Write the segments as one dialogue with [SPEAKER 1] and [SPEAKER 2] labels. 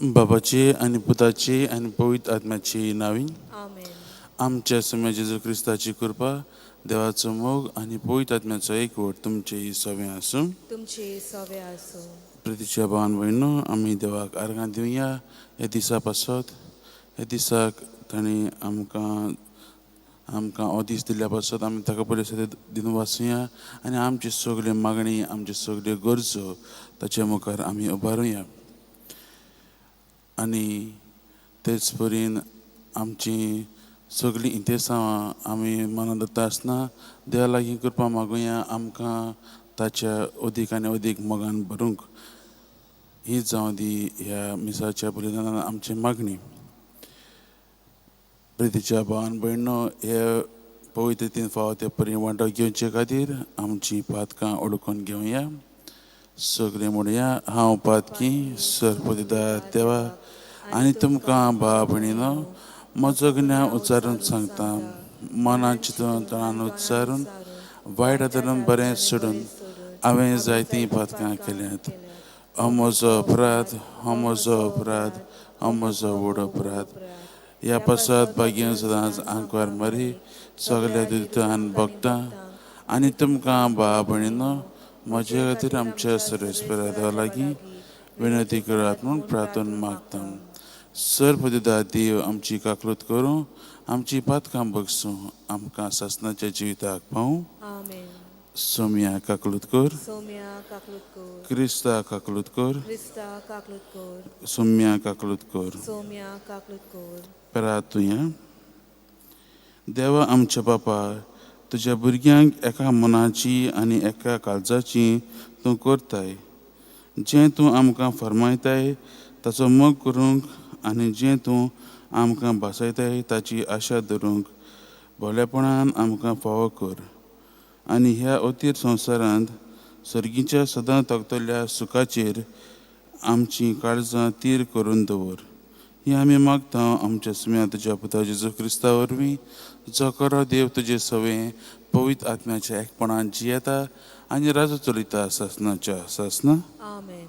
[SPEAKER 1] बाबाची आनी पुताची आनी पवित्र आत्म्याची नावी।
[SPEAKER 2] आमेन।
[SPEAKER 1] आमच्या स्वामी जेजू क्रिस्ताची कृपा, देवाचो मोग आनी पवित्र आत्म्याचो एकवट तुमचे सवे आसूं।
[SPEAKER 2] तुमचे सवे आसूं।
[SPEAKER 1] प्रितीच्या भावान भयणो, आमी देवाक आर्गां दिवया ह्या दिसा पासत। ह्या दिसाक ताणें आमकां हो दीस दिल्ल्या पासत आमी ताका पयलीं सदां दिवन वाचुया आनी आमची सगल्यो मागणी, आमच्यो सगल्यो गरजो ताचे मुखार आमी उबारुया आनी तेच परीन आमची सगळीं इंतेसांवां आमी मनांत दवरता आसतना देवा लागीं कृपा मागुया आमकां ताच्या अदीक आनी अदीक मोगान भरूंक। ही जावं दी ह्या मिसाच्या बलिदानान आमची मागणी। प्रितीच्या भावान भयणो, हे पवित्रतेन फावो ते परी वांटो घेवचे खातीर आमची पातकां ओळखून घेवया। सगळीं म्हणया, हांव पातकी सर्पदिदा देवा आनी तुमकां भाव भयणीनो म्हजो गुन्यांव उच्चारून सांगता। मनान चिंतून तणान उच्चारून वायट आदरून बरें सोडून हांवें जायतीं पातकां केल्यांत। हो म्हजो अपराध, हो म्हजो अपराध, हो म्हजो व्हड अपराध। ह्या पासत भाग्य सदांच आंकवार मरी सगल्या दुतान भोगता आनी तुमकां भाव भयणीनो म्हजे खातीर आमच्या सर्वेस्परा देवा लागीं विनंती करात म्हूण प्रार्थना मागता। सर्वदिदा देव आमची काकलूत करूं, आमची पातकां बगसूं, आमकां सासणाच्या जिविताक पावूं।
[SPEAKER 2] आमेन।
[SPEAKER 1] सोम्या काकलूत कर,
[SPEAKER 2] सोम्या काकलूत कर,
[SPEAKER 1] क्रिस्ता काकलूत कर,
[SPEAKER 2] क्रिस्ता काकलूत कर,
[SPEAKER 1] सोम्या काकलूत कर,
[SPEAKER 2] सोम्या काकलूत कर।
[SPEAKER 1] प्रार्थुया। देवा आमच्या बापा, तुज्या भुरग्यांक एका मनाची आनी एका काळजाची तूं करताय। जें तूं आमकां फर्मायताय ताचो मोग करूंक आनी जें तूं आमकां भासयताय ताची आशा धरूंक भोलेपणान आमकां फावो कर आनी ह्या अतीर संवसारांत सर्गीच्या सदां तगतल्या सुखाचेर आमचीं काळजां तीर करून दवर। ही आमी मागता आमच्या सुम्या तुज्या पुता जेजू क्रिस्ता वरवीं, जो खरो देव तुजे सवे पवित्र आत्म्याच्या एकपणान जियेता आनी राजो चलयता सासणाच्या सासना।
[SPEAKER 2] आमेन।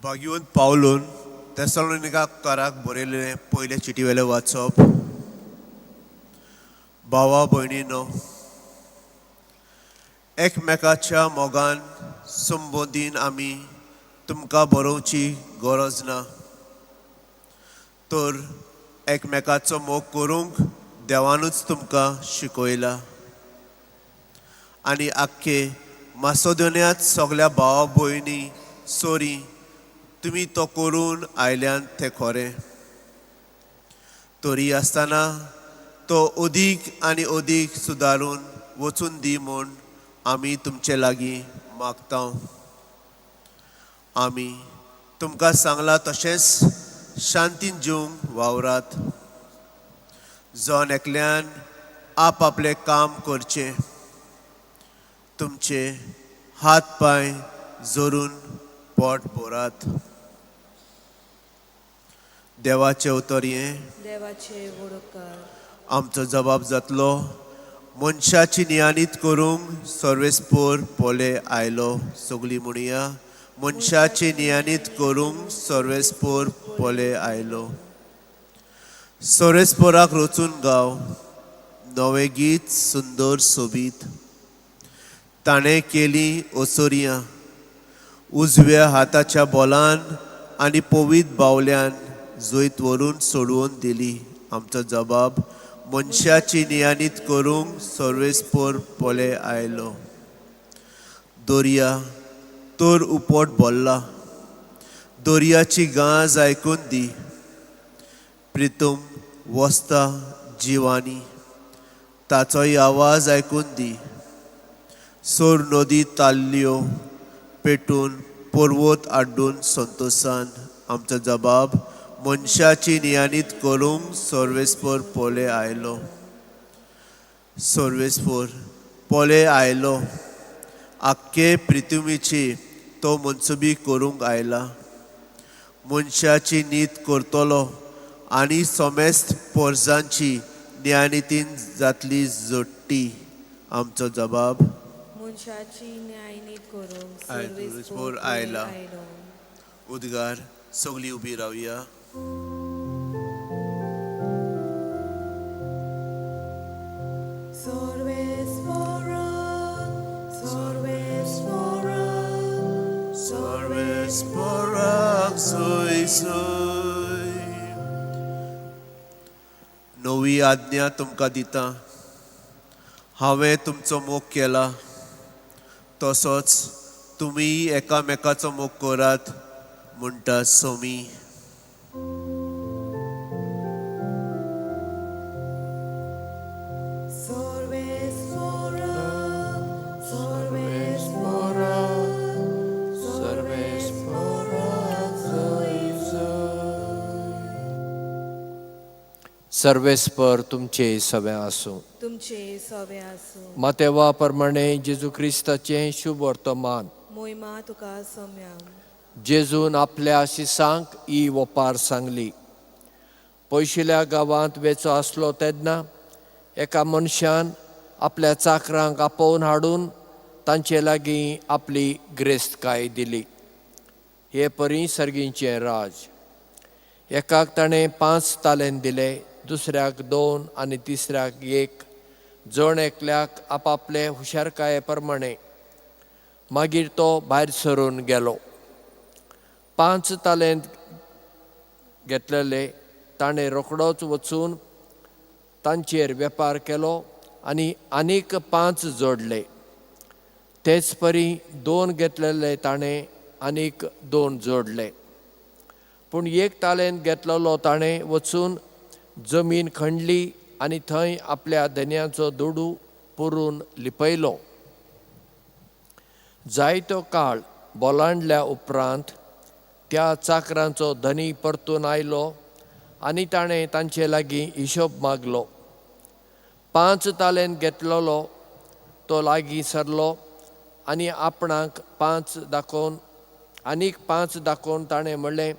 [SPEAKER 3] भाग्यवंत पावलून तेसलोनिकाराक बरयलें पयले चिटी वेलें वाचप। भावा भयणीनो, एकमेकाच्या मोगान संबोधीन आमी तुमकां बरोवची गरज ना, तर एकमेकाचो मोग करूंक देवानूच तुमकां शिकयला। आनी आख्खे मासोदोन्यांत सगल्या भावा भयणी सोरी तुमी तो करून आयल्यान तें खरें। तरी आसतना तो अदीक आनी अदीक सुदारून वचून दी म्हूण आमी तुमचे लागीं मागता। आमी तुमकां सांगलां तशेंच शांतीन जिवंक वावरात। जण एकल्यान आप आपलें काम करचें, तुमचे हात पांय जोरून पोट भरात। देवाचें उतर हें,
[SPEAKER 2] देवाचे वडोकार।
[SPEAKER 3] आमचो जबाब जातलो, मनशाची नियानीत करूंक सर्वेस्पोर पोले आयलो। सगळीं म्हणया, मनशाची नियानीत करूंक सर्वेस्पोर पोले आयलो। सर्वेस्पोराक रचून गाव नवें गीत सुंदर सोबीत, ताणें केली ओसोरियां उजव्या हाताच्या बोलान आनी पवीत बावल्यान जैत व्हरून सोडवून दिली। आमचो जबाब, मनशाची नियानीत करूंक सर्वेस्पोर पोले आयलो। दर्या तर उपट भरला, दर्याची गाज आयकून दी। प्रितम वसता जिवानी, ताचोय आवाज आयकून दी। सोर नदी ताल्ल्यो पेटून पर्वत आड्डून संतोसान। आमचो जबाब, मनशाची नियानीत करूंक सर्वेस्पोर पोले आयलो। सर्वेस्पोर पोले आयलो, आख्खे पृथ्वीची तो मनसुबी करूंक आयला। मनशाची नीत करतलो आनी समेस्त पोरजांची न्यायनितीन जातली जोडटी आमचो जबाब.
[SPEAKER 2] मनशाची न्यायनीत करूंक
[SPEAKER 3] आयज
[SPEAKER 2] सर्वेस्पोर
[SPEAKER 3] आयला.
[SPEAKER 2] आयलो.
[SPEAKER 3] उद्गार. सगळीं उबी रावया.
[SPEAKER 2] सर्वेस्पोराक, सर्वेस्पोराक,
[SPEAKER 3] सर्वेस्पोराक सोय सोय. नवी आज्ञा तुमकां दिता, हांवें तुमचो मोग केला तसोच तुमी एकामेकाचो मोग करात म्हणटा सोमी.
[SPEAKER 2] सर्वेस्पोराक, सर्वेस्पोराक, सर्वेस्पोराक सोय सोय.
[SPEAKER 4] सर्वेस्पर तुमचे सवे आसूं.
[SPEAKER 2] तुमचे सवे आसूं.
[SPEAKER 4] मातेवा प्रमाणे जेजू क्रिस्ताचें शुभ वर्तमान.
[SPEAKER 2] मोहिमा तुका सम्याम.
[SPEAKER 4] जेजून आपल्या शिसांक ही वपार सांगली. पयशिल्या गांवांत वेचो आसलो तेन्ना एका मनशान आपल्या चाकरांक आपोवन हाडून तांचे लागीं आपली ग्रेस्तकाय दिली. हे परी सर्गीचें राज. एकाक ताणें 5 तालेंत दिले, दुसऱ्याक 2 आनी तिसऱ्याक 1, जण एकल्याक आपापले हुशारकाये प्रमाणे. मागीर तो भायर सरून गेलो. 5 तालेंत घेतलेले ताणें रोखडोच वचून तांचेर वेपार केलो आनी आनीक 5 जोडले. तेच परी 2 घेतलेले ताणें आनीक 2 जोडले. पूण 1 तालेंत घेतलेलो ताणें वचून जमीन खणली आनी थंय आपल्या धनयाचो दुडू पुरून लिपयलो. जायतो काळ बोलांडल्या उपरांत त्या चाकरांचो धनी परतून आयलो आनी ताणें तांचे लागीं हिशोब मागलो. 5 तालेंत घेतलेलो तो लागीं सरलो आनी आपणाक 5 दाखोवन आनीक 5 दाखोवन ताणें म्हणलें,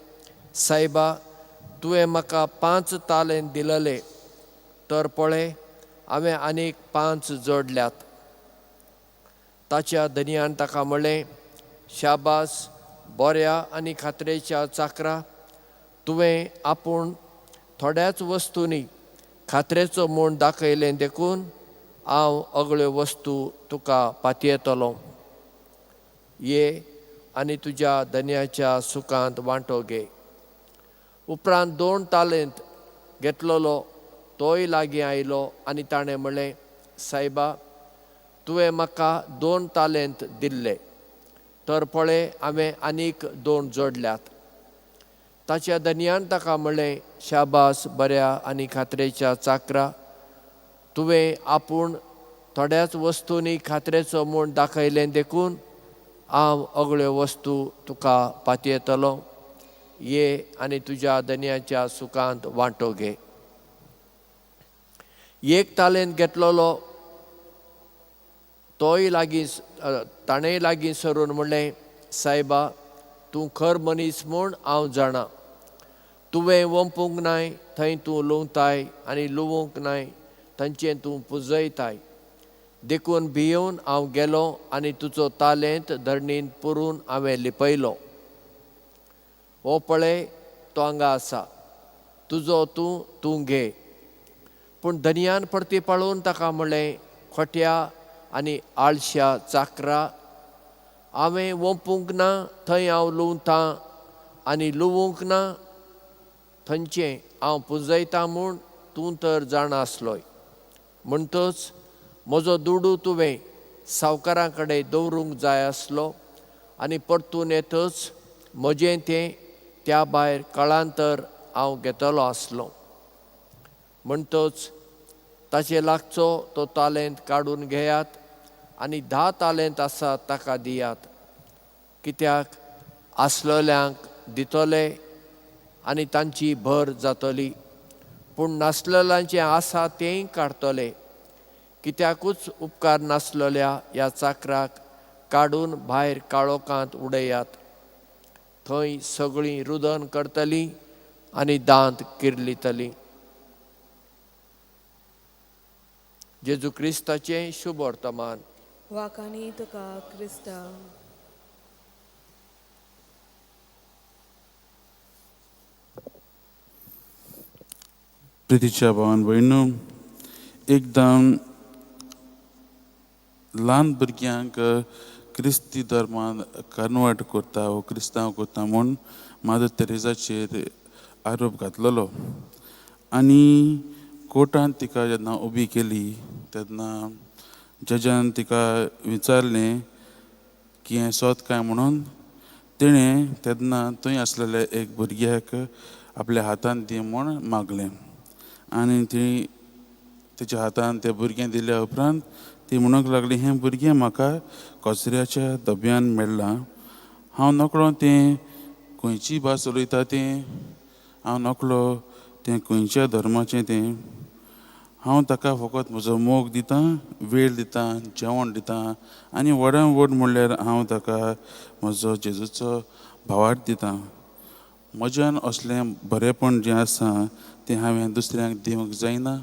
[SPEAKER 4] सायबा, तुवें म्हाका 5 तालेंत दिलेले, तर पळय हांवें आनीक 5 जोडल्यात. ताच्या धनयान ताका म्हणलें, शाबास, बऱ्या आनी खात्रेच्या चाकरा, तुवें आपूण थोड्याच वस्तूंनी खात्रेचो म्हूण दाखयलें देखून हांव अगळ्यो वस्तू तुका पातयेतलो. ये आनी तुज्या धनयाच्या सुखांत वांटो घे. उपरांत 2 तालेंत घेतलेलो तोय लागीं आयलो आनी ताणें म्हणलें, सायबा, तुवें म्हाका 2 तालेंत दिल्ले, तर पळय हांवें आनीक 2 जोडल्यात. ताच्या धनयान ताका म्हणलें, शाबास, बऱ्या आनी खात्रेच्या चाकरा, तुवें आपूण थोड्याच वस्तूंनी खात्रेचो म्हूण दाखयलें देखून हांव अगळ्यो वस्तू तुका पातयेतलो. ये आनी तुज्या धनयाच्या सुखांत वांटो घे. 1 तालेंत घेतलेलो तोय लागीं ताणेंय लागीं सरून म्हणलें, सायबा, तूं खर मनीस म्हूण हांव जाणा. तुवें वंपूंक नाय थंय तूं लुंवताय आनी लुवूंक नाय थंयचें तूं पुजयताय. देखून भियोवन हांव गेलो आनी तुजो तालेंत धरणींत पुरून हांवें लिपयलो. हो पळय तो हांगा आसा, तुजो तूं तूं घे. पूण धनयान परती पाळून ताका म्हणलें, खोट्या आनी आळश्या चाकरा, हांवें वंपूंक ना थंय हांव लुंवतां आनी लुवूंक ना थंयचें हांव पुंजयतां म्हूण तूं तर जाणा आसलोय. म्हणटच म्हजो दुडू तुवें सावकारां कडेन दवरूंक जाय आसलो आनी परतून येतच म्हजें तें त्या भायर कळांतर हांव घेतलो आसलो. म्हणटच ताचे लागचो तो तालेंत काडून घेयात आनी 10 तालेंत आसा ताका दियात. कित्याक आसलेल्यांक दितले आनी तांची भर जातली, पूण नासलेल्यांचें आसा तेंय काडटले. कित्याकूच उपकार नासलेल्या ह्या चाकराक काडून भायर काळोखांत उडयात, थंय सगळीं रुदन करतलीं आनी दांत किर्लितलीं. जेजू क्रिस्ताचें शुभ वर्तमान.
[SPEAKER 2] वाखाणी तुका क्रिस्ता.
[SPEAKER 1] प्रितीच्या भावान भयणू, एकदम ल्हान भुरग्यांक क्रिस्ती धर्मान कन्वर्ट करता वो क्रिस्तांव करता म्हूण मादर तेरेजाचेर आरोप घातलेलो आनी कोर्टान तिका जेन्ना उबी केली तेन्ना जजान तिका विचारलें की हें सोद काय म्हणून. तिणें तेन्ना थंय आसलेल्या एक भुरग्याक आपल्या हातान दी म्हूण मागलें आनी ती तिच्या हातान तें भुरगें दिल्या उपरांत ती म्हणूंक लागली, हें भुरगें म्हाका कचऱ्याच्या डब्यान मेळ्ळां, हांव नकळो तें खंयची भास उलयता तें, हांव नकळो तें खंयच्या धर्माचें तें, हांव ताका फकत म्हजो मोग दितां, वेळ दितां, जेवण दितां आनी व्हडान व्हड म्हणल्यार हांव ताका म्हजो जेजूचो भावार्थ दितां. म्हज्यान असलें बरेंपण जें आसा तें हांवें दुसऱ्यांक दिवंक जायना.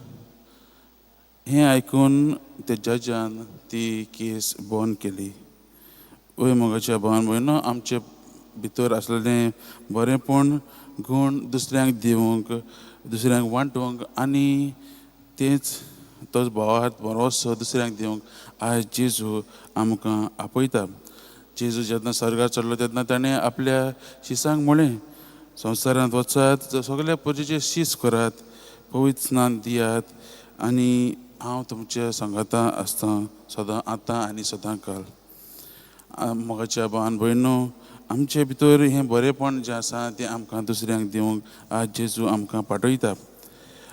[SPEAKER 1] हें आयकून त्या जजान ती केस बंद केली. वय मोगाच्या भावान भयणो, आमचे भितर आसलेलें बरेंपण गूण दुसऱ्यांक दिवंक, दुसऱ्यांक वांटूंक आनी तेंच तोच भावार्थ बरोसो दुसऱ्यांक दिवंक आयज जेजू आमकां आपयता. जेजू जेन्ना स्वर्गार चडलो तेन्ना ताणें आपल्या शिसांक म्हळें, संवसारांत वचात, सगळ्या प्रजेचे शीस करात, पवित्र स्नान दियात आनी हांव तुमच्या सांगाता आसतां सदां आतां आनी सदां काल. मोगाच्या भावान भयणो, आमचे भितर हें बरेंपण जें आसा तें आमकां दुसऱ्यांक दिवंक आज जेजू आमकां पाठयता.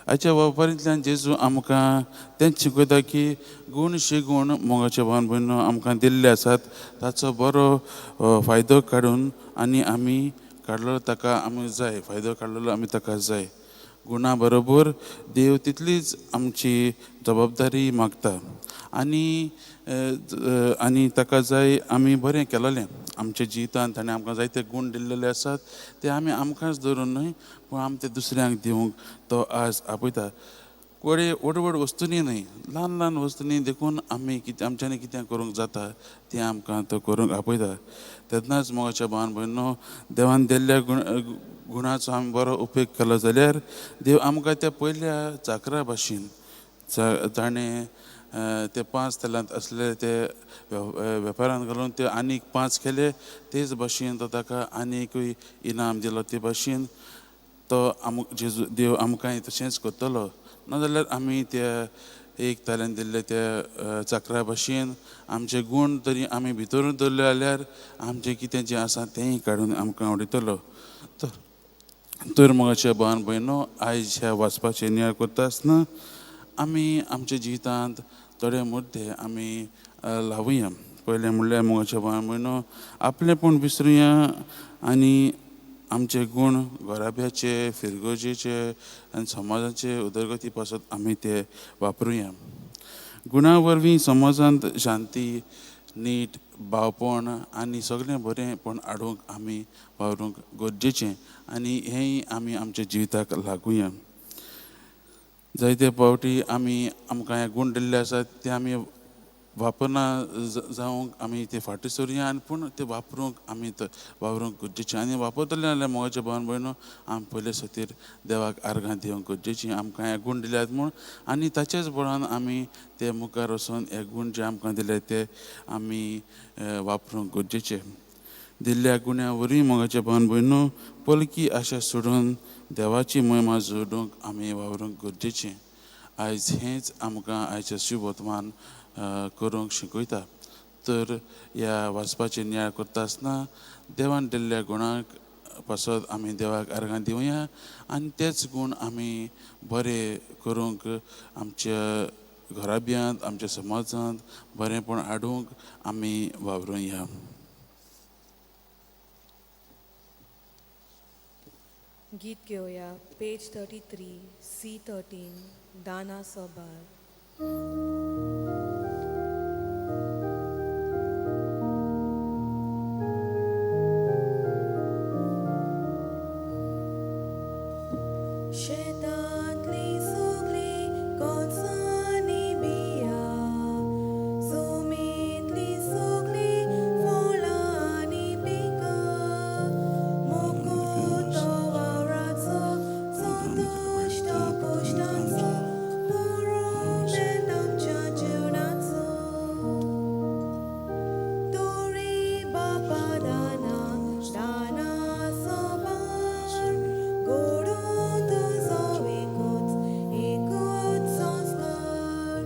[SPEAKER 1] आयच्या वेपारींतल्यान जेजू आमकां तेंच शिकयता की गूण शेगूण मोगाच्या भावान भयणो आमकां दिल्ले आसात, ताचो बरो फायदो काडून आनी आमी काडलेलो ताका आमी जाय, फायदो काडलेलो आमी ताका जाय. गुणा बरोबर देव तितलीच आमची जबाबदारी मागता आनी आनी ताका जाय आमी बरें केलेलें आमच्या जिवितांत ताणें आमकां जायते गूण दिल्लेले आसात ते आमी आमकांच धरून न्हय पूण आमी ते दुसऱ्यांक दिवंक तो आज आपयता. व्हड व्हड व्हड वस्तूंनी न्हय, ल्हान ल्हान वस्तूंनी देखून आमी कितें आमच्यांनी कितें करूंक जाता तें आमकां तो करूंक आपयता. तेन्नाच मोगाच्या भावान भयणो, देवान दिल्ल्या गुणाचो आमी बरो उपेग केलो जाल्यार देव आमकां त्या पयल्या चाकरा भाशेन ताणें ते 5 तलांत आसले ते वेपारान घालून ते आनीक 5 केले, तेच भाशेन तो ताका आनीकूय इनाम दिलो. ते भाशेन तो जेजू देव आमकांय तशेंच करतलो. नाजाल्यार आमी त्या एक ताल्यान दिल्ले त्या चाकरा भाशेन आमचे गूण तरी आमी भितर दवरले जाल्यार आमचें कितें जें आसा तेंय काडून आमकां उडयतलो. तर मोगाच्या भावान भयणो, आयज ह्या वाचपाचें नियाळ करता आसतना आमी आमच्या जिवितांत थोडे मुद्दे आमी लावया. पयलें म्हणल्यार मोगाच्या भावान भयणो, आपलेंपण विसरुया आनी आमचे गूण घराब्याचे, फिरगोजेचे आनी समाजाचे उदरगती पासत आमी ते वापरुया. गुणा वरवीं समाजांत शांती, नीट, भावपण आनी सगळें बरेंपण हाडूंक आमी वावरूंक गरजेचें आनी हेंय आमी आमच्या जिविताक लागुया. जायते फावटी आमी आमकां हे गूण दिल्ले आसात ते आमी वापरना जावंक आमी ते फाटीं सरुया आनी पूण ते वापरूंक आमी वावरूंक गरजेचें. आनी वापरतले जाल्यार मोगाच्या भावान भयणो, आमी पयले खातीर देवाक आर्गां दिवंक गरजेचीं, आमकां हे गूण दिल्यात म्हूण आनी ताचेच बळान आमी ते मुखार वचून हे गूण जे आमकां दिले ते आमी वापरूंक गरजेचे. दिल्ल्या गुण्या वरवीं मोगाच्या भावान भयणो, पलकी आशा सोडून देवाची महिमा जोडूंक आमी वावरूंक गरजेचें. आयज हेंच आमकां आयच्या शुभ वर्तमान करूंक शिकयता. तर ह्या वाचपाचें नियाळ करता आसतना देवान दिल्ल्या गुणाक पासत आमी देवाक आर्गां दिवया आनी तेच गूण आमी बरे करूंक आमच्या घराब्यांत, आमच्या समाजांत बरेंपण हाडूंक आमी वावरुया.
[SPEAKER 2] गीत घेवया पेज 33 C13 दाना सोबार. शेतांतली सगळी कोणसांनी बिया, सुमीतली सगळी फळां आनी पिकां, मुकुट वावराचो संतुश्ट कोश्टांचो पुरुमेंत आमच्या जिवनाचो. तोरी बापा दाना दाना सोबार, गोडून तुजो एकूच एकूच संस्कार,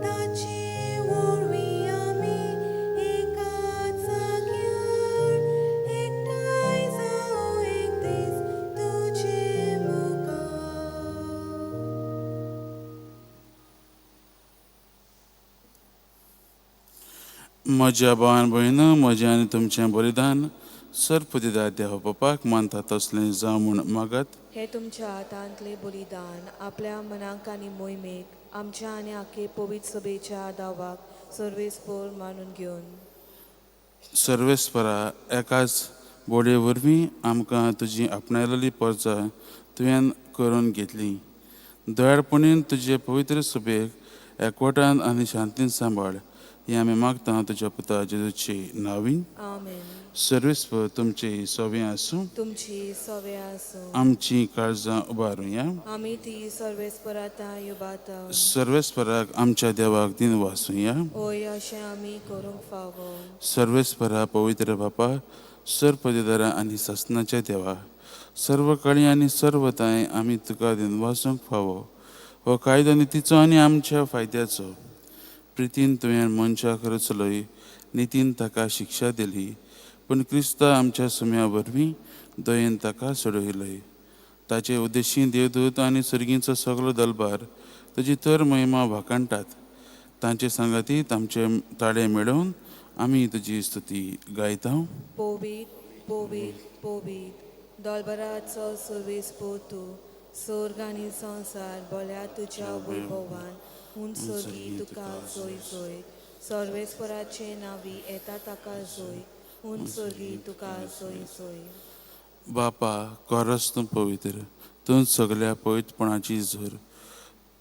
[SPEAKER 2] ताचे वरवीं आमी एकाच जाग्यार एकठांय जावं एक दीस तुजे मुखार.
[SPEAKER 1] म्हज्या भावान भयण, म्हजें आनी तुमचें बलिदान सरपतिदार देवा बापाक मानता तसलें जावं म्हूण मागात.
[SPEAKER 2] हे तुमच्या हातांतले बलिदान आपल्या मनाक आनी मोहिमेक आमच्या आनी आखे पवित्र सभेच्या दावाक सर्वेस्पोर मानून घेवन.
[SPEAKER 1] सर्वेस्परा, एकाच बोडये वरवीं आमकां तुजी आपणायलेली परजा तुवें करून घेतली. दयाळपणीन तुजे पवित्र सभेक एकवटान आनी शांतीन सांबाळ, हें आमी मागता तुज्या पुता जेजूची नावीन.
[SPEAKER 2] आमेन.
[SPEAKER 1] सर्वेस्पर तुमची सोबें आसूं.
[SPEAKER 2] तुमची सवे आसूं.
[SPEAKER 1] आमची काळजां उबारुया.
[SPEAKER 2] आमी ती सर्वेस्पराता उबारता.
[SPEAKER 1] सर्वेस्पराक आमच्या देवाक दिन वासुया.
[SPEAKER 2] ओय, अशें आमी करूंक फावो.
[SPEAKER 1] सर्वेस्परा, पवित्र बापा, सरपदेदारा आनी सासनाच्या देवा, सर्व काळी आनी सर्वताय आमी तुका दिनवासूंक फावो. हो कायदो नितीचो आनी आमच्या फायद्याचो. प्रितीन तुवें मनशाक रचलोय, नितीन ताका शिक्षा दिली, पूण क्रिस्ता आमच्या सुम्या वरवीं दयेन ताका सोडयलय. ताचे उद्देशी देवदूत आनी सर्गींचो सगलो दलबार तुजी तर महिमा वाखाणटात. तांचे सांगातीत आमचे ताळे मेळोवन आमी तुजी स्तुती गायता.
[SPEAKER 2] पोवीत पोवीत पोवीत दोलबराचो सर्वेस्पोर तूं, सोर्ग आनी संवसार बोल्या तुज्या वैभवान. हून सोगी तुका जोय जोय, सर्वेस्पराचे नावी येता ताका जोय, हून सोगी तुका जोय जोय.
[SPEAKER 1] बापा, खरोच तूं पवित्र, तूं सगल्या पवित्रपणाची झर.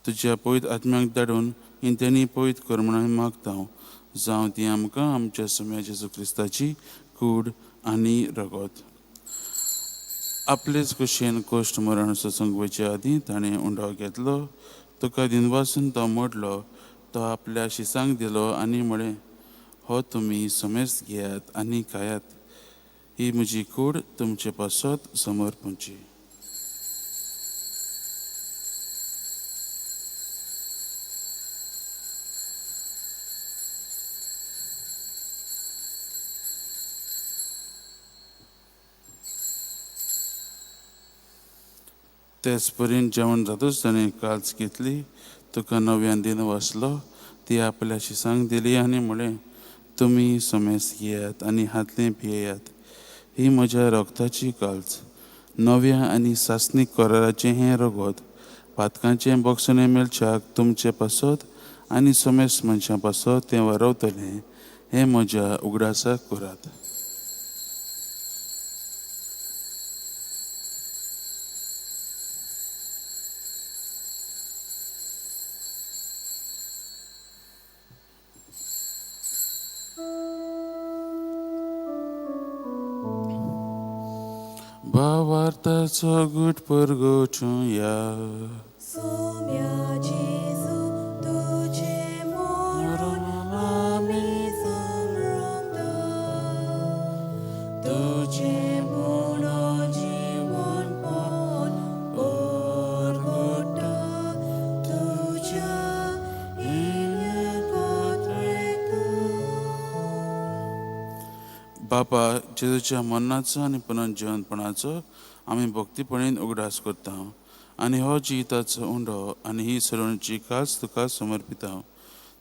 [SPEAKER 1] तुज्या पवित्र आत्म्याक धाडून ही तेणी पवित्र कर म्हणून आमी मागता, जावं ती आमकां आमच्या सुम्या जेजू क्रिस्ताची कूड आनी रगत. आपलेच कुशेन कोश्ट मरण सोसूंक वयचे आदीं ताणें उंडो घेतलो, तुका दिनवासून तो मोडलो, तो आपल्या शिसांक दिलो आनी म्हळें, हो तुमी समेस्त घेयात आनी खायात, ही म्हजी कूड तुमचे पासत समर्पणची. तेच परीन जेवण जातूच ताणें काल्च घेतली, तुका नव्यान दिन वाचलो, ती आपल्या शिसांक दिली आनी म्हळें, तुमी समेस्त घेयात आनी हातलें पियेयात, ही म्हज्या रगताची काल्च, नव्या आनी सासणीक कराराचें हें रगत, पातकांचें बक्षणें मेळच्याक तुमचे पासत आनी समेस्त मनशां पासत तें वारवतलें, हें म्हज्या उगडासाक करात. भावार्थाचो गुट परगोचुया.
[SPEAKER 2] सोम्या जेजू तुजें मरण आमी समरता, तुजें म्हणून जिवनपण परगटा, तुज्या इल्ल्या रेता.
[SPEAKER 1] बापा, जेजूच्या मरणाचो आनी पुनर्जिवनपणाचो आमी भक्तीपणेन उगडास करता आनी हो जिविताचो उंडो आनी ही सरोवणची खास तुका समर्पिता.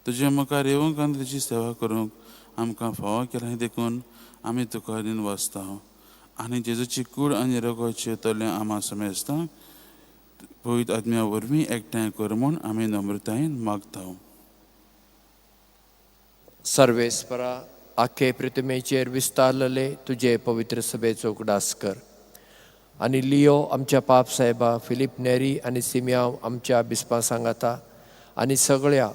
[SPEAKER 1] तुजे मुखार येवंक आनी तुजी सेवा करूंक आमकां फावो केलां देखून आमी तुका रीण वाचता आनी जेजूची कूड आनी रगत जेवतलें आमा समेस्तांक पवित्र आत्म्या वरवीं एकठांय कर म्हूण आमी नम्रतायेन मागता.
[SPEAKER 4] सर्वेस्परा, आखे प्रतिमेचेर विस्तारलेले तुजे पवित्र सभेचो उगडास कर. आनी लियो आमच्या पाप साहेबा, फिलीप नेरी आनी सिमियांव आमच्या बिस्पा सांगाता आनी सगळ्या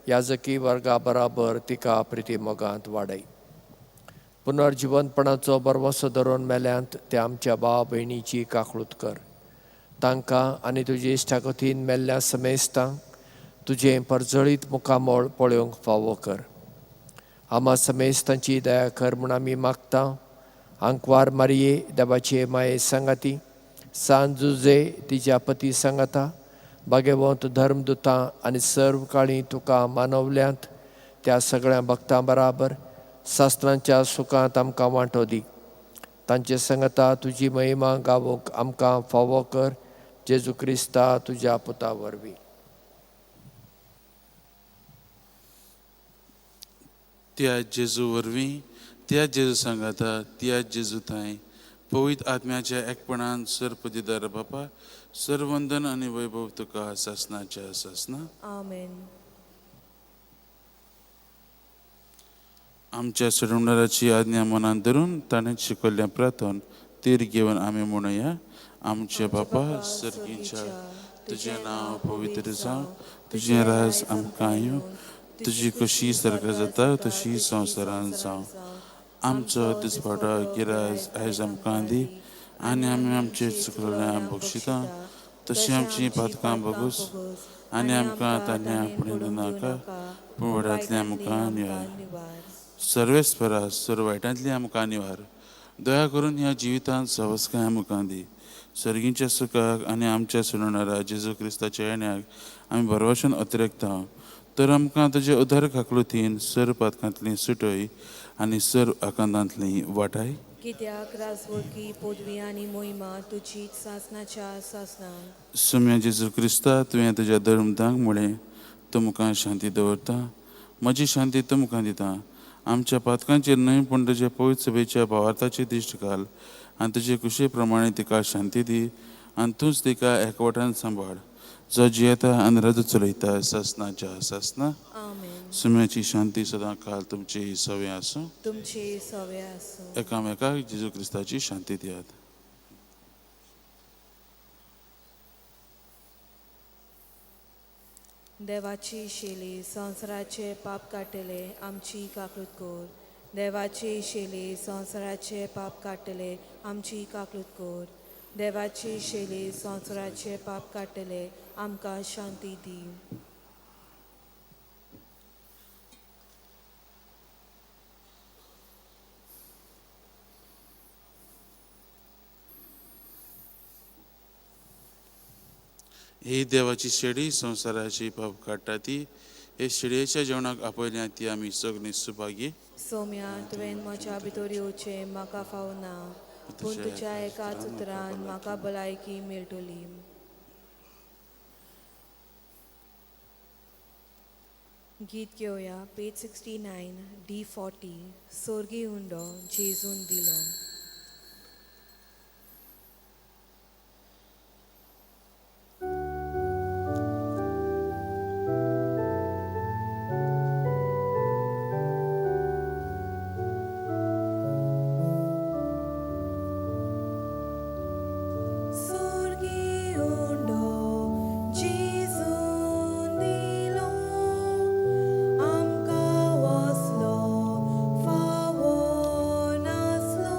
[SPEAKER 4] याजकी वर्गा बराबर तिका प्रिती मोगांत वाडय. पुनर्जिवंतपणाचो बरवसो धरून मेल्यांत त्या आमच्या भाव भयणीची काकळूत कर. तांकां आनी तुजे इश्टागतीन मेल्ल्या समेस्तांक तुजें परजळीत मुखामळ पळोवंक फावो कर. आमा समेस्तांची दया कर म्हूण आमी मागता. आंकवार मारये देवाचे माये सांगाती, सान जुजे तिच्या पती सांगाता, भाग्यवंत धर्मदुतां आनी सर्व काळी तुका मानवल्यांत त्या सगळ्या भक्तां बराबर शास्त्रांच्या सुखांत आमकां वांटो दी. तांचे सांगाता तुजी महिमा गावोंक आमकां फावो कर, जेजू क्रिस्ता तुज्या पुता वरवीं.
[SPEAKER 1] त्या जेजू वरवीं, त्या जेजू सांगाता, त्या जेजू थांय पवित्र आत्म्याच्या एकपणान सर्पदिदार बापा, सर्वंदन आनी वैभव तुका सासनाच्या सासना.
[SPEAKER 2] आमेन.
[SPEAKER 1] आमच्या सोडवणाराची आज्ञा मनान धरून ताणें शिकयल्लें प्रार्थन तीर घेवन आमी म्हणुया. आमचे बापा सर्गीच्या, तुजें नांव पवित्र जावं, तुजें राज आमकां येवं, तुजी कशी सर्ग जाता तशी संवसारांत जावं. आमचो दिसपाटो गिराज आयज आमकां दी आनी आमी आमचे चुकलें बक्षिता तशी आमची पातकां बगूस आनी आमकां तान्या पडून नाका, पूण व्हडांतलें आमकां निवार. सर्वेस्परा सर्व वायटांतली आमकां निवार. दया करून ह्या जिवितांत सवस्काय आमकां दी. सर्गींच्या सुखाक आनी आमच्या सोडणारा जेजू क्रिस्ताच्या येण्याक आमी भरवशान अतिरेकता. तर आमकां तुजे उदार काकलुतीन सर पातकांतली सुटय आनी सर आकांतांतली वाटाय.
[SPEAKER 2] कित्याक राजवळकी पदवी आनी मोहिमा तुजी सासनाच्या सासना.
[SPEAKER 1] सुम्या जेजू क्रिस्ता, तुवें तुज्या धर्मदांक म्हळें, तुमकां शांती दवरता, म्हजी शांती तुमकां दिता. आमच्या पातकांचेर न्हय पूण तुजे पवित्र सभेच्या भावार्थाची दिश्ट घाल आनी तुजे कुशे प्रमाणे तिका शांती दी आनी तूंच तिका एकवटान सांबाळ, जो जियेता आनी रज चलयता सासनाच्या सासना.
[SPEAKER 2] आमेन.
[SPEAKER 1] सुम्याची शांती सदां काल तुमची सवे आसूं.
[SPEAKER 2] तुमचे सवे आसूं.
[SPEAKER 1] एकामेकाक जेजू क्रिस्ताची शांती दियात.
[SPEAKER 2] देवाची शेली संवसाराचे पाप काडटले आमची काकूत कर. देवाची शेली संवसाराचे पाप काडटले आमची काकूत कर. देवाची शेली संवसाराचे पाप काडटले आमकां शांती दी.
[SPEAKER 1] ही देवाची शेडी संवसाराची पाप काडटा ती हे शेडयेच्या जेवणाक आपयल्या ती आमी सगळीं सुभागी.
[SPEAKER 2] सोम्या, तुवें म्हज्या भितर येवचें म्हाका फावना, पूण तुज्या एकाच उतरान म्हाका भलायकी मेळटली. गीत घेवया पेज 69 D40 सोर्गी उंडो जेजून दिलो. आमकां वसलो फावो नासलो.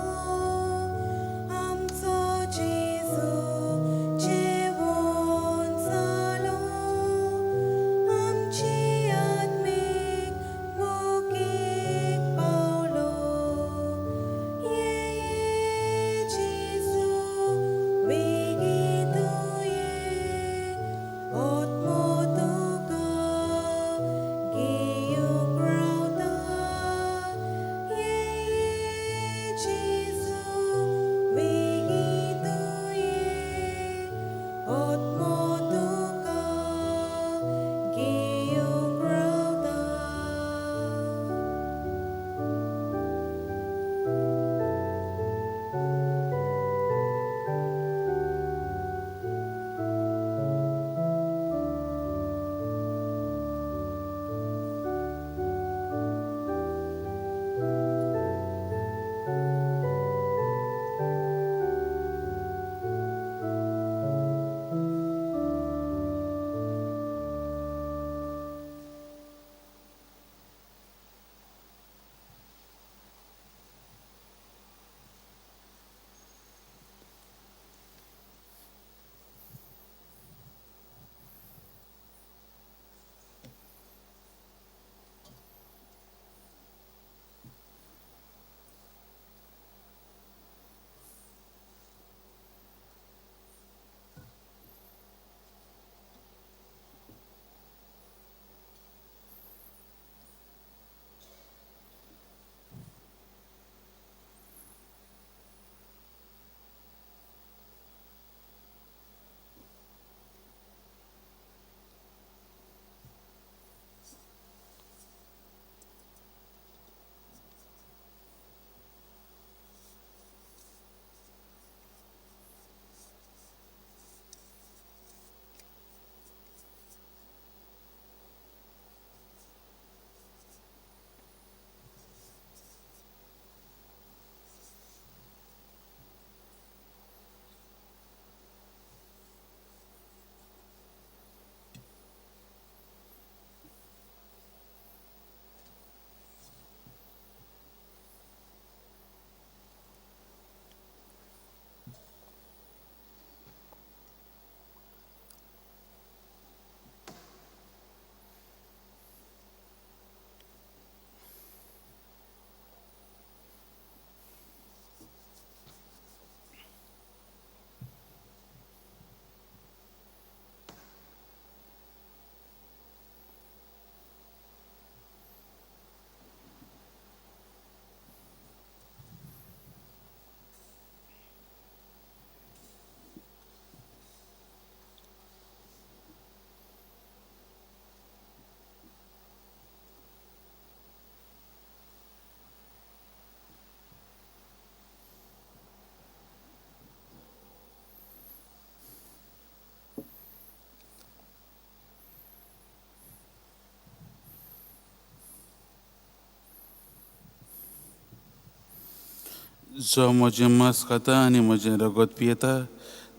[SPEAKER 1] जो म्हजें मांस खाता आनी म्हजें रगत पियेता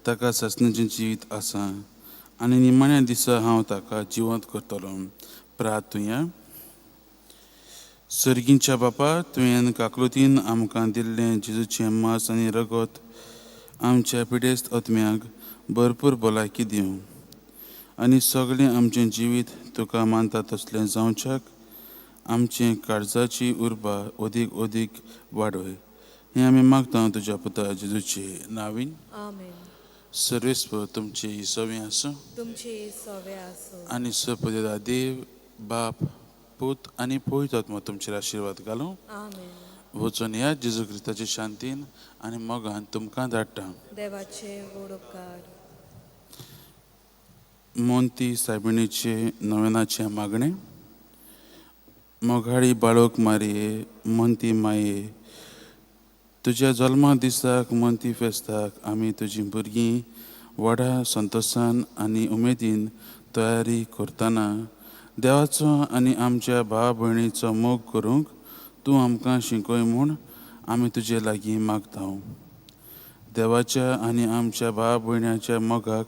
[SPEAKER 1] ताका सासणाचें जिवीत आसा आनी निमाण्या दिसा हांव ताका जिवंत करतलो. प्रार्थुया. सर्गींच्या बापा, तुवें काकलुतीन आमकां दिल्लें जेजूचें मांस आनी रगत आमच्या पिडेस्त आत्म्याक भरपूर भलायकी दिवं आनी सगळें आमचें जिवीत तुका मानता तसलें जावच्याक आमचें काळजाची उर्बा अदीक अदीक वाडय. हें आमी मागता तुज्या पुता जेजूचे नांवीन.
[SPEAKER 2] आमेन.
[SPEAKER 1] सर्वेस्पर तुमचे सवे आसूं.
[SPEAKER 2] तुमचे सवे आसूं.
[SPEAKER 1] आनी सपदेदा देव बाप पूत आनी पवित्र आत्मो तुमचेर आशिर्वाद घालूं.
[SPEAKER 2] आमेन.
[SPEAKER 1] वचून ह्या जेजू क्रिस्ताचे शांतीन आनी मोगान तुमकां धाडटा.
[SPEAKER 2] देवाचे व्हड उपकार.
[SPEAKER 1] मोंती सायबिणीचे नवेनाचें मागणें. मोगाळी बाळक मारये मोंती माये, तुज्या जल्मा दिसाक मोंती फेस्ताक आमी तुजीं भुरगीं व्हडा संतोशान आनी उमेदीन तयारी करतना देवाचो आनी आमच्या भाव भयणीचो मोग करूंक तूं आमकां शिकय म्हूण आमी तुजे लागीं मागता. देवाच्या आनी आमच्या भाव भयण्याच्या मोगाक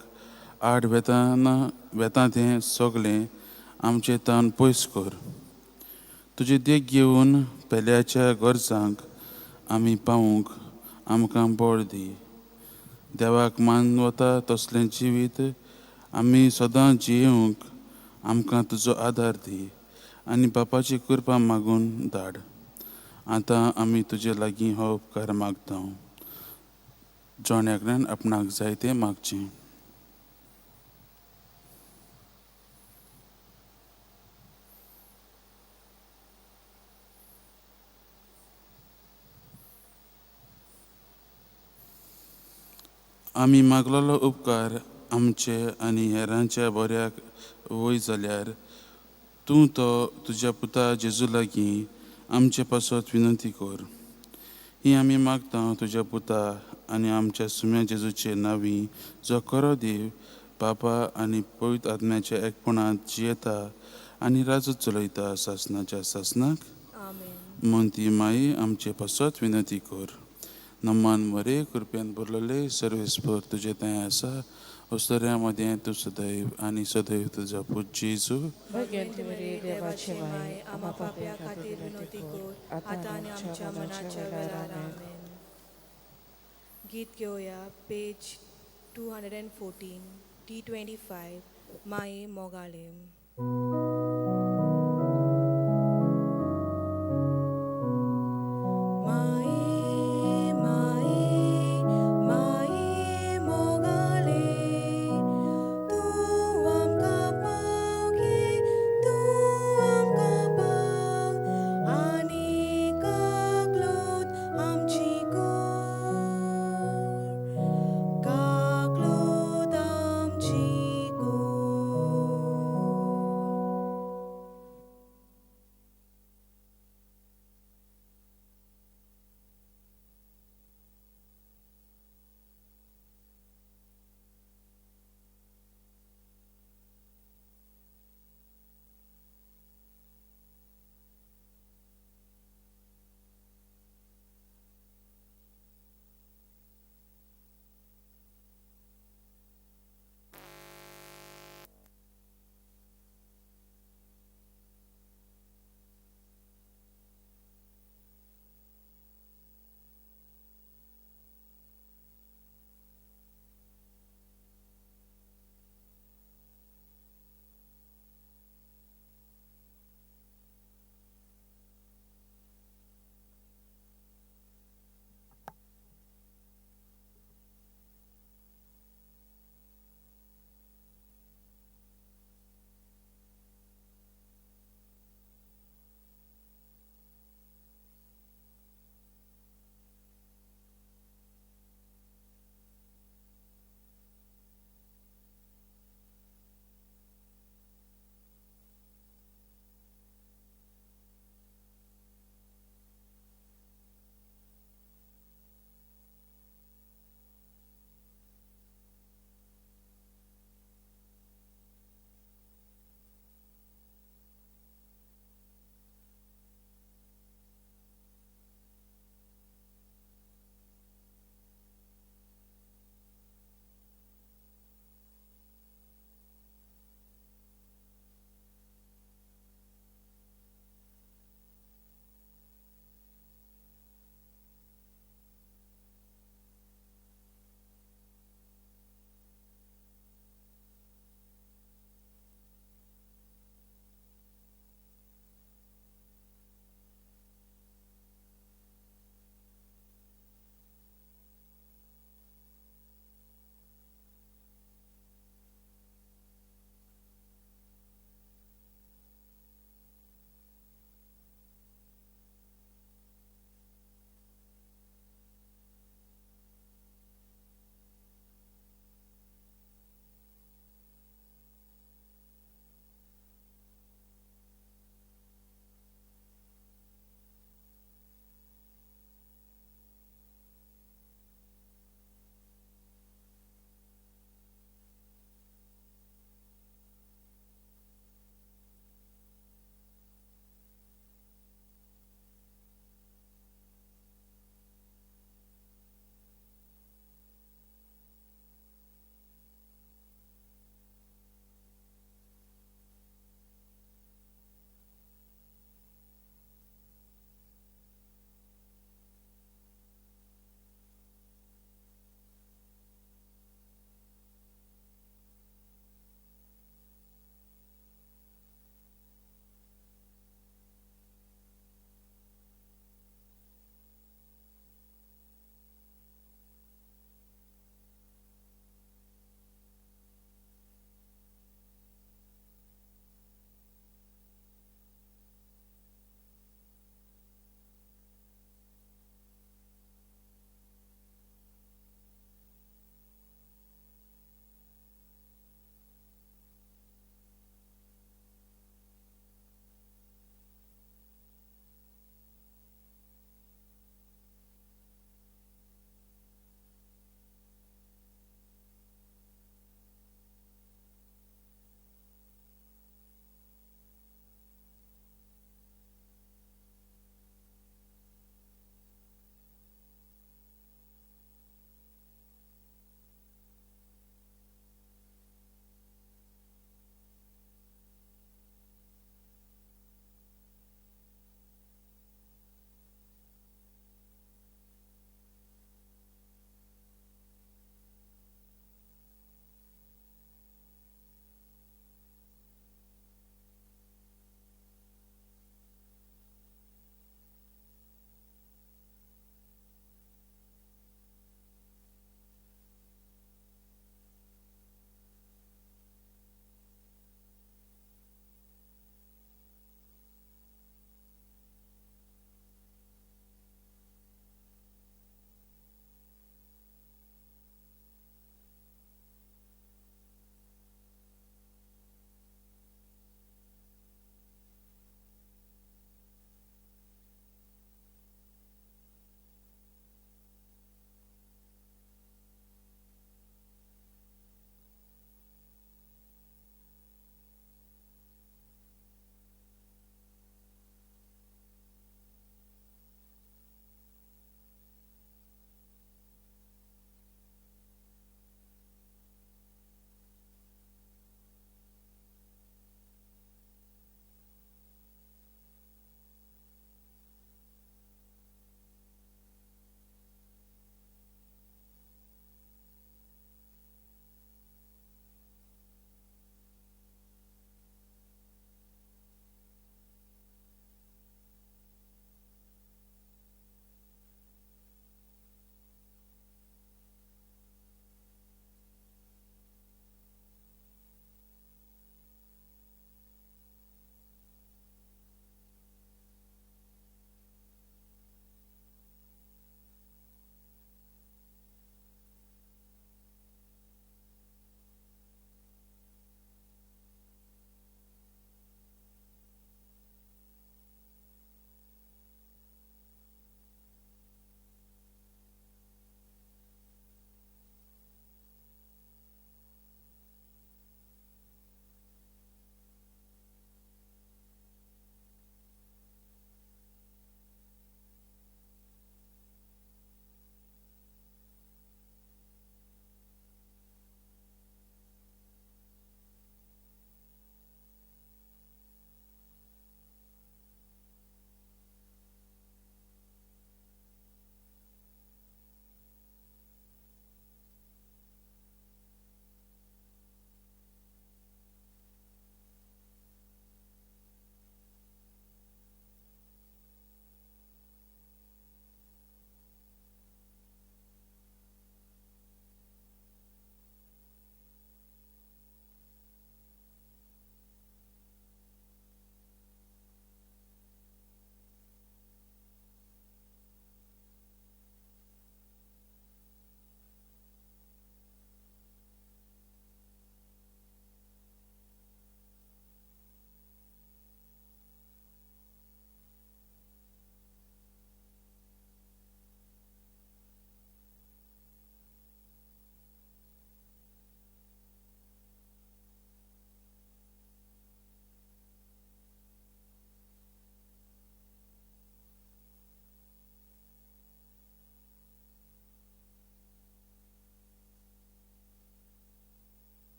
[SPEAKER 1] आड वेताना वेता तें सगळें आमचें तान पयस कर. तुजी देख घेवन पेल्याच्या गरजांक आमी पावूंक आमकां बळ दी. देवाक मानवता तसलें जिवीत आमी सदां जियेवंक आमकां तुजो आदार दी आनी बापाची कृपा मागून धाड. आतां आमी तुजे लागीं हो उपकार मागता. जण एकल्यान आपणाक जाय तें मागचें. आमी मागलेलो उपकार आमचे आनी हेरांच्या बऱ्याक वय जाल्यार तूं तो तुज्या पुता जेजू लागीं आमचे पासत विनंती कर. ही आमी मागता तुज्या पुता आनी आमच्या सुम्या जेजूचे नांवी, जो खरो देव बापा आनी पवित्र आत्म्याच्या एकपणांत जियेता आनी राजू चलयता सासनाच्या सासनाक.
[SPEAKER 2] आमेन.
[SPEAKER 1] मोंती माई आमचे पासत विनंती कर. नमान मरे कृपेन भरलेले सर्वेस्पर तुजे थंय आसा. ओसऱ्या मदें तूं सदैव आनी सदैव तुजो पूत जेजू.
[SPEAKER 2] भगवंती मरिये देवाची माय, आम्हा पाप्या खातीर विनवती कर, आतां आनी आमच्या मनाच्या वेळार. आमेन. गीत घेवया पेज 214 T25 माये मोगाळे. माये माये माये मोगाळे, तूं आमकां पाव गे, तूं आमकां पाव आनी काकलूत आमची कोर, काकलूत आमची कोर.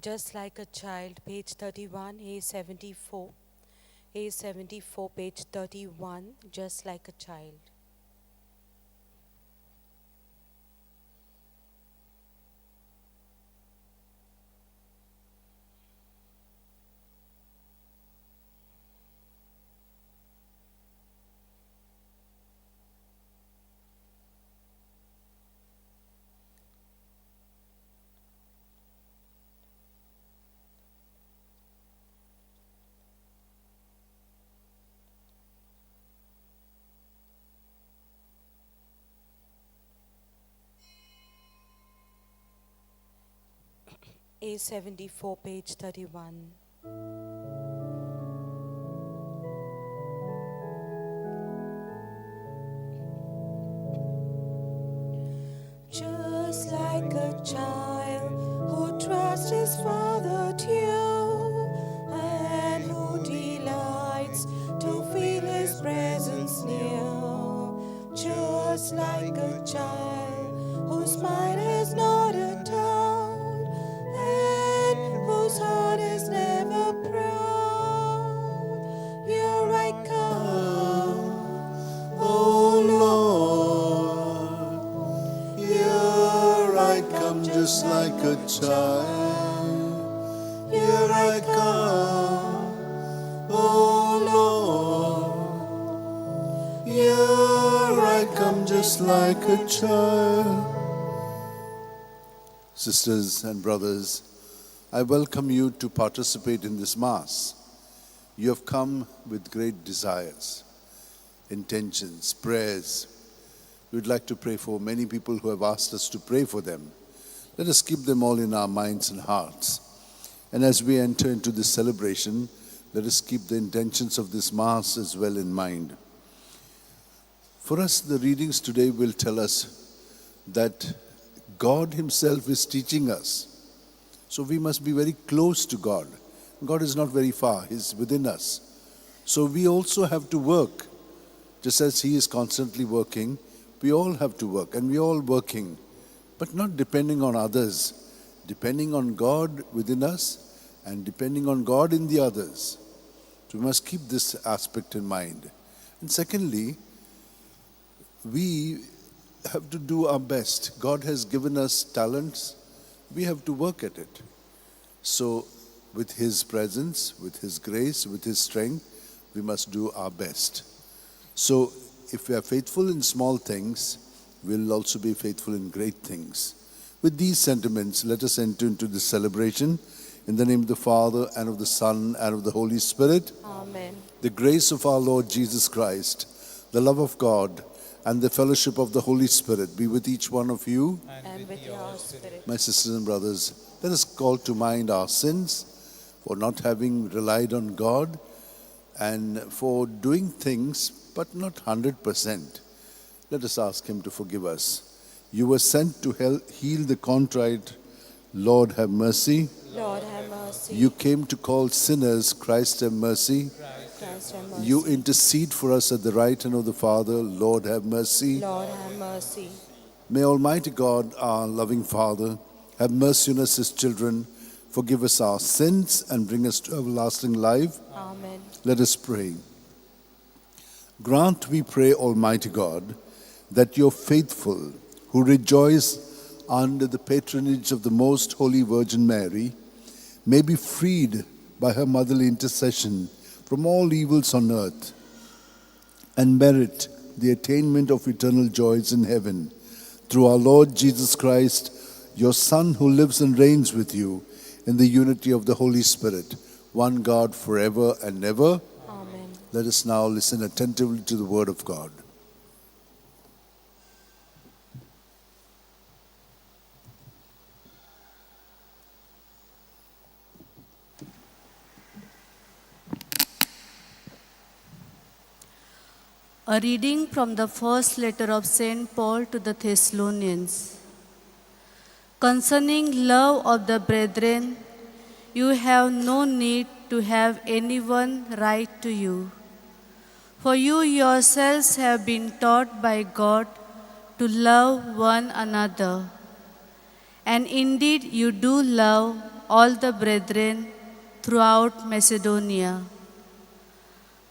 [SPEAKER 2] Just Like a Child, page 31, A74. A74, page 31, Just Like a Child. A74, page 31. Just like a child who trusts his father too, and who delights to feel his presence near. Just like a child whose mind is not a doubt, and whose heart is never proud. Here I come,
[SPEAKER 3] O Lord, here I come just like a child. Here I come, O Lord. Here I come just like a child. Sisters and brothers, I welcome you to participate in this Mass. You have come with great desires, intentions, prayers. We would like to pray for many people who have asked us to pray for them. Let us keep them all in our minds and hearts. And as we enter into this celebration, let us keep the intentions of this Mass as well in mind. For us, the readings today will tell us that God Himself is teaching us. So we must be very close to God. God is not very far, He's within us. So we also have to work. Just as He is constantly working, we all have to work, and we are all working, but not depending on others, depending on God within us and depending on God in the others. So we must keep this aspect in mind. And secondly, we have to do our best. God has given us talents. We have to work at it. So with His presence, with His grace, with His strength, we must do our best. So if we are faithful in small things, we'll also be faithful in great things. With these sentiments, let us enter into this celebration. In the name of the Father, and of the Son, and of the Holy Spirit.
[SPEAKER 2] Amen.
[SPEAKER 3] The grace of our Lord Jesus Christ, the love of God, and the fellowship of the Holy Spirit be with each one of you.
[SPEAKER 2] And with your spirit.
[SPEAKER 3] My sisters and brothers, let us call to mind our sins for not having relied on God and for doing things but not 100%. Let us ask Him to forgive us. You were sent to heal the contrite. Lord, have mercy.
[SPEAKER 2] Lord, have mercy.
[SPEAKER 3] You came to call sinners. Christ, have mercy.
[SPEAKER 2] Christ, have mercy.
[SPEAKER 3] You intercede for us at the right hand of the Father. Lord, have mercy.
[SPEAKER 2] Lord, have mercy.
[SPEAKER 3] May Almighty God, our loving Father, have mercy on us, His children, forgive us our sins, and bring us to everlasting life.
[SPEAKER 2] Amen.
[SPEAKER 3] Let us pray. Grant, we pray, Almighty God, that your faithful, who rejoice under the patronage of the Most Holy Virgin Mary, may be freed by her motherly intercession from all evils on earth and merit the attainment of eternal joys in heaven. Through our Lord Jesus Christ, your Son, who lives and reigns with you in the unity of the Holy Spirit, one God forever and ever.
[SPEAKER 2] Amen.
[SPEAKER 3] Let us now listen attentively to the Word of God.
[SPEAKER 5] A reading from the first letter of St. Paul to the Thessalonians. Concerning love of the brethren, you have no need to have anyone write to you, for you yourselves have been taught by God to love one another. And indeed you do love all the brethren throughout Macedonia.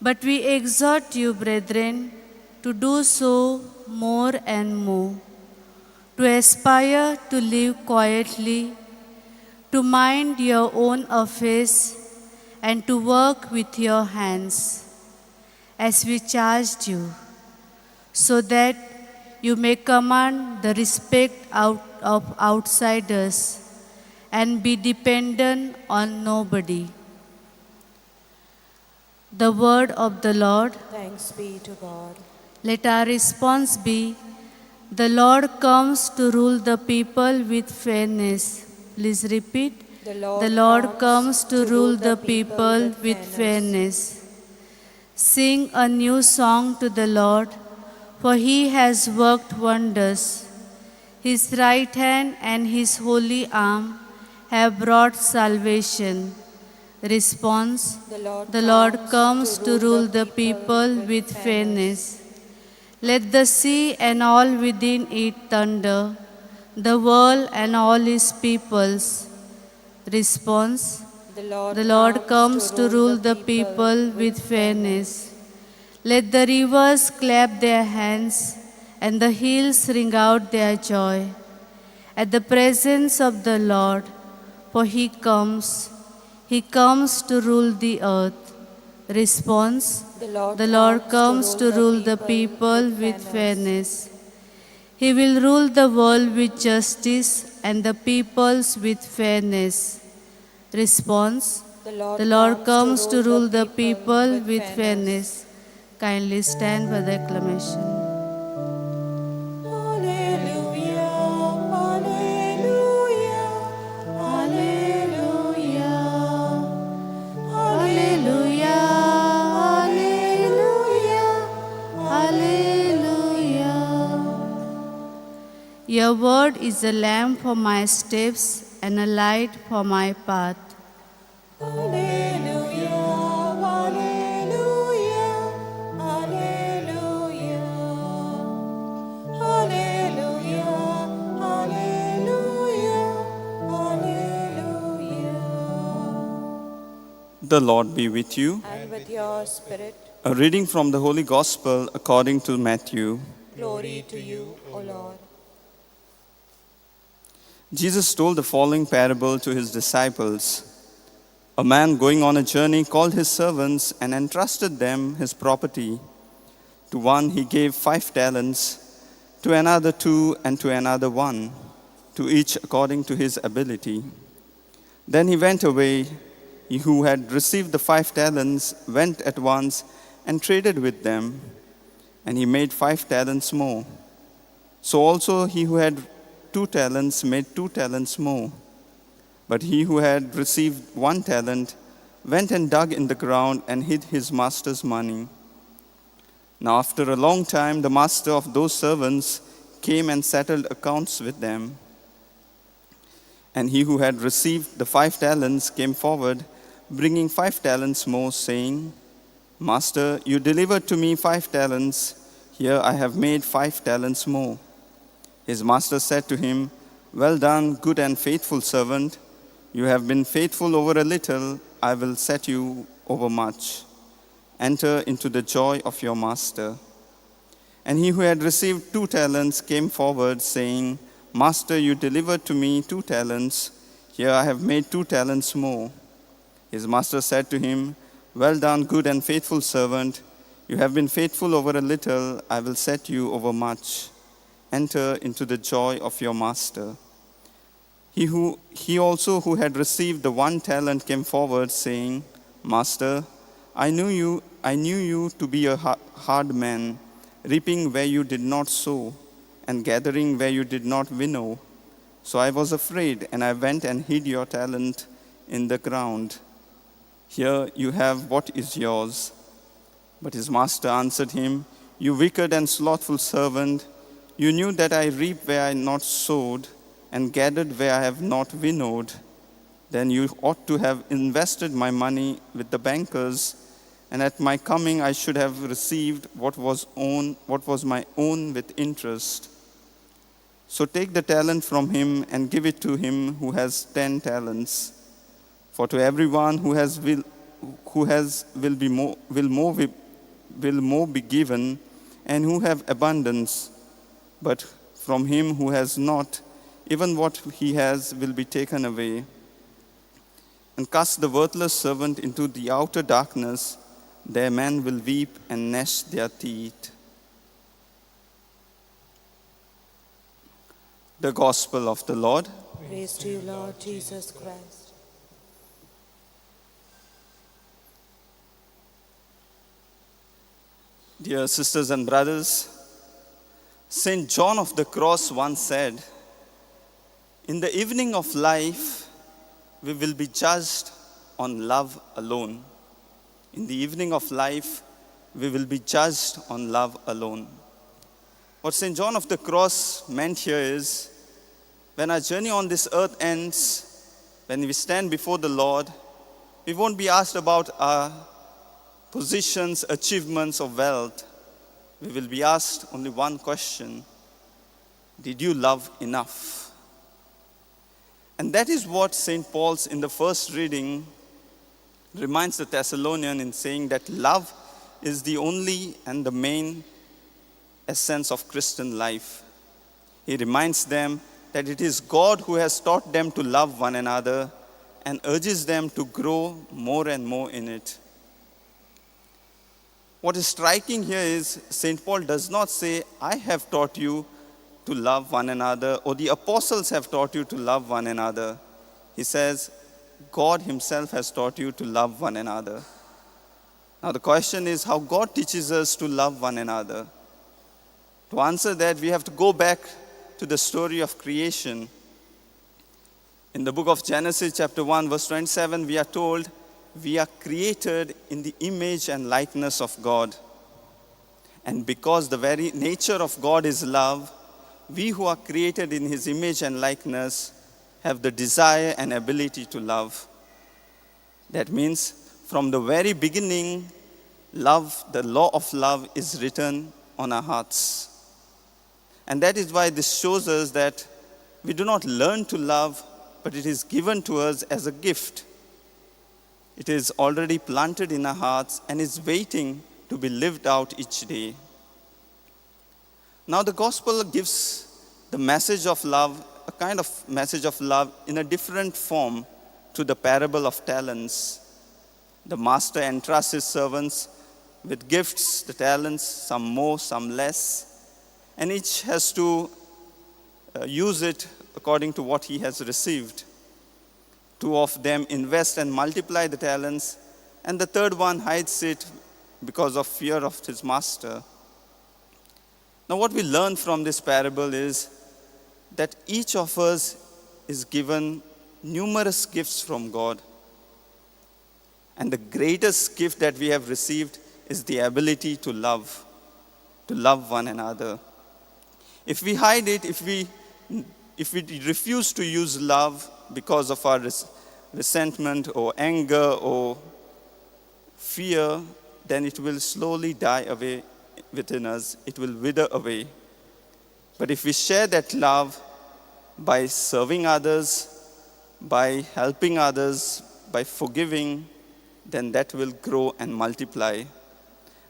[SPEAKER 5] But we exhort you, brethren, to do so more and more, to aspire to live quietly, to mind your own affairs, and to work with your hands, as we charged you, so that you may command the respect out of outsiders and be dependent on nobody. The word of the Lord.
[SPEAKER 2] Thanks be to God.
[SPEAKER 5] Let our response be, the Lord comes to rule the people with fairness. Please repeat.
[SPEAKER 2] The
[SPEAKER 5] Lord comes to rule the people with fairness. Sing a new song to the Lord, for he has worked wonders. His right hand and his holy arm have brought salvation. Response:
[SPEAKER 2] The
[SPEAKER 5] The Lord comes to rule the people with fairness. Let the sea and all within it thunder, the world and all its peoples. Response:
[SPEAKER 2] The
[SPEAKER 5] The Lord comes to rule the people with fairness. Let the rivers clap their hands and the hills ring out their joy at the presence of the Lord, for he comes. He comes to rule the earth. Response:
[SPEAKER 2] The
[SPEAKER 5] The Lord comes to rule the people with fairness. He will rule the world with justice and the peoples with fairness. Response:
[SPEAKER 2] The
[SPEAKER 5] The Lord comes to rule the people with fairness. Kindly stand for the acclamation.
[SPEAKER 2] Alleluia, alleluia,
[SPEAKER 5] Alleluia, alleluia, alleluia, alleluia. Your word is a lamp for my steps and a light for my path.
[SPEAKER 2] Alleluia, alleluia, alleluia, alleluia, alleluia, alleluia.
[SPEAKER 6] The Lord be with you.
[SPEAKER 2] And with your spirit,
[SPEAKER 6] A reading from the Holy Gospel according to Matthew.
[SPEAKER 2] glory to you, O Lord.
[SPEAKER 6] Jesus told the following parable to his disciples. A man going on a journey called his servants and entrusted them his property. To one he gave 5 talents, to another 2, and to another 1, to each according to his ability. Then he went away. He who had received the 5 talents went at once and traded with them, and he made 5 talents more. So also he who had 2 talents made 2 talents more. But he who had received 1 talent went and dug in the ground and hid his master's money. Now after a long time, the master of those servants came and settled accounts with them. And he who had received the 5 talents came forward, bringing 5 talents more, saying, Master, you delivered to me 5 talents. Here I have made 5 talents more. His master said to him, Well done, good and faithful servant. You have been faithful over a little, I will set you over much. Enter into the joy of your master. And he who had received 2 talents came forward, saying, Master, you delivered to me 2 talents. Here I have made 2 talents more. His master said to him, Well done, good and faithful servant. You have been faithful over a little, I will set you over much. Enter into the joy of your master. He also who had received the 1 talent came forward, saying, Master, I knew you to be a hard man, reaping where you did not sow, and gathering where you did not winnow. So I was afraid, and I went and hid your talent in the ground. Here you have what is yours. But his master answered him, You wicked and slothful servant, you knew that I reap where I not sowed, and gathered where I have not winnowed. Then you ought to have invested my money with the bankers, and at my coming I should have received what was my own with interest. So take the talent from him and give it to him who has 10 talents. For to everyone who has will more be given, and who have abundance, but from him who has not, even what he has will be taken away. And cast the worthless servant into the outer darkness. There men will weep and gnash their teeth. The Gospel of the Lord.
[SPEAKER 2] Praise to you, Lord Jesus Christ.
[SPEAKER 6] Dear sisters and brothers, St. John of the Cross once said, "In the evening of life, we will be judged on love alone." In the evening of life, we will be judged on love alone. What St. John of the Cross meant here is, when our journey on this earth ends, when we stand before the Lord, we won't be asked about our positions, achievements, or wealth. We will be asked only one question: did you love enough? And that is what St. Paul's in the first reading reminds the Thessalonian in saying that love is the only and the main essence of Christian life. He reminds them that it is God who has taught them to love one another and urges them to grow more and more in it. What is striking here is St. Paul does not say, I have taught you to love one another, or the apostles have taught you to love one another. He says, God himself has taught you to love one another. Now the question is how God teaches us to love one another. To answer that, we have to go back to the story of creation. In the book of Genesis, chapter 1, verse 27, we are told we are created in the image and likeness of God. And because the very nature of God is love, we who are created in his image and likeness have the desire and ability to love. That means from the very beginning, love, the law of love is written on our hearts. And that is why this shows us that we do not learn to love, but it is given to us as a gift. It is already planted in our hearts and is waiting to be lived out each day. Now the gospel gives the message of love, a kind of message of love in a different form to the parable of talents. The master entrusts his servants with gifts, the talents, some more, some less, and each has to use it according to what he has received. Two of them invest and multiply the talents, and the third one hides it because of fear of his master. Now what we learn from this parable is that each of us is given numerous gifts from God. And the greatest gift that we have received is the ability to love one another. If we hide it, if we refuse to use love because of our resentment or anger or fear, then it will slowly die away within us. It will wither away. But if we share that love by serving others, by helping others, by forgiving, then that will grow and multiply.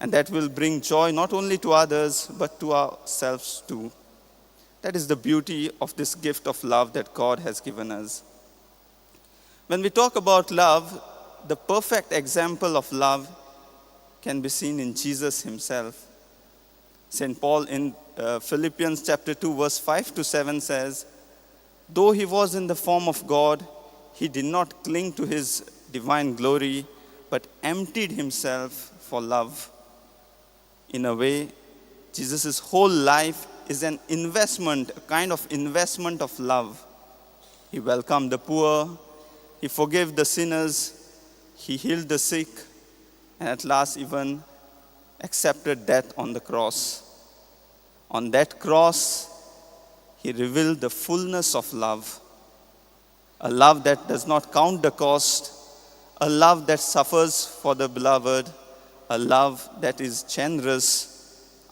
[SPEAKER 6] And that will bring joy not only to others, but to ourselves too. That is the beauty of this gift of love that God has given us. When we talk about love, the perfect example of love can be seen in Jesus himself. St. Paul in Philippians chapter 2, verse 5 to 7 says, "Though he was in the form of God, he did not cling to his divine glory, but emptied himself for love." In a way, Jesus' whole life is an investment, a kind of investment of love. He welcomed the poor, he forgave the sinners, he healed the sick, and at last even accepted death on the cross. On that cross, he revealed the fullness of love, a love that does not count the cost, a love that suffers for the beloved, a love that is generous,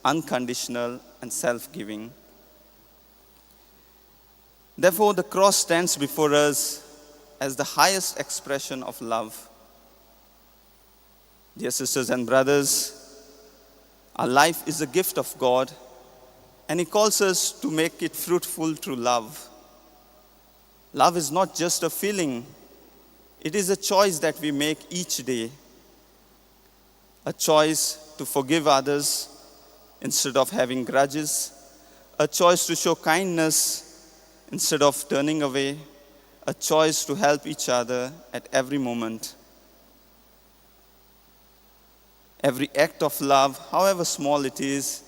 [SPEAKER 6] unconditional, and self-giving. Therefore, the cross stands before us as the highest expression of love. Dear sisters and brothers, our life is a gift of God, and He calls us to make it fruitful through love. Love is not just a feeling, it is a choice that we make each day. A choice to forgive others instead of having grudges, a choice to show kindness instead of turning away, a choice to help each other at every moment. Every act of love, however small it is,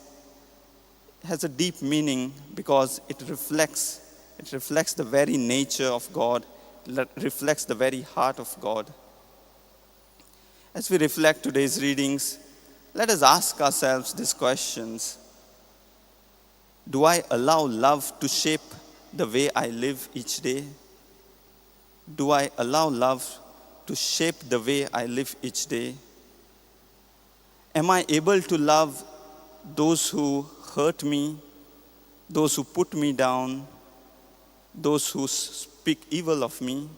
[SPEAKER 6] has a deep meaning because it reflects the very nature of God, reflects the very heart of God. As we reflect today's readings, let us ask ourselves these questions. Do I allow love to shape the way I live each day? Do I allow love to shape the way I live each day? Am I able to love those who hurt me, those who put me down, those who speak evil of me?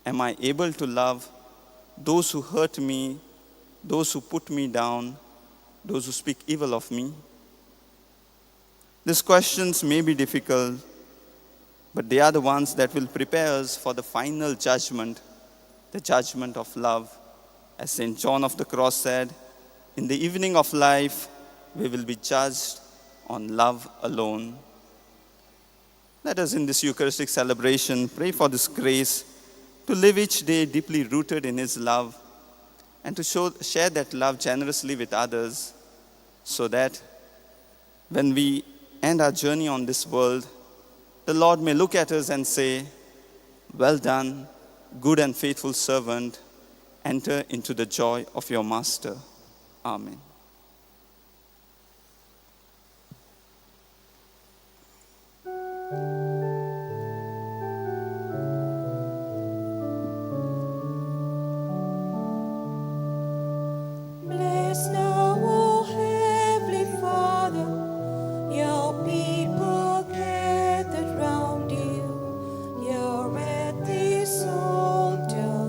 [SPEAKER 6] Am I able to love those who hurt me, those who put me down, those who speak evil of me? These questions may be difficult, but they are the ones that will prepare us for the final judgment, the judgment of love. As St. John of the Cross said, in the evening of life, we will be judged on love alone. Let us in this Eucharistic celebration pray for this grace to live each day deeply rooted in His love and to share that love generously with others, so that when we end our journey on this world, the Lord may look at us and say, "Well done, good and faithful servant. Enter into the joy of your master." Amen.
[SPEAKER 2] Bless now, O Heavenly Father, your people gathered round you, you're at this altar,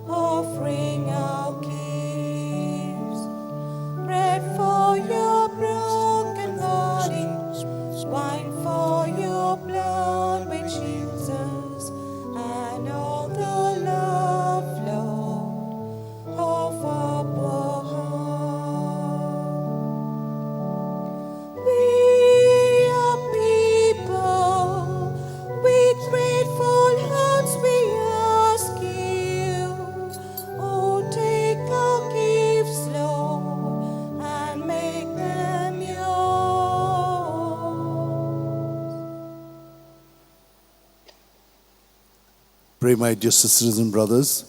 [SPEAKER 2] offering our gifts, bread for your broken body, wine for your blood which heals us, and all the love, Lord, of our poor heart. We are people with grateful hearts, we ask you, oh, take our gifts, Lord, and make them yours.
[SPEAKER 3] Pray, my dear sisters and brothers,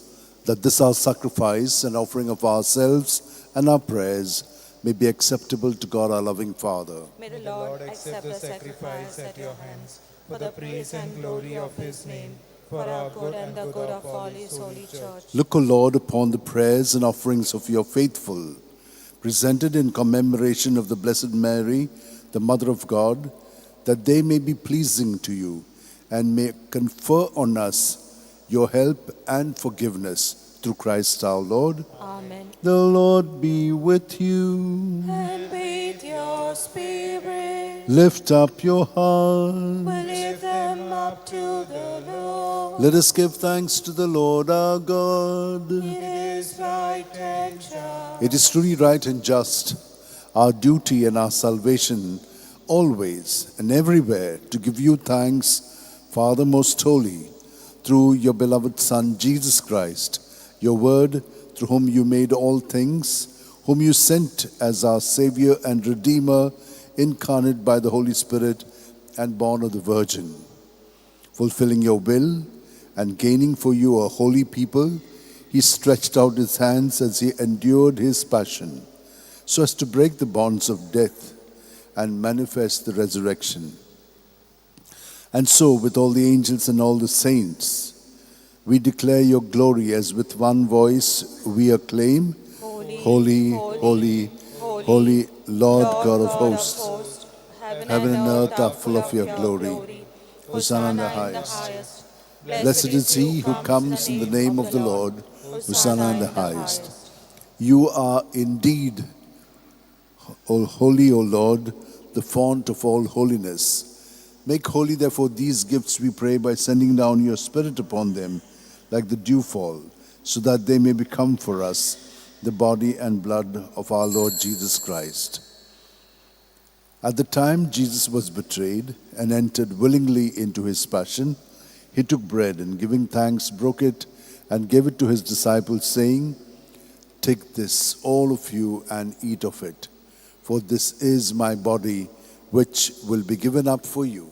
[SPEAKER 3] that this our sacrifice and offering of ourselves and our prayers may be acceptable to God our loving Father.
[SPEAKER 2] May the
[SPEAKER 7] May the
[SPEAKER 2] Lord
[SPEAKER 7] Lord
[SPEAKER 2] accept the sacrifice at your hands for the praise and glory of his name, for our good and the good of all his holy church.
[SPEAKER 3] Look, O Lord, upon the prayers and offerings of your faithful, presented in commemoration of the Blessed Mary, the Mother of God, that they may be pleasing to you and may confer on us your help and forgiveness through Christ our Lord.
[SPEAKER 2] Amen.
[SPEAKER 3] The Lord be with you.
[SPEAKER 2] And with your spirit,
[SPEAKER 3] Lift up your heart.
[SPEAKER 2] we lift them up to the Lord.
[SPEAKER 3] Let us give thanks to the Lord our God.
[SPEAKER 2] It is right and just.
[SPEAKER 3] It is truly right and just, our duty and our salvation, always and everywhere to give you thanks, Father most holy, through your beloved Son, Jesus Christ, your Word, through whom you made all things, whom you sent as our Savior and Redeemer, incarnate by the Holy Spirit and born of the Virgin. Fulfilling your will and gaining for you a holy people, he stretched out his hands as he endured his passion, so as to break the bonds of death and manifest the resurrection. And so, with all the angels and all the saints, we declare your glory as with one voice we acclaim,
[SPEAKER 2] Holy,
[SPEAKER 3] Holy, holy, holy, Lord God of hosts.
[SPEAKER 2] Heaven
[SPEAKER 3] Heaven and earth are full of your glory. Hosanna in the highest. Blessed is he who comes in the name of the Lord. Hosanna in the highest. You are indeed O holy, O Lord, the font of all holiness. Make holy, therefore, these gifts, we pray, by sending down your Spirit upon them, like the dewfall, so that they may become for us the body and blood of our Lord Jesus Christ. At the time Jesus was betrayed and entered willingly into his passion, he took bread and, giving thanks, broke it and gave it to his disciples, saying, "Take this, all of you, and eat of it, for this is my body, which will be given up for you."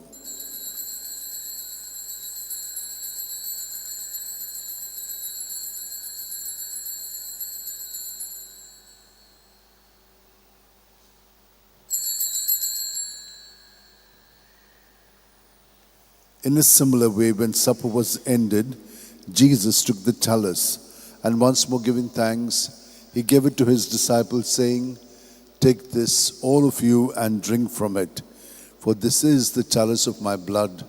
[SPEAKER 3] In a similar way, when supper was ended, Jesus took the chalice, and once more giving thanks, he gave it to his disciples, saying, "Take this, all of you, and drink from it, for this is the chalice of my blood,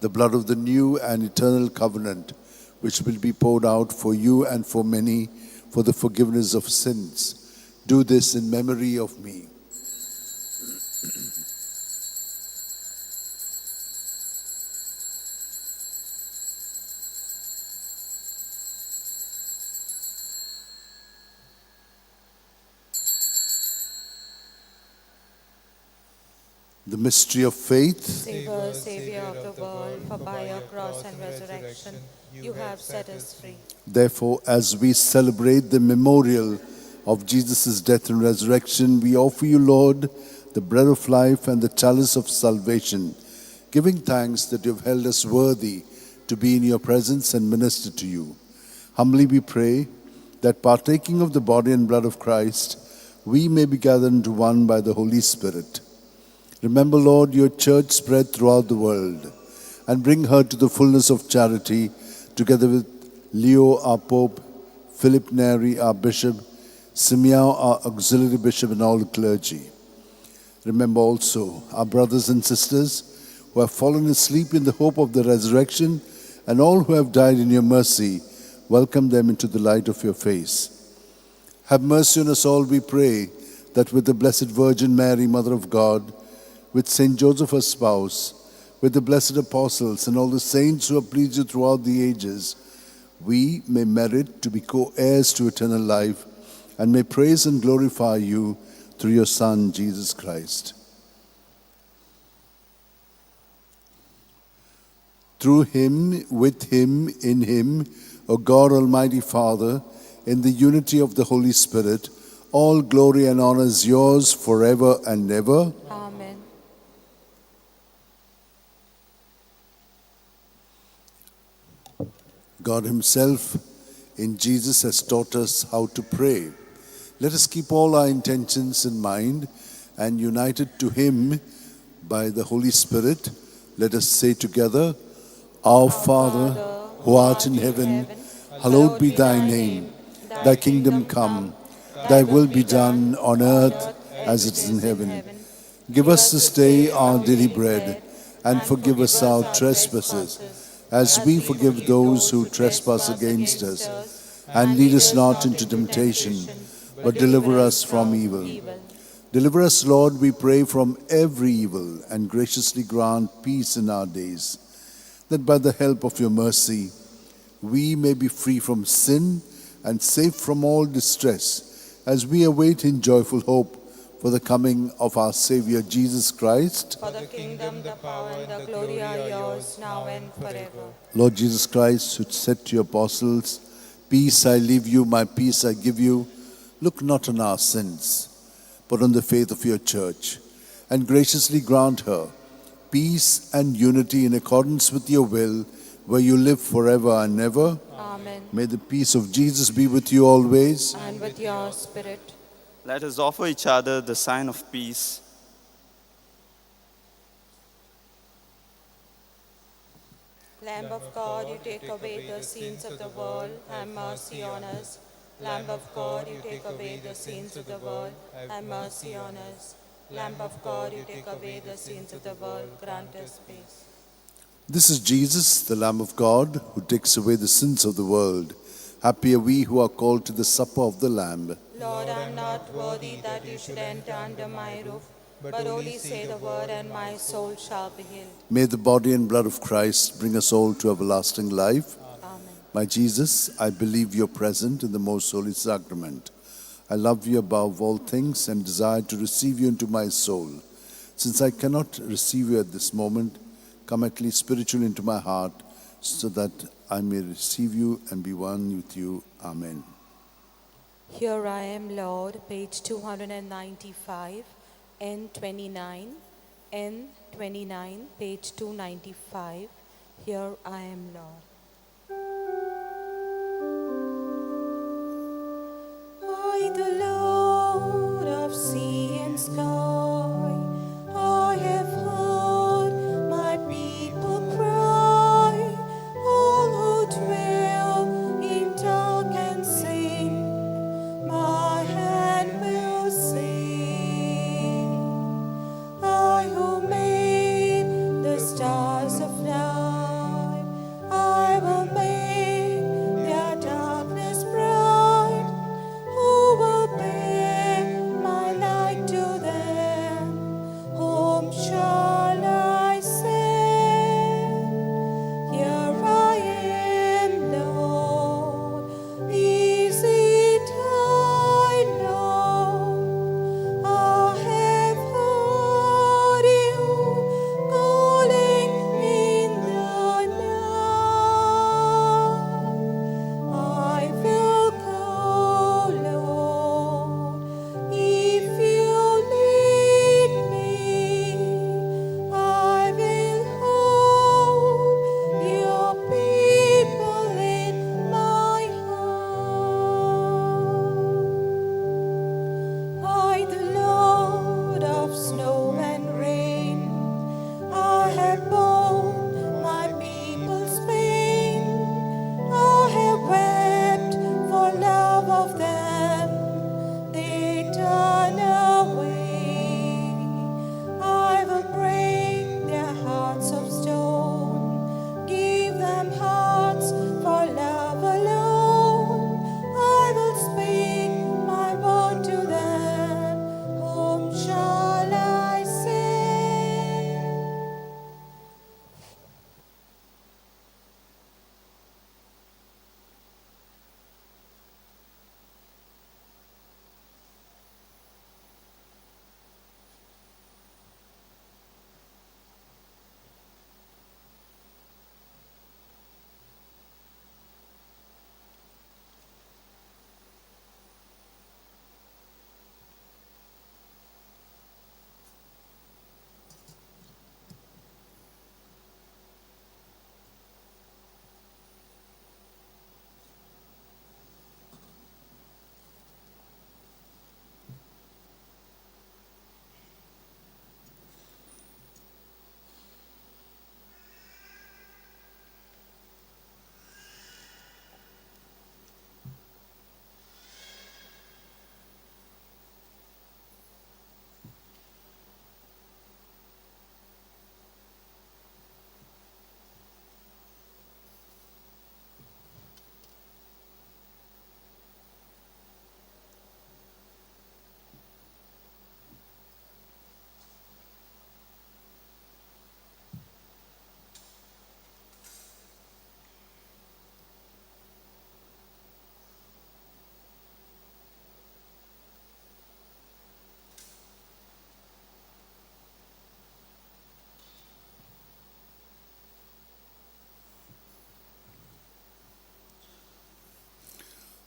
[SPEAKER 3] the blood of the new and eternal covenant, which will be poured out for you and for many for the forgiveness of sins. Do this in memory of me." The mystery of faith.
[SPEAKER 2] Save us, Savior of the world, for by your cross and resurrection you have set us free.
[SPEAKER 3] Therefore, as we celebrate the memorial of Jesus' death and resurrection, we offer you, Lord, the bread of life and the chalice of salvation, giving thanks that you have held us worthy to be in your presence and minister to you. Humbly we pray that, partaking of the body and blood of Christ, we may be gathered into one by the Holy Spirit. Remember, Lord, your church spread throughout the world, and bring her to the fullness of charity, together with Leo, our Pope, Philip Neri, our Bishop, Simeon, our Auxiliary Bishop, and all the clergy. Remember also our brothers and sisters who have fallen asleep in the hope of the resurrection, and all who have died in your mercy. Welcome them into the light of your face. Have mercy on us all, we pray, that with the Blessed Virgin Mary, Mother of God, with Saint Joseph, her spouse, with the blessed apostles and all the saints who have pleased you throughout the ages, we may merit to be co-heirs to eternal life, and may praise and glorify you through your Son, Jesus Christ. Through him, with him, in him, O God, Almighty Father, in the unity of the Holy Spirit, all glory and honor is yours forever and ever.
[SPEAKER 2] Amen.
[SPEAKER 3] God himself in Jesus has taught us how to pray. Let us keep all our intentions in mind and united to him by the Holy Spirit, let us say together, Our Father, who art in heaven, hallowed be thy name. Thy kingdom come, thy will be done on earth as it is in heaven. Give us this day our daily bread, and forgive us our trespasses, as we forgive those who trespass against us. And lead us not into temptation, but deliver us from evil. Deliver us, Lord, we pray, from every evil, and graciously grant peace in our days, that by the help of your mercy we may be free from sin and safe from all distress, as we await in joyful hope for the coming of our Savior Jesus Christ.
[SPEAKER 2] For the kingdom, the power, and the glory are yours, now and forever.
[SPEAKER 3] Lord Jesus Christ, who said to your apostles, "Peace I leave you, my peace I give you," look not on our sins, but on the faith of your church, and graciously grant her peace and unity in accordance with your will, where you live forever and ever.
[SPEAKER 2] Amen.
[SPEAKER 3] May the peace of Jesus be with you always.
[SPEAKER 2] And with your spirit.
[SPEAKER 6] Let us offer each other the sign of peace.
[SPEAKER 2] Lamb of God, you take away the sins of the world, have mercy on us. Lamb of God, you take away the sins of the world, have mercy on us. Lamb of God, you take away the sins of the world, grant us peace.
[SPEAKER 3] This is Jesus, the Lamb of God, who takes away the sins of the world. Happy are we who are called to the supper of the Lamb.
[SPEAKER 2] Lord, I am not worthy that you should enter under my roof, but only say the word, and my soul shall be healed.
[SPEAKER 3] May the body and blood of Christ bring us all to everlasting life.
[SPEAKER 2] Amen.
[SPEAKER 3] My Jesus, I believe you are present in the most holy sacrament. I love you above all things and desire to receive you into my soul. Since I cannot receive you at this moment, come at least spiritually into my heart, so that I may receive you and be one with you. Amen.
[SPEAKER 2] Here I am, Lord, page 295, N29, N29, page 295. Here I am, Lord. I, the Lord of sea and sky, I have heard my people cry, all who dwell in dark and sin, my hand will save. I who made the stars of night, I will make their darkness bright. Who will bear my light to them? Whom shall I send? Here I am, Lord. Is it I, Lord? I have heard you calling in the night. I will go, Lord, if you lead me. I will hold your people in my heart. I, the Lord of snow and rain, I have borne my people's pain. I have wept for love of them. They turn away. I will break their hearts of stone, give them hearts for love alone. I will speak my word to them. Whom shall I send?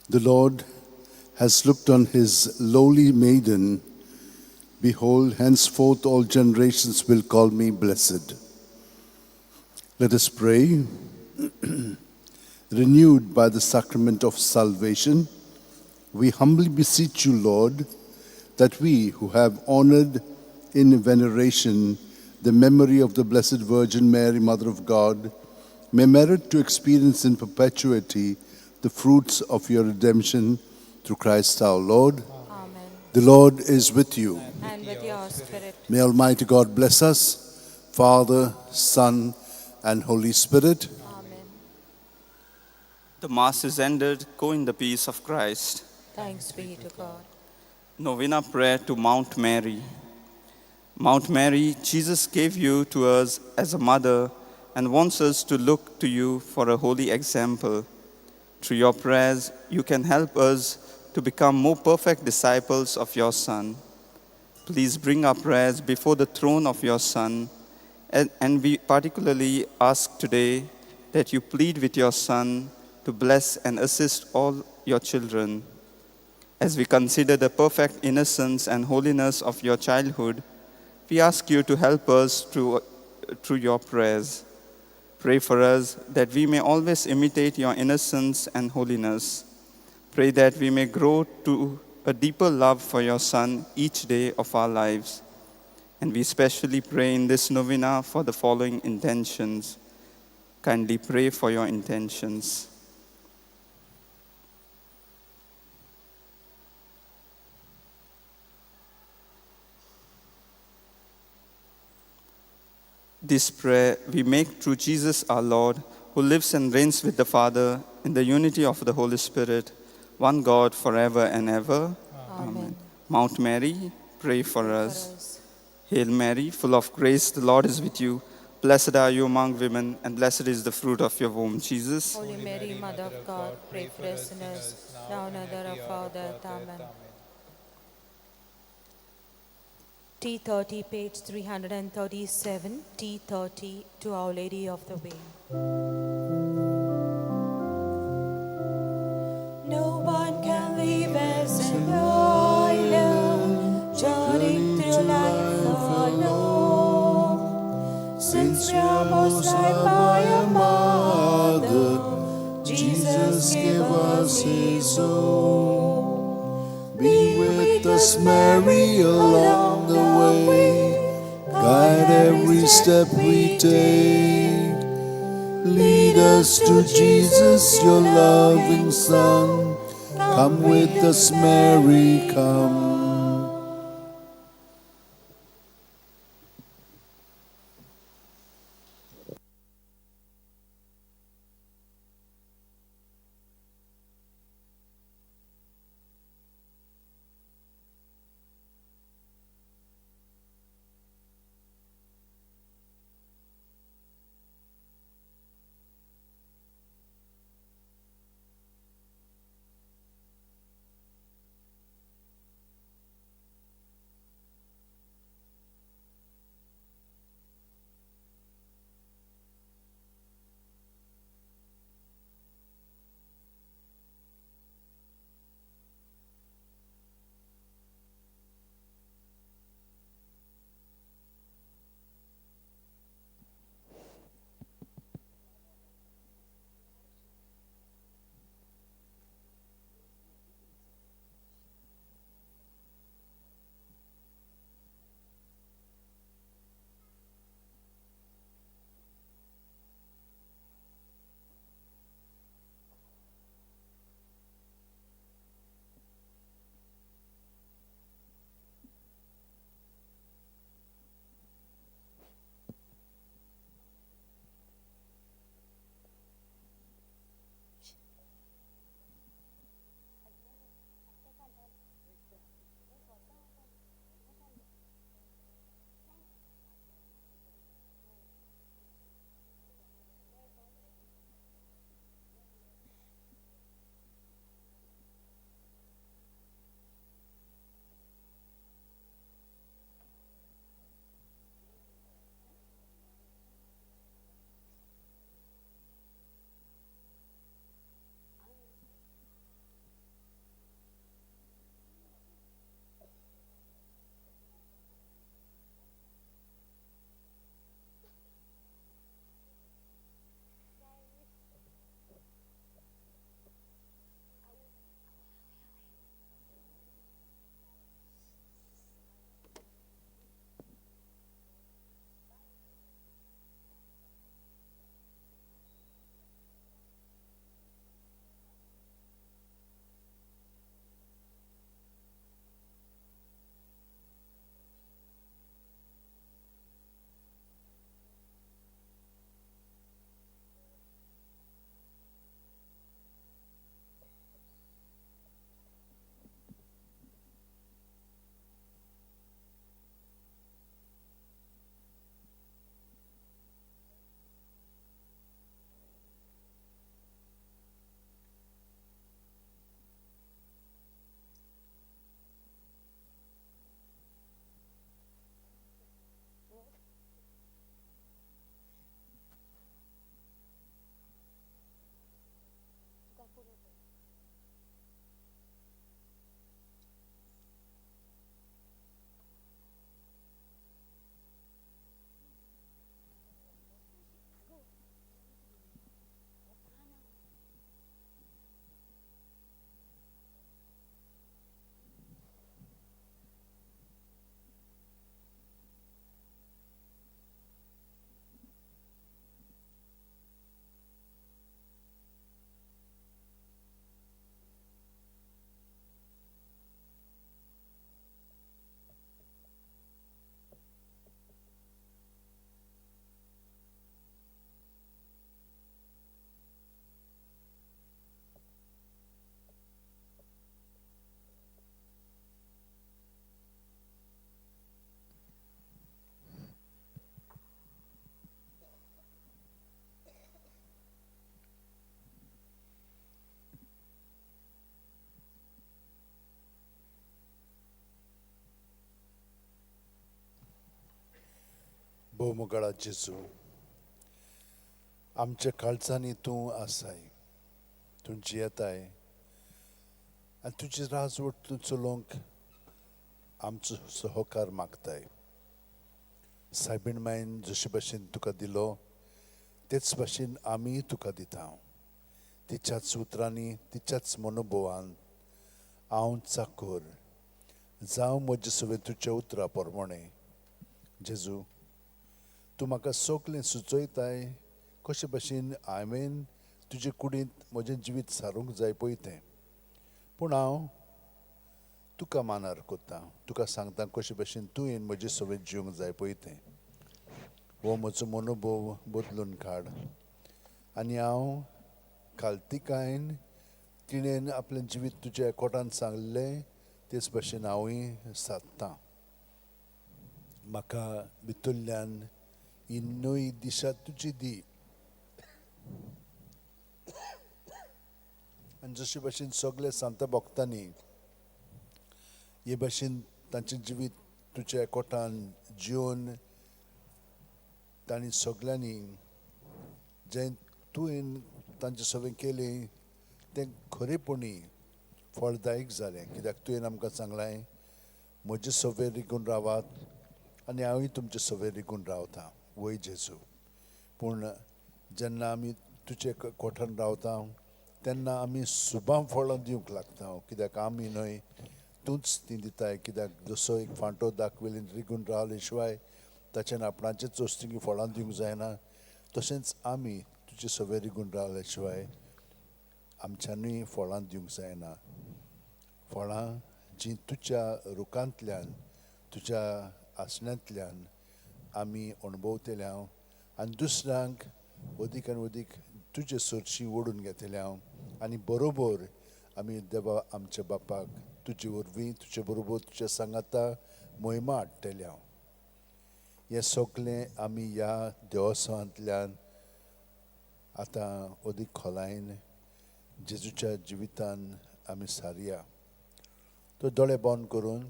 [SPEAKER 3] The Lord has looked on his lowly maiden. Behold, henceforth all generations will call me blessed. Let us pray. Renewed by the sacrament of salvation, we humbly beseech you, Lord, that we who have honored in veneration the memory of the Blessed Virgin Mary, Mother of God, may merit to experience in perpetuity the fruits of your redemption through Christ our Lord.
[SPEAKER 2] Amen.
[SPEAKER 3] The Lord is with you.
[SPEAKER 2] And with your spirit.
[SPEAKER 3] May Almighty God bless us, Father, Son, and Holy Spirit.
[SPEAKER 2] Amen.
[SPEAKER 6] The Mass is ended. Go in the peace of Christ.
[SPEAKER 2] Thanks be to God.
[SPEAKER 6] Novena prayer to Mount Mary. Mount Mary, Jesus gave you to us as a mother and wants us to look to you for a holy example. Through your prayers, you can help us to become more perfect disciples of your Son. Please bring our prayers before the throne of your Son, and we particularly ask today that you plead with your Son to bless and assist all your children. As we consider the perfect innocence and holiness of your childhood, we ask you to help us through your prayers. Pray for us that we may always imitate your innocence and holiness. Pray that we may grow to a deeper love for your Son each day of our lives. And we especially pray in this novena for the following intentions. Kindly pray for your intentions. This prayer we make through Jesus our Lord, who lives and reigns with the Father in the unity of the Holy Spirit, one God, forever and ever.
[SPEAKER 2] Amen.
[SPEAKER 6] Mount Mary, pray for us. Hail Mary, full of grace, the Lord is with you. Blessed are you among women, and blessed is the fruit of your womb, Jesus.
[SPEAKER 2] Holy Mary, Mother of God, pray for us sinners, now and at the hour of our death. Amen. T30, page 337, T30, to Our Lady of the Way. No one can live as an island, journeying through life alone. Since we are most loved by a mother, Jesus gave us His own.
[SPEAKER 3] Be with us, Mary, along the way. Guide every step we take. Lead us to Jesus, your loving Son. Come with us, Mary, come. भोवमोगाळा जेजू, आमच्या काळजांनी तूं आसाय, तूं जियेताय आनी तुजी राजवट तूं चलोवंक आमचो सहकार मागताय. सायबीण मायन जशे भाशेन तुका दिलो तेच भाशेन आमीय तुका दिता. तिच्याच उतरांनी, तिच्याच मनोभवान हांव चाकोर जावं म्हजे सवें तुज्या उतरां प्रमाणें. जेजू, तूं म्हाका सगलें सुचयताय कशे भाशेन हांवें तुजे कुडींत म्हजें जिवीत सारूंक जाय पळय तें. पूण हांव तुका मानार करता, तुका सांगता कशे भाशेन तुवें म्हजे सवें जिवंक जाय पळय तें. हो म्हजो मनोभव बदलून काड आनी हांव कालतिकायन तिणें आपलें जिवीत तुज्या एकवटान सांगलें तेच भाशेन हांवूय सादतां. म्हाका भितरल्यान ही न्हय दिशा तुजी दी आनी जशे भाशेन सगळे सांता भक्तांनी हे भाशेन तांचें जिवीत तुज्या एकवटान जिवन तांणी सगळ्यांनी जें तुवें तांचें सगळें केलें तें खरेपणी फळदायक जालें. कित्याक तुवें आमकां सांगलें म्हजे सवेर रिगून रावात आनी हांवूय तुमचे सवेर रिगून रावतां. वय जेजू, पूण जेन्ना आमी तुजे कोठान रावता तेन्ना आमी सुबां फळां दिवंक लागता. कित्याक आमी न्हय तूंच ती दिताय. कित्याक जसो एक फांटो दाखवेलीन रिगून रावले शिवाय ताच्यान आपणाचेच वस्तूंक फळां दिवंक जायना, तशेंच आमी तुजे सवेर रिगून रावले शिवाय आमच्यानूय फळां दिवंक जायना. फळां जीं तुज्या रुखांतल्यान, तुज्या आसण्यांतल्यान आमी अणभवतले हांव आनी दुसऱ्यांक अदीक आनी अदीक तुजे सरशी ओडून घेतले हांव आनी बरोबर आमी देवा आमच्या बापाक तुजे वरवीं, तुजे बरोबर, तुज्या सांगाता मोहिमा हाडटले हांव. हें सगलें आमी ह्या देवस्वांतल्यान आतां अदीक खोलायेन जेजूच्या जिवितान आमी सारया. तो दोळे बंद करून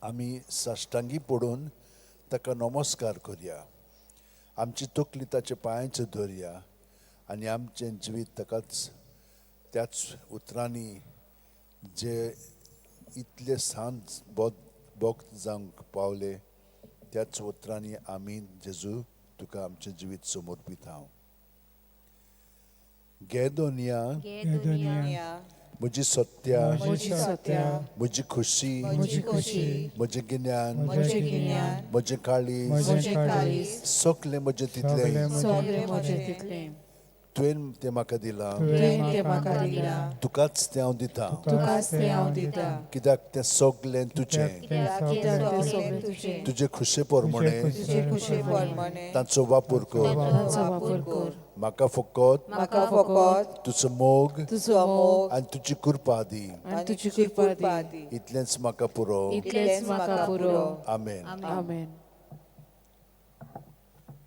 [SPEAKER 3] आमी साश्टांगी पडून ताका नमस्कार करया. आमची तकली ताच्या पांयांचेर धरया आनी आमचें जिवीत ताकाच त्याच उतरांनी जे इतले सांत भक्त जावंक पावले त्याच उतरांनी आमी जेजू तुका आमचें जिवीत समर्पीत हांव. घे दोनया म्हजी सत्या, म्हजी खुशी, म्हजें गिन्यान, म्हजें काळीज, सगलें म्हजें तितलें तुवें तें म्हाका दिलां, तुकाच तें हांव दितां. कित्याक तें सगलें तुजें, तुजे खुशे प्रमाणें तांचो वापर कर. म्हाका फकत तुजो मोग आनी तुजी कृपा दी, इतलेंच म्हाका पुरो. आमेन.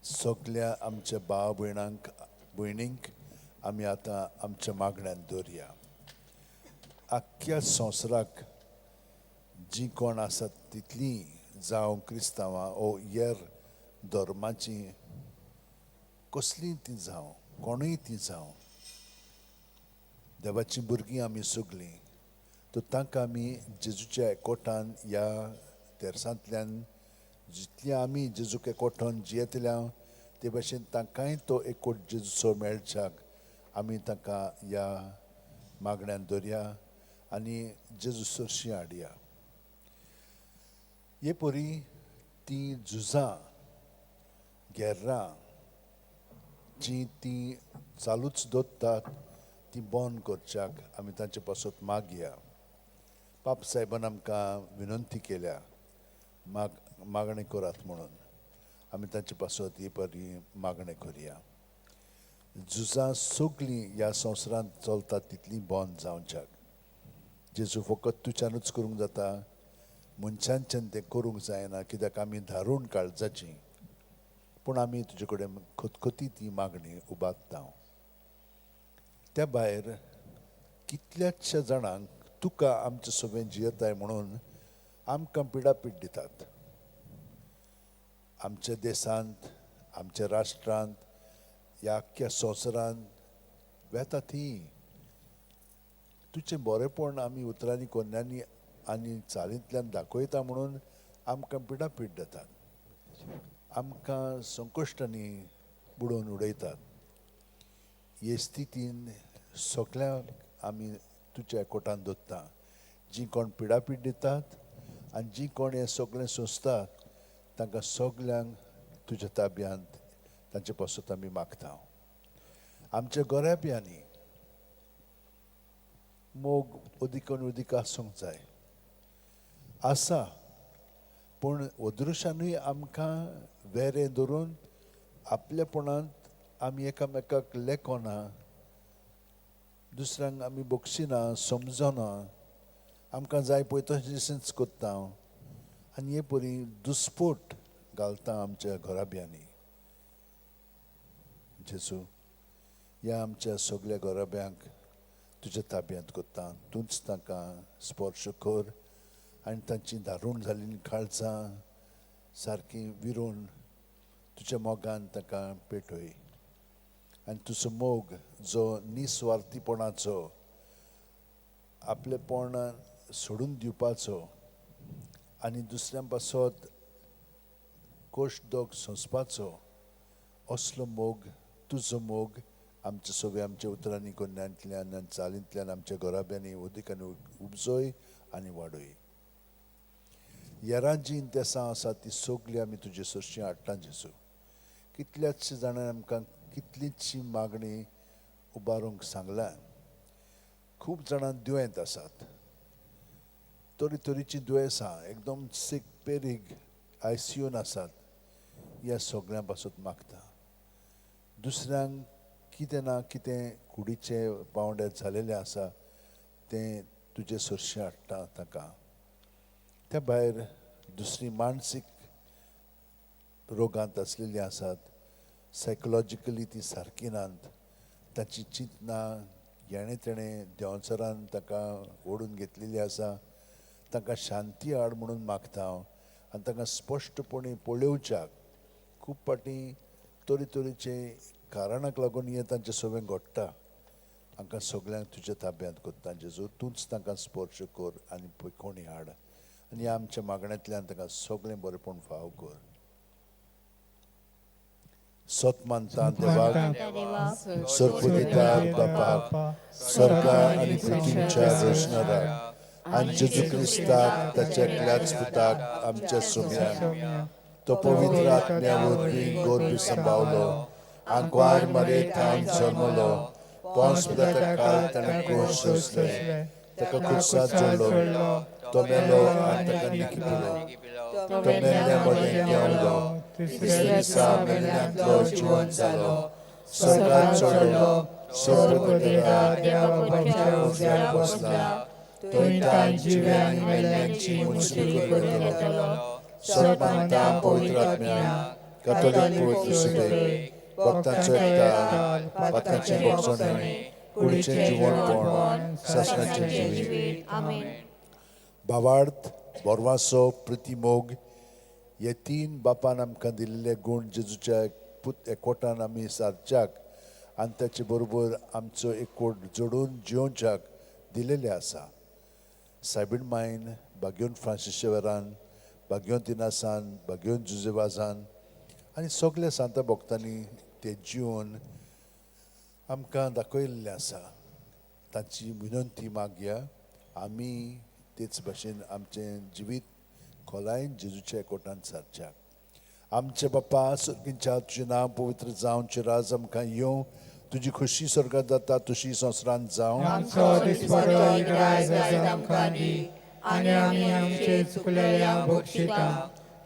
[SPEAKER 3] सगल्या आमच्या भाव भयणांक भयणींक आमी आतां आमच्या मागण्यान दवरया. आख्ख्या संवसाराक जीं कोण आसात तितलीं जावं क्रिस्तांवां ओ हेर धर्माचीं कसलीं तीं जावं, कोणूय तीं जावं, देवाचीं भुरगीं आमी सगलीं, तर तांकां आमी जेजूच्या एकवटान ह्या तेर्सांतल्यान जितलीं आमी जेजूक एकवटान जियेतल्या ते भाशेन तांकांय तो एकवट जेजूचो मेळच्याक आमी तांकां ह्या मागण्यान दवरया आनी जेजू सरशी हाडया. हे परी तीं झुजां गेर्रां जीं तीं चालूच दवरतात ती बंद करच्याक आमी तांचे पासत मागया. पाप साहेबान आमकां विनंती केल्या मागणें करात म्हणून आमी तांचे पासत ही परी मागणें करया. झुजां सगलीं ह्या संवसारांत चलतात तितलीं बंद जावच्याक जेजू फकत तुज्यानूच करूंक जाता, मनशांच्यान तें करूंक जायना. कित्याक आमी धारून काळजाचीं, पूण आमी तुजे कडेन खतखती ती मागणी उबारता. त्या भायर कितल्याचशा जाणांक तुका आमचे सगळें जियेताय म्हणून आमकां पिडापीड दितात. आमच्या देशांत, आमच्या राष्ट्रांत, ह्या आख्ख्या संवसारांत वेता ती तुजें बरेंपण आमी उतरांनी कोन्यांनी आनी चालींतल्यान दाखयता म्हणून आमकां पिडापीड दितात, आमकां संकश्टांनी बुडोवन उडयतात. हे स्थितीन सगळ्यांक आमी तुज्या एकवटान दवरता, जीं कोण पिडापीड दितात आनी जीं कोण हें सगळें सोंसतात तांकां सगल्यांक तुज्या ताब्यांत तांचे पासत आमी मागता. आमच्या गोऱ्याप्यांनी मोग अदीक अदीक आसूंक जाय आसा, पूण अदृश्यानूय आमकां वेरें धरून आपलेपणांत आमी एकामेकाक लेखना, दुसऱ्यांक आमी बक्षिना, समजना, आमकां जाय पळय तशेंच करता आनी हे परी दुस्पोट घालता आमच्या घराब्यांनी. जेजू, ह्या आमच्या सगल्या घराब्यांक तुज्या ताब्यांत करता, तूंच तांकां स्पर्श कर आनी तांची दारूण जाल्लीं काळजां सारकीं विरून तुज्या मोगान तांकां पेटय आनी तुजो मोग जो निस्वार्थीपणाचो, आपलेपण सोडून दिवपाचो आनी दुसऱ्यां पासत कोश दोग सोंसपाचो असलो मोग, तुजो मोग आमच्या सगळ्या आमच्या उतरांनी कोन्यांतल्यान आनी चालींतल्यान आमच्या घराब्यांनी उदकान उपजय आनी वाडय. येरां जीं इंतेसां आसा ती सगळीं आमी तुजे सरशीं हाडटा जेजू. कितल्याच जाणांनी आमकां कितलींचशी मागणी उबारूंक सांगलां. खूब जाणां दुयेंत आसात, तरेतरेचीं दुयेंसां, एकदम सीक पेरीग आयसीयून आसात. ह्या सगळ्यां पासत मागता. दुसऱ्यांक कितें ना कितें कुडीचे पावंड्यार जालेलें आसा तें तुजे सरशीं हाडटा ताका. त्या भायर दुसरी मानसीक रोगांत आसलेलीं आसात, सायकोलॉजिकली ती सारकी नात, ताची चिंतनां येणें तेणें देंवचारान ताका ओडून घेतलेली आसा. तांकां शांती हाड म्हणून मागता हांव आनी तांकां स्पश्टपणी पळोवच्याक खूब फावटी तरेतरेचे कारणाक लागून हें तांचें सगळें घडटा. हांकां सगळ्यांक तुज्या ताब्यांत करता जेजू, तूंच तांकां स्पर्श कर आनी कोणी हाड आनी आमच्या मागण्यांतल्यान तांकां सगळें बरेंपण फाव कर. सत मानता देवाक, सर्वदितार बापाक, स्वर्गा आनी पृथ्वीच्या रचणाराक आनी जेजू क्रिस्ताक ताच्या एकल्याच पुताक आमच्या सोम्याक, तो पवित्र आत्म्या वरवीं गोरवी संभावलो, आंकवार मरे थावन जल्मलो, पोंस पिलाता काल ताणें क्रूस सोंसलें, ताका खुर्सात जोडलो, तो मेलो आनी ताका निकिपिलो, तो मेल्ल्या मदें देंवलो, तिसऱ्या दिसा मेल्ल्यांतलो जिवन जालो, स्वर्गात चडलो, सर्वदेवा देवा उजव्याक बसला, थंय ताण जिव्या आनी मेल्ल्यांची मुंसरी करून येतलो. सत मानता पवित्र आत्म्या, कॅथोलीक पवित्र सुबेक, भक्तांचो एकताल, पात्रांचें भोगसणें, कुडीचें जिवनपण, सासणाचें जिवीत. भावार्थ, बोरवासो, प्रितीमोग हे तीन बापान आमकां दिल्ले गूण जेजूच्या पूत एकवटान आमी सारच्याक आनी ताचे बरोबर आमचो एकवट जोडून जियोवच्याक दिलेले आसा. सायबीण मायन, बाग्योन फ्रांसीस शेवरान, बाग्योन तिनासान, बाग्योन जुजेवाजान आनी सगल्या सांता भक्तांनी ते जिवन आमकां दाखयल्लें आसा. तांची विनंती मागया आमी तेच भाशेन आमचें जिवीत खोलायेन जेजूच्या एकवटान सारच्याक. आमचे बापा सर्गींच्या, तुजें नांव पवित्र जावचें, राज आमकां येवं, तुजी खोशी स्वर्गांत जाता तशी संवसारांत जावं.
[SPEAKER 7] आमचो दिसपडो इग्राज आमकां दी आनी आमी आमचे चुकलेल्या बक्षिता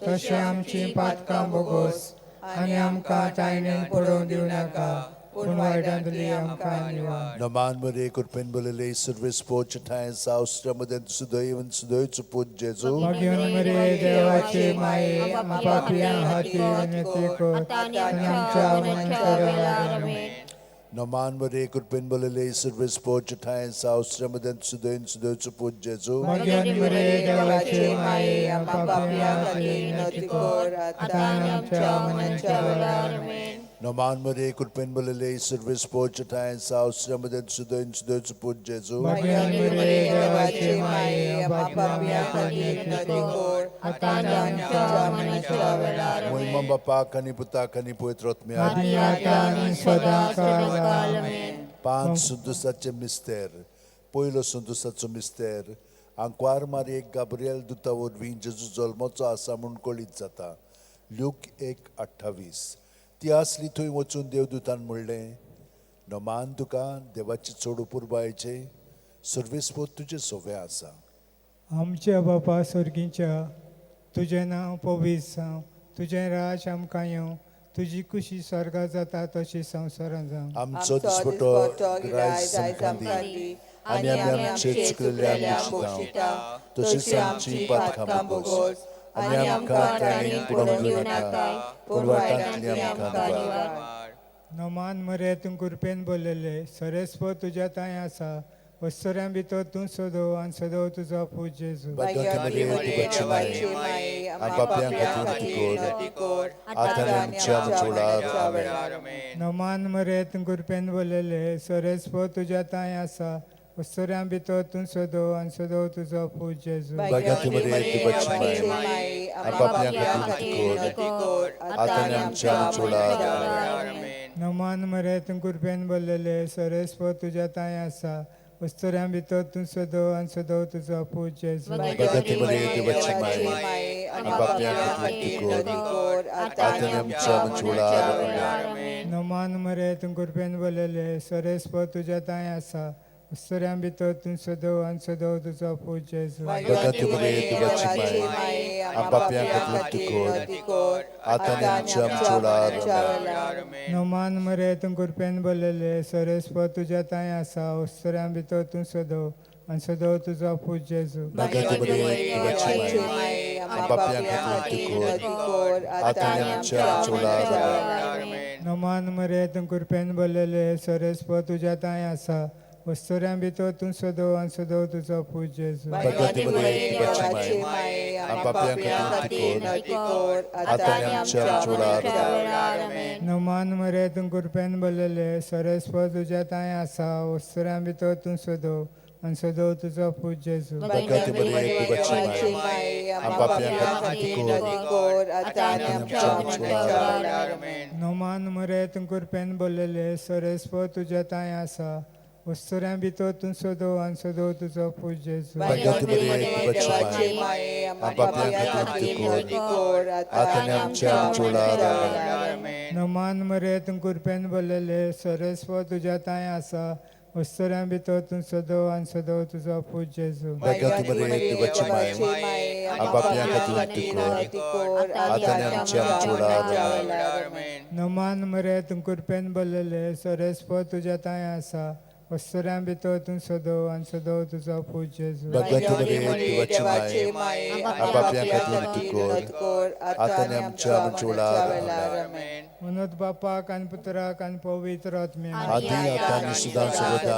[SPEAKER 7] तशें आमची पातकां बोगोस आनी आमकां चायणेन पडोवन दिवं नाका, पूण वायटांतली आमकां निवार.
[SPEAKER 3] नमान मरे कृपेन भरलेले सर्वेस पोच ठांय सावस्त्र मदें सुदैव सुदैवचो पूत जेजू.
[SPEAKER 7] भाग्यवान मरे देवाचे माये, पापयां खातीर विनंती कर आनी आमच्या मरणाच्या वेळार. आमेन.
[SPEAKER 3] नमान मरे कृपेन बोलले सर्वेस पोच ठाय सावस्र मदन सुदैन सुदैचो पूत जेजू.
[SPEAKER 7] भाग्यवंती मरिये देवाचे माये, आमकां पापयां खातीर विनवती कर, आतां आनी आमच्या मरणाच्या वेळार. आमेन.
[SPEAKER 3] नमान मरे कृपेन बोलले सर्वेस पोच ठाय सावस्र मदन सुदैन सुदैचो पूत जेजू.
[SPEAKER 7] भाग्यवंती मरिये देवाचे माये, आमकां पापयां खातीर विनवती कर, आतां आनी आमच्या मरणाच्या वेळार. आमेन.
[SPEAKER 3] मोहिमा बापाक आनी पुताक आनी पवित्र आत्म्याक.
[SPEAKER 7] आनी आतां आनी सदां काळ. आमेन.
[SPEAKER 3] पांच संतोसाचे मिस्तेर. पयलो संतोसाचो मिस्तेर, आंकवार मारयेक गाब्रियल दुता वरवीं जेजू जल्मचो आसा म्हूण कळीत जाता. ल्यूक 1:28. ती आसली थंय वचून देवदूतान म्हणलें, नमान तुका देवाचे चड उपुरबायेचे, सर्वेस्पोत तुजें सोवे आसा.
[SPEAKER 7] आमच्या बापा स्वर्गीच्या, तुजें नांव पवित्र जावं, तुजें राज आमकां येवं, तुजी कुशी स्वर्गात जाता तशी संवसारांत जावं.
[SPEAKER 3] आमचो दिसपटो ग्रायज आमकां दी आनी आमी आमचे चुकलेल्यांक बक्षिता तशीच आमची पातकां बोगोस आनी आमकां ताणें पडोवंक दिवं नाका, पूण वाटांतली आमकां निवार.
[SPEAKER 7] नमान मरे, तूं कृपेन बोललेले, सरेस्प तुज्या तांय आसा, वस्तुऱ्यां भितर तूं सदो आनी सदो तुजो पूत जेजू.
[SPEAKER 3] भाग्यवंती मरिये देवाची माये, आमकां पापयां खातीर विनवती कर, आतां आनी आमच्या मरणाच्या वेळार. आमेन.
[SPEAKER 7] नमान मरे, तूं कृपेन बोललेले, सरेस्प तुज्या तांय आसा, वस्तुऱ्यां भितर तूं सदो आनी सदो तुजो पूत जेजू.
[SPEAKER 3] भाग्यवंती मरिये देवाची माये, आमकां पापयां खातीर विनवती कर, आतां आनी आमच्या मरणाच्या वेळार. आमेन.
[SPEAKER 7] नमान मरे, तूं कृपेन बोललेले, सरेस्प तुज्या तांय आसा, वस्तुऱ्यां भितर तूं सदो आनी सदो तुजो पूत जेजू.
[SPEAKER 3] भाग्यवंती मरिये देवाची माये, आमकां पापयां खातीर विनवती कर, आतां आनी आमच्या मरणाच्या वेळार. आमेन.
[SPEAKER 7] नमान मरे, तूं कृपेन बोललेले, सरेस्प तुज्या तांय आसा, वस्तुऱ्यां भितर तूं सदो आनी सदो तुजो पूत जेजू.
[SPEAKER 3] भाग्यवंती मरिये देवाची माये, आमकां पापयां खातीर विनवती कर, आतां आनी आमच्या मरणाच्या वेळार. आमेन.
[SPEAKER 7] नमान मरे, तूं कृपेन बोललेले, सरेस्प तुज्या तांय आसा, वस्तुऱ्यां भितर तूं सदो आनी सदो तुजो पूत जेजू.
[SPEAKER 3] भाग्यवंती मरिये देवाची माये, आमकां पापयां खातीर विनवती कर, आतां आनी आमच्या मरणाच्या वेळार. आमेन.
[SPEAKER 7] नमान मरे, तूं कृपेन बोललेले, सरेस्प तुज्या तांय आसा, वस्तुऱ्यां भितर तूं सदो आनी सदो तुजो पूत जेजू.
[SPEAKER 3] भाग्यवंती मरिये देवाची माये, आमकां पापयां खातीर विनवती कर, आतां आनी आमच्या मरणाच्या वेळार. आमेन.
[SPEAKER 7] नमान मरे, तूं कृपेन बोललेले, सरेस्प तुज्या तांय आसा, वस्तुऱ्यां भितर तूं सदो आनी सदो तुजो पूत जेजू.
[SPEAKER 3] भाग्यवंती मरिये देवाची माये, आमकां पापयां खातीर विनवती कर, आतां आनी आमच्या मरणाच्या वेळार. आमेन.
[SPEAKER 7] नमान मरे, तूं कृपेन बोललेले, सरेस्प तुज्या तांय आसा, वस्तुऱ्यां भितर तूं सदो आनी सदो तुजो पूत जेजू.
[SPEAKER 3] भाग्यवंती मरिये देवाची माये, आमकां पापयां खातीर विनवती कर, आतां आनी आमच्या मरणाच्या वेळार. आमेन.
[SPEAKER 7] नमान मरे, तूं कृपेन बोललेले, सरेस्प तुज्या तांय आसा, वस्तुऱ्यां भितर तूं सदो आनी सदो तुजो पूत जेजू.
[SPEAKER 3] भाग्यवंती मरिये देवाची माये, आमकां पापयां खातीर विनवती कर, आतां आनी आमच्या मरणाच्या वेळार. आमेन.
[SPEAKER 7] नमान मरे, तूं कृपेन बोललेले, सरेस्प तुज्या तांय आसा, वस्तुऱ्यां भितर तूं सदो आनी सदो तुजो पूत जेजू.
[SPEAKER 3] भाग्यवंती मरिये देवाची माये, आमकां पापयां खातीर विनवती कर, आतां आनी आमच्या मरणाच्या वेळार. आमेन.
[SPEAKER 7] म्हणत बापाक आनी पुत्राक आनी पवित्र आत्म्याक.
[SPEAKER 3] आदी आतां आनी सदां सर्वदा.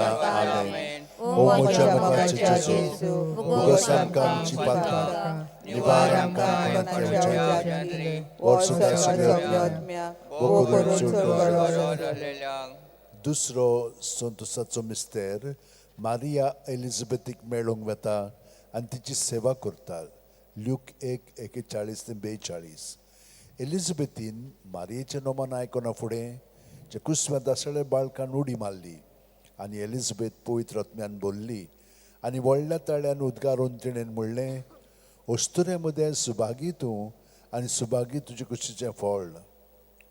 [SPEAKER 3] आमेन. ओ म्हज्या मोगाचे जेजू, बोगस आमकां आमची पातकां, निवार आमकां कोणाच्या उज्यांतले, वर्सुदां सगळ्या आत्म्याक, वो करून चड. दुसरो संतोसाचो मिस्तेर, मारिया एलिझाबेथीक मेळूंक वता आनी तिची सेवा करता. ल्यूक 1:41 ते 42. एलिझाबेथीन मारियेचें नोमान आयकना फुडें जे कुसव्या दासळे बाळकान उडी मारली आनी एलिझाबेथ पवित्र आत्म्यान बोल्ली आनी व्हडल्या ताळ्यान उद्गारून तिणें म्हणलें, अस्तुरे मदें सुभागी तूं आनी सुभागी तुजे कुशीचें फळ.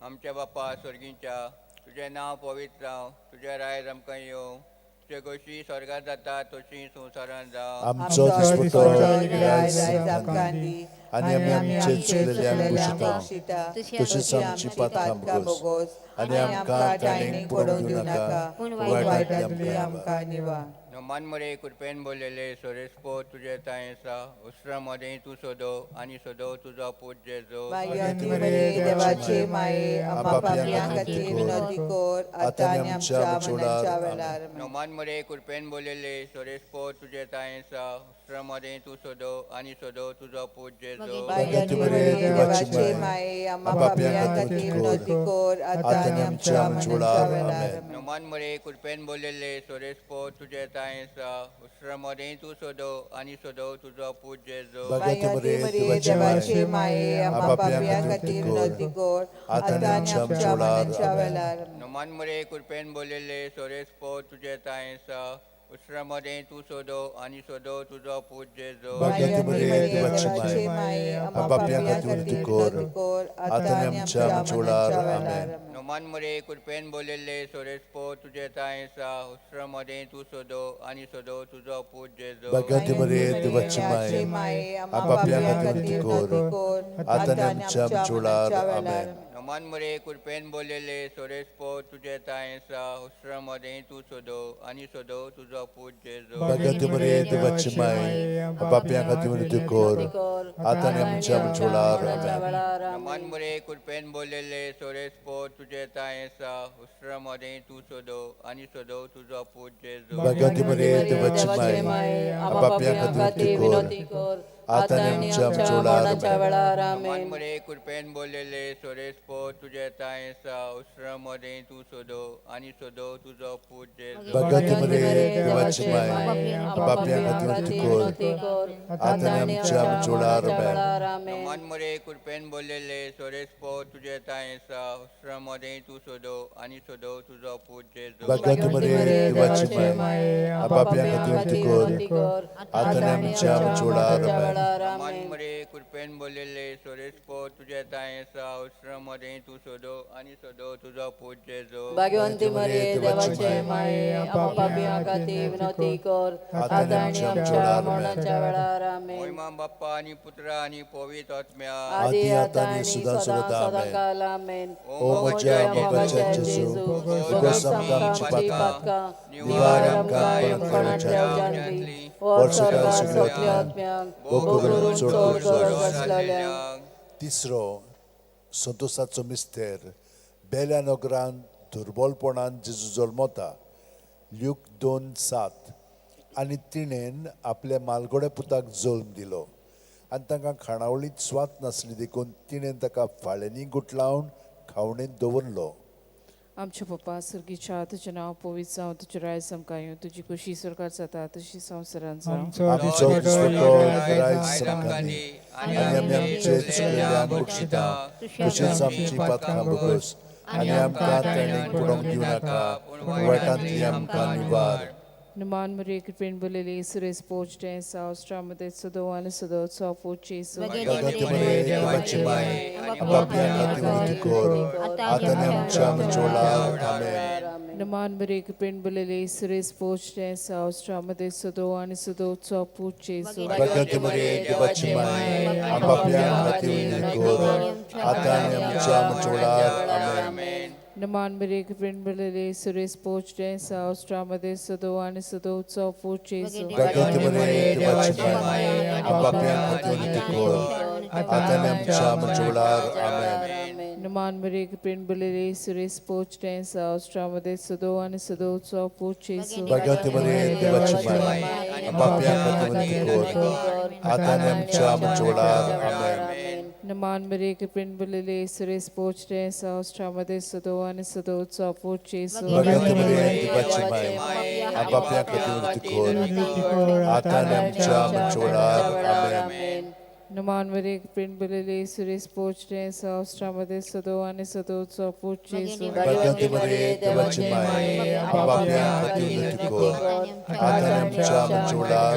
[SPEAKER 8] आमच्या बापा स्वर्गींच्या, तुजें नांव पवित्र जावं, तुजें रायज आमकां येवं, तुजे गोशी स्वर्गात जाता तशी संवसारांत जावं.
[SPEAKER 3] आमचो दिसपटो आयज आमकां दी आनी आमी आमचे चुकलेल्यांक बक्षिता तशीच आमची पातकां बोगोस आनी आमकां ताणें पडोवंक दिवं नाका, पूण वायटांतली आमकां निवार.
[SPEAKER 8] नोमान मरे कृपेन बोललेले सोरेस्पो तुजे तांय आसा उसरा मदें तूं सोदो आनी सोदो तुजो पूत जेजो.
[SPEAKER 7] भाग्यवंती मरिये देवाचे माये, आम्हा पापयां खातीर विनवती कर, आतां आनी आमच्या मरणाच्या वेळार.
[SPEAKER 8] नोमान मरे कृपेन बोललेले सोरेस्पो तुजे तांय आसा उसरा मदें तूं सोदो आनी सोदो तुजो पूत जेजो.
[SPEAKER 7] भाग्यवंती मरिये देवाचे माये, आम्हा पापयां खातीर विनवती कर, आतां आनी आमच्या मरणाच्या वेळार.
[SPEAKER 8] नोमान मरे कृपेन बोललेले सोरेस्पो तुजे तांय आसा उसरा मदें तूं सोदो आनी सोदो तुजो पूत जेजो.
[SPEAKER 7] भाग्यवंती मरिये देवाचे माये, आम्हा पापयां खातीर विनवती कर, आतां आनी आमच्या मरणाच्या वेळार.
[SPEAKER 8] नोमान मरे कृपेन बोललेले सोरेस्पो तुजे तांय आसा उसरा मदें तूं सोदो आनी सोदो तुजो पूत जेजो.
[SPEAKER 7] भाग्यवंती मरिये देवाचे माये, आम्हा पापयां खातीर विनवती कर, आतां आनी आमच्या मरणाच्या वेळार.
[SPEAKER 8] नोमान मरे कृपेन बोललेले सोरेस्पो तुजे तांय आसा उसरा मदें तूं सोदो आनी सोदो तुजो पूत जेजो.
[SPEAKER 3] भाग्यवंती मरिये देवाची माये, आम्हा पापयां खातीर विनवती कर, आतां आनी आमच्या मरणाच्या वेळार.
[SPEAKER 8] नोमान मरे कृपेन बोललेले सोरेस्पो तुजे तांय आसा उसरा मदें तूं सोदो आनी सोदो तुजो पूत जेजो.
[SPEAKER 3] भाग्यवंती मरिये देवाची माये, आम्हा पापयां खातीर विनवती कर, आतां आनी आमच्या मरणाच्या वेळार.
[SPEAKER 8] नोमान मरे कृपेन बोललेले सोरेस्पो तुजे तांय आसा उसरा मदें तूं सोदो आनी सोदो तुजो पूत जेजो.
[SPEAKER 3] भाग्यवंती मरिये देवाची माये, आम्हा पापयां खातीर विनवती कर, आतां आनी आमच्या मरणाच्या वेळार.
[SPEAKER 8] नोमान मरे कृपेन बोललेले सोरेस्पो तुजे तांय आसा उसरा मदें तूं सोदो आनी सोदो तुजो पूत जेजो.
[SPEAKER 3] भाग्यवंती मरिये देवाची माये, आम्हा पापयां खातीर विनवती कर, आतां आनी आमच्या मरणाच्या वेळार.
[SPEAKER 8] नोमान मरे कृपेन बोललेले सोरेस्पो तुजे तांय आसा उसरा मदें तूं सोदो आनी सोदो तुजो पूत जेजो.
[SPEAKER 3] भाग्यवंती मरिये देवाची माये, आम्हा पापयां खातीर विनवती कर, आतां आनी आमच्या मरणाच्या वेळार.
[SPEAKER 8] नोमान मरे कृपेन बोललेले सोरेस्पो तुजे तांय आसा उसरा मदें तूं सोदो आनी सोदो तुजो पूत जेजो.
[SPEAKER 9] भाग्यवंती मरिये देवाचे माये, आम्हा पापयां खातीर विनवती कर, आतां आनी आमच्या मरणाच्या वेळार. आमेन.
[SPEAKER 8] मोहिमा बाप्पा आनी पुत्रा आनी पवित्र आत्म्या
[SPEAKER 9] आदी आतां आनी सदां सदांकाल. आमेन.
[SPEAKER 3] ओ म्हज्या मोगाच्या जेजू, उगोस आमकां आमची पातकां, निवार आमकां मरणांतल्या उज्यांतली,
[SPEAKER 9] व्हर स्वर्गार सगल्या आत्म्यांक, भोव करून चड गरज आसलेल्यांक.
[SPEAKER 3] तिसरो संतोसाचो मिस्तेर. बेल्या नगरान दुर्बलपणान जेजू जल्मता. ल्यूक 2:7. आनी तिणेन आपल्या मालगोड्या पुताक जल्म दिलो आनी तांकां खाणावळींत स्वात नासली देखून तिणेन ताका फाळ्यांनी गुटलावन खावणेंत दवरलो.
[SPEAKER 10] आमच्या पप्पा सर्गीच्या, तुजें नांव पवित्र जावं, तुजें रायज आमकां येवं, तुजी खुशी स्वर्गार जाता तशी संवसारांत जावं.
[SPEAKER 3] आमचो दिसपट्टो रायज आमकां दी आनी आमी आमचे चुकलेल्यांक बक्षिता तशेंच आमची पातकां भोगस आनी आमकां ताणें बुडोवंक दिवं नाका, पूण वायटांतली आमकां निवार.
[SPEAKER 10] नुमान मरिये कृपेन बोललेले सुरेश पोचटे सावस्ट्रामध्ये सदो आनी सदो पूत जेजू.
[SPEAKER 3] भाग्यवंती मरिये देवाची माये, आम्हा पापयां खातीर विनवती कर, आतां आनी आमच्या मरणाच्या वेळार. आमेन.
[SPEAKER 10] नुमान मरिये कृपेन बोललेले सुरेश पोचटे सावस्ट्रामध्ये सदो आनी सदो पूत जेजू.
[SPEAKER 3] भाग्यवंती मरिये देवाची माये, आम्हा पापयां खातीर विनवती कर, आतां आनी आमच्या मरणाच्या वेळार. आमेन.
[SPEAKER 10] नुमान मरिये कृपेन बोललेले सुरेश पोचटे सावस्ट्रामध्ये सदो आनी सदो पूत जेजू.
[SPEAKER 3] भाग्यवंती मरिये देवाची माये, आम्हा पापयां खातीर विनवती कर, आतां आनी आमच्या मरणाच्या वेळार. आमेन.
[SPEAKER 10] नुमान मरिये कृपेन बोललेले सुरेश पोचटे सावस्ट्रामध्ये सदो आनी सदो पूत जेजू.
[SPEAKER 3] भाग्यवंती मरिये देवाची माये, आम्हा पापयां खातीर विनवती कर, आतां आनी आमच्या मरणाच्या वेळार. आमेन.
[SPEAKER 10] नुमान मरिये कृपेन बोललेले सुरेश पोचटे सावस्ट्रामध्ये सदो आनी सदो पूत जेजू.
[SPEAKER 3] भाग्यवंती मरिये देवाची माये, आम्हा पापयां खातीर विनवती कर, आतां आनी आमच्या मरणाच्या वेळार. आमेन.
[SPEAKER 10] नुमान मरिये कृपेन बोललेले सुरेश पोचटे सावस्ट्रामध्ये सदो आनी सदो पूत जेजू.
[SPEAKER 3] भाग्यवंती मरिये देवाची माये, आम्हा पापयां खातीर विनवती कर, आतां आनी आमच्या मरणाच्या वेळार.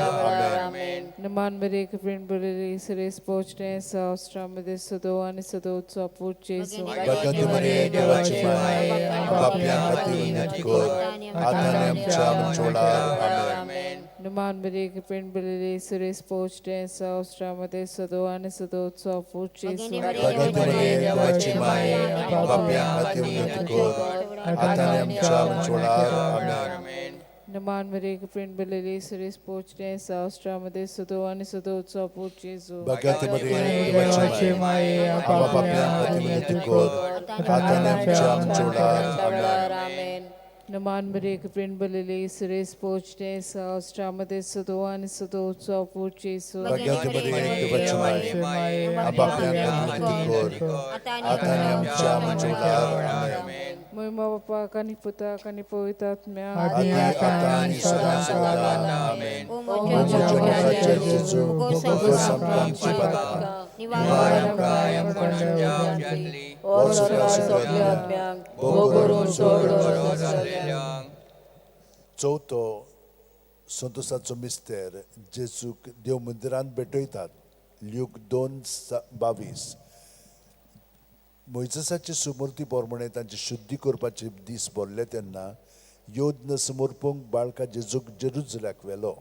[SPEAKER 3] आमेन.
[SPEAKER 10] नुमान मरिये कृपेन बोललेले सुरेश पोचटे सावस्ट्रामध्ये सदो आनी सदो पूत जेजू.
[SPEAKER 3] भाग्यवंती मरिये देवाची माये, आम्हा पापयां खातीर विनवती कर, आतां आनी आमच्या मरणाच्या वेळार. आमेन.
[SPEAKER 10] नुमान मरिये कृपेन बोललेले सुरेश पोचटे सावस्ट्रामध्ये सदो आनी सदो पूत जेजू.
[SPEAKER 3] भाग्यवंती मरिये देवाची माये, आम्हा पापयां खातीर विनवती कर, आतां आनी आमच्या मरणाच्या वेळार. आमेन.
[SPEAKER 10] नमान मरिये कृपेन भरलेली सुरेश पोचणे सावस्ट्रामध्ये सदो आणि सदोचा पूत जेजू.
[SPEAKER 3] भाग्यवती मरिये, देवाची माये, आमच्या पाप्यां खातीर विनंती कर, आतां आनी आमच्या मरणाच्या वेळार. आमेन.
[SPEAKER 10] नमान मरिये कृपेन भरलेली सुरेश पोचणे सावस्ट्रामध्ये सदो आणि सदोचा पूत जेजू.
[SPEAKER 3] भाग्यवती मरिये, देवाची माये, आमच्या पाप्यां खातीर विनंती कर, आतां आनी आमच्या मरणाच्या वेळार. आमेन.
[SPEAKER 10] महिमा बापाक आनी पुताक आनी पवित्र आत्म्याक,
[SPEAKER 3] आदी आतां आनी सदां सर्वदा. आमेन. ओ म्हज्या मोगाच्या जेजू, भोगोस आमकां आमचीं पातकां, निवार आमकां आमकां सगळ्या आत्म्यांक, भोग करून चड गरज आसलेल्यांक. चवथो संतोसाचो मिस्तेर, जेजूक देव मंदिरांत भेटयतात. ल्यूक 2:22. मोयजेसाचे सुमूर्ती प्रमाणे तांची शुद्धी करपाचे दीस भरले तेन्ना योद्न समर्पूंक बाळका जेजूक जेरुजल्याक व्हेलो.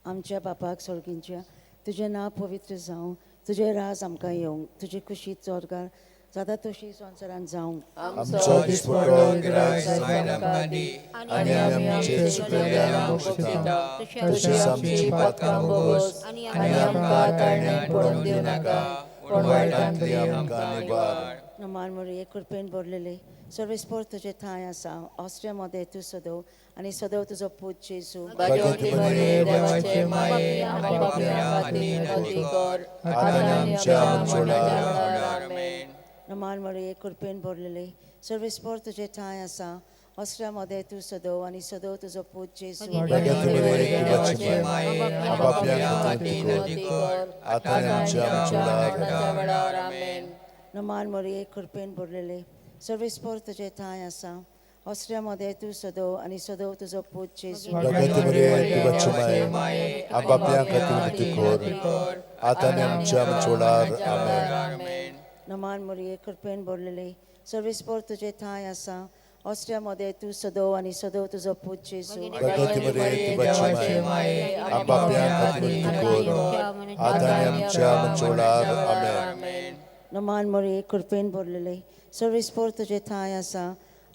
[SPEAKER 11] आमच्या बापाक सोळगींच्या, तुजें नांव पवित्र जावं, तुजें राज आमकां येवं, तुजी खुशी स्वर्गार जाता तशी संवसारांत जावं.
[SPEAKER 3] आमचो दिसपट्टो गिरायक आमकां दी, आनी आमी आमचे चुकलेल्यांक बक्षिता, तशीच आमची पातकां भोगोस, आनी आमकां ताळण्याक पडूंक दिवं नाका, पूण वायटांतली आमकां निवार.
[SPEAKER 11] नमान मरिये, कृपेन भरलेले, सर्वेस्पर तुजे ठांय आसा, ऑस्ट्रिया मदें तूं सदव आनी सदव तुजो पूत जेजू.
[SPEAKER 9] भाग्यवती मरिये, देवाचे माये, आमच्या पाप्यां खातीर विनंती कर,
[SPEAKER 3] आतां आनी आमच्या मरणाच्या वेळार.
[SPEAKER 9] आमेन.
[SPEAKER 11] नमान मरिये, कृपेन भरलेले, सर्वेस्पर तुजे ठांय आसा, ऑस्ट्रिया मदें तूं सदव आनी सदव तुजो पूत जेजू.
[SPEAKER 3] भाग्यवती मरिये, देवाची माये, आमच्या पाप्यां खातीर विनंती कर, आतां आनी आमच्या मरणाच्या
[SPEAKER 9] वेळार. आमेन.
[SPEAKER 11] नमान मरिये, कृपेन भरलेले, सर्वेस्पर तुजे ठांय आसा, ऑस्ट्रिया मदें तूं सदव आनी सदव तुजो पूत जेजू.
[SPEAKER 3] भाग्यवती मरिये, देवाची माये, आमच्या पाप्यां खातीर विनंती कर, आतां आनी आमच्या मरणाच्या वेळार. आमेन.
[SPEAKER 11] नमान मरिये, कृपेन भरलेले, सर्वेस्पर तुजे ठांय आसा, ऑस्ट्रिया मदें तूं सदव आनी सदव तुजो पूत जेजू.
[SPEAKER 3] भाग्यवती मरिये, देवाची माये, आमच्या पाप्यां खातीर विनंती कर, आतां आनी आमच्या मरणाच्या वेळार. आमेन.
[SPEAKER 11] नमान मरिये, कृपेन भरलेले, सर्वेस्पर तुजे ठांय आसा,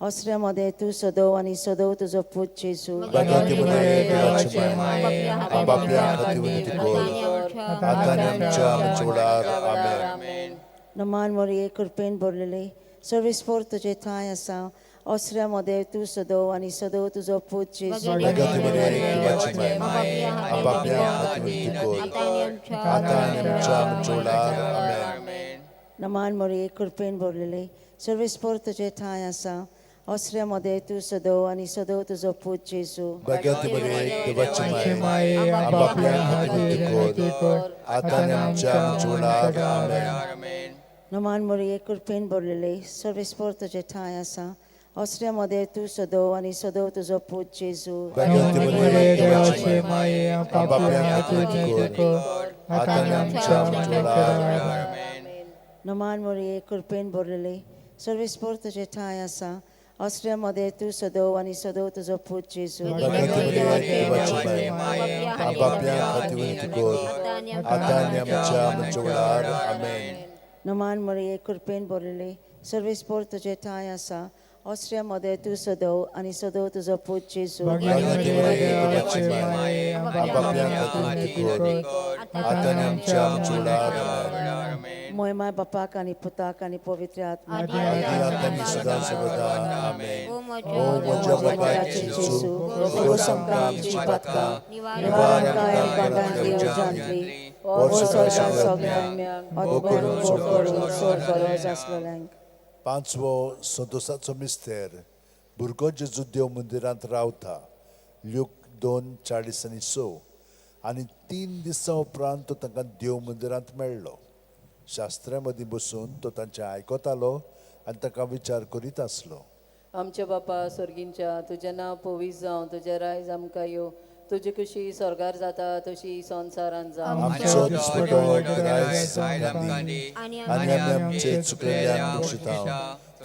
[SPEAKER 11] ऑस्ट्रिया मदें तूं सदव आनी सदव तुजो पूत जेजू.
[SPEAKER 3] भाग्यवती मरिये, देवाची माये, आमच्या पाप्यां खातीर विनंती कर, आतां आनी आमच्या मरणाच्या वेळार. आमेन.
[SPEAKER 11] नमान मरिये, कृपेन भरलेले, सर्वेस्पर तुजे ठांय आसा, ऑस्ट्रिया मदें तूं सदव आनी सदव तुजो पूत जेजू.
[SPEAKER 3] भाग्यवती मरिये, देवाची माये, आमच्या पाप्यां खातीर विनंती कर, आतां आनी आमच्या मरणाच्या वेळार. आमेन.
[SPEAKER 11] नमान मरिये, कृपेन भरलेले, सर्वेस्पर तुजे ठांय आसा, ऑस्ट्रिया मदें तूं सदव आनी सदव तुजो पूत जेजू.
[SPEAKER 3] भाग्यवती मरिये, देवाची माये, आमच्या पाप्यां खातीर विनंती कर, आतां आनी आमच्या मरणाच्या वेळार. आमेन.
[SPEAKER 11] नमान मरिये, कृपेन भरलेले, सर्वेस्पर तुजे ठांय आसा, ऑस्ट्रिया मदें तूं सदव आनी सदव तुजो पूत जेजू.
[SPEAKER 3] भाग्यवती मरिये, देवाची माये, आमच्या पाप्यां खातीर विनंती कर, आतां आनी आमच्या मरणाच्या वेळार. आमेन.
[SPEAKER 11] नमान मरिये, कृपेन भरलेले, सर्वेस्पर तुजे ठांय आसा, ऑस्ट्रिया मदें तूं सदव आनी सदव तुजो पूत जेजू.
[SPEAKER 3] भाग्यवती मरिये, देवाची माये, आमच्या पाप्यां खातीर विनंती कर, आतां आनी आमच्या मरणाच्या वेळार. आमेन.
[SPEAKER 11] नमान मरिये, कृपेन भरलेले, सर्वेस्पर तुजे ठांय आसा, ऑस्ट्रिया मदें तूं सदव आनी सदव तुजो पूत जेजू.
[SPEAKER 3] भाग्यवती मरिये, देवाची माये, आमच्या पाप्यां खातीर विनंती कर, आतां आनी आमच्या मरणाच्या वेळार. आमेन.
[SPEAKER 11] मोयमाय बापाक आनी पुताक आनी पवित्र आत्म्याक,
[SPEAKER 3] आदी आतां आनी सदां सर्वदा. आमेन. ओ म्हज्या मोगाच्या जेजू, भोगोस आमकां आमचीं पातकां, निवार आमकां नरकांतल्या उज्यांतली,
[SPEAKER 11] ओ सगळ्या आत्म्यांक, भोग करून चड गरज आसलेल्यांक.
[SPEAKER 3] पांचवो संतोसाचो मिस्तेर, भुरगो जेजू देव मंदिरांत रावता. ल्यूक 2:46. आनी 3 दिसां उपरांत तो तांकां देव मंदिरांत मेळ्ळो. शास्त्रा मदीं बसून तो तांचें आयकतालो आनी ताका विचार करीत आसलो.
[SPEAKER 9] आमच्या बापा स्वर्गींच्या, तुजें नांव पवित्र जावं, तुजें रायज आमकां येवं, तुजी खुशी स्वर्गार जाता तशी संवसारांत जावं.
[SPEAKER 3] आमचो दिसपट्टो गिरायक आमकां दी, आनी आमी आमचे चुकलेल्यांक बक्षिता,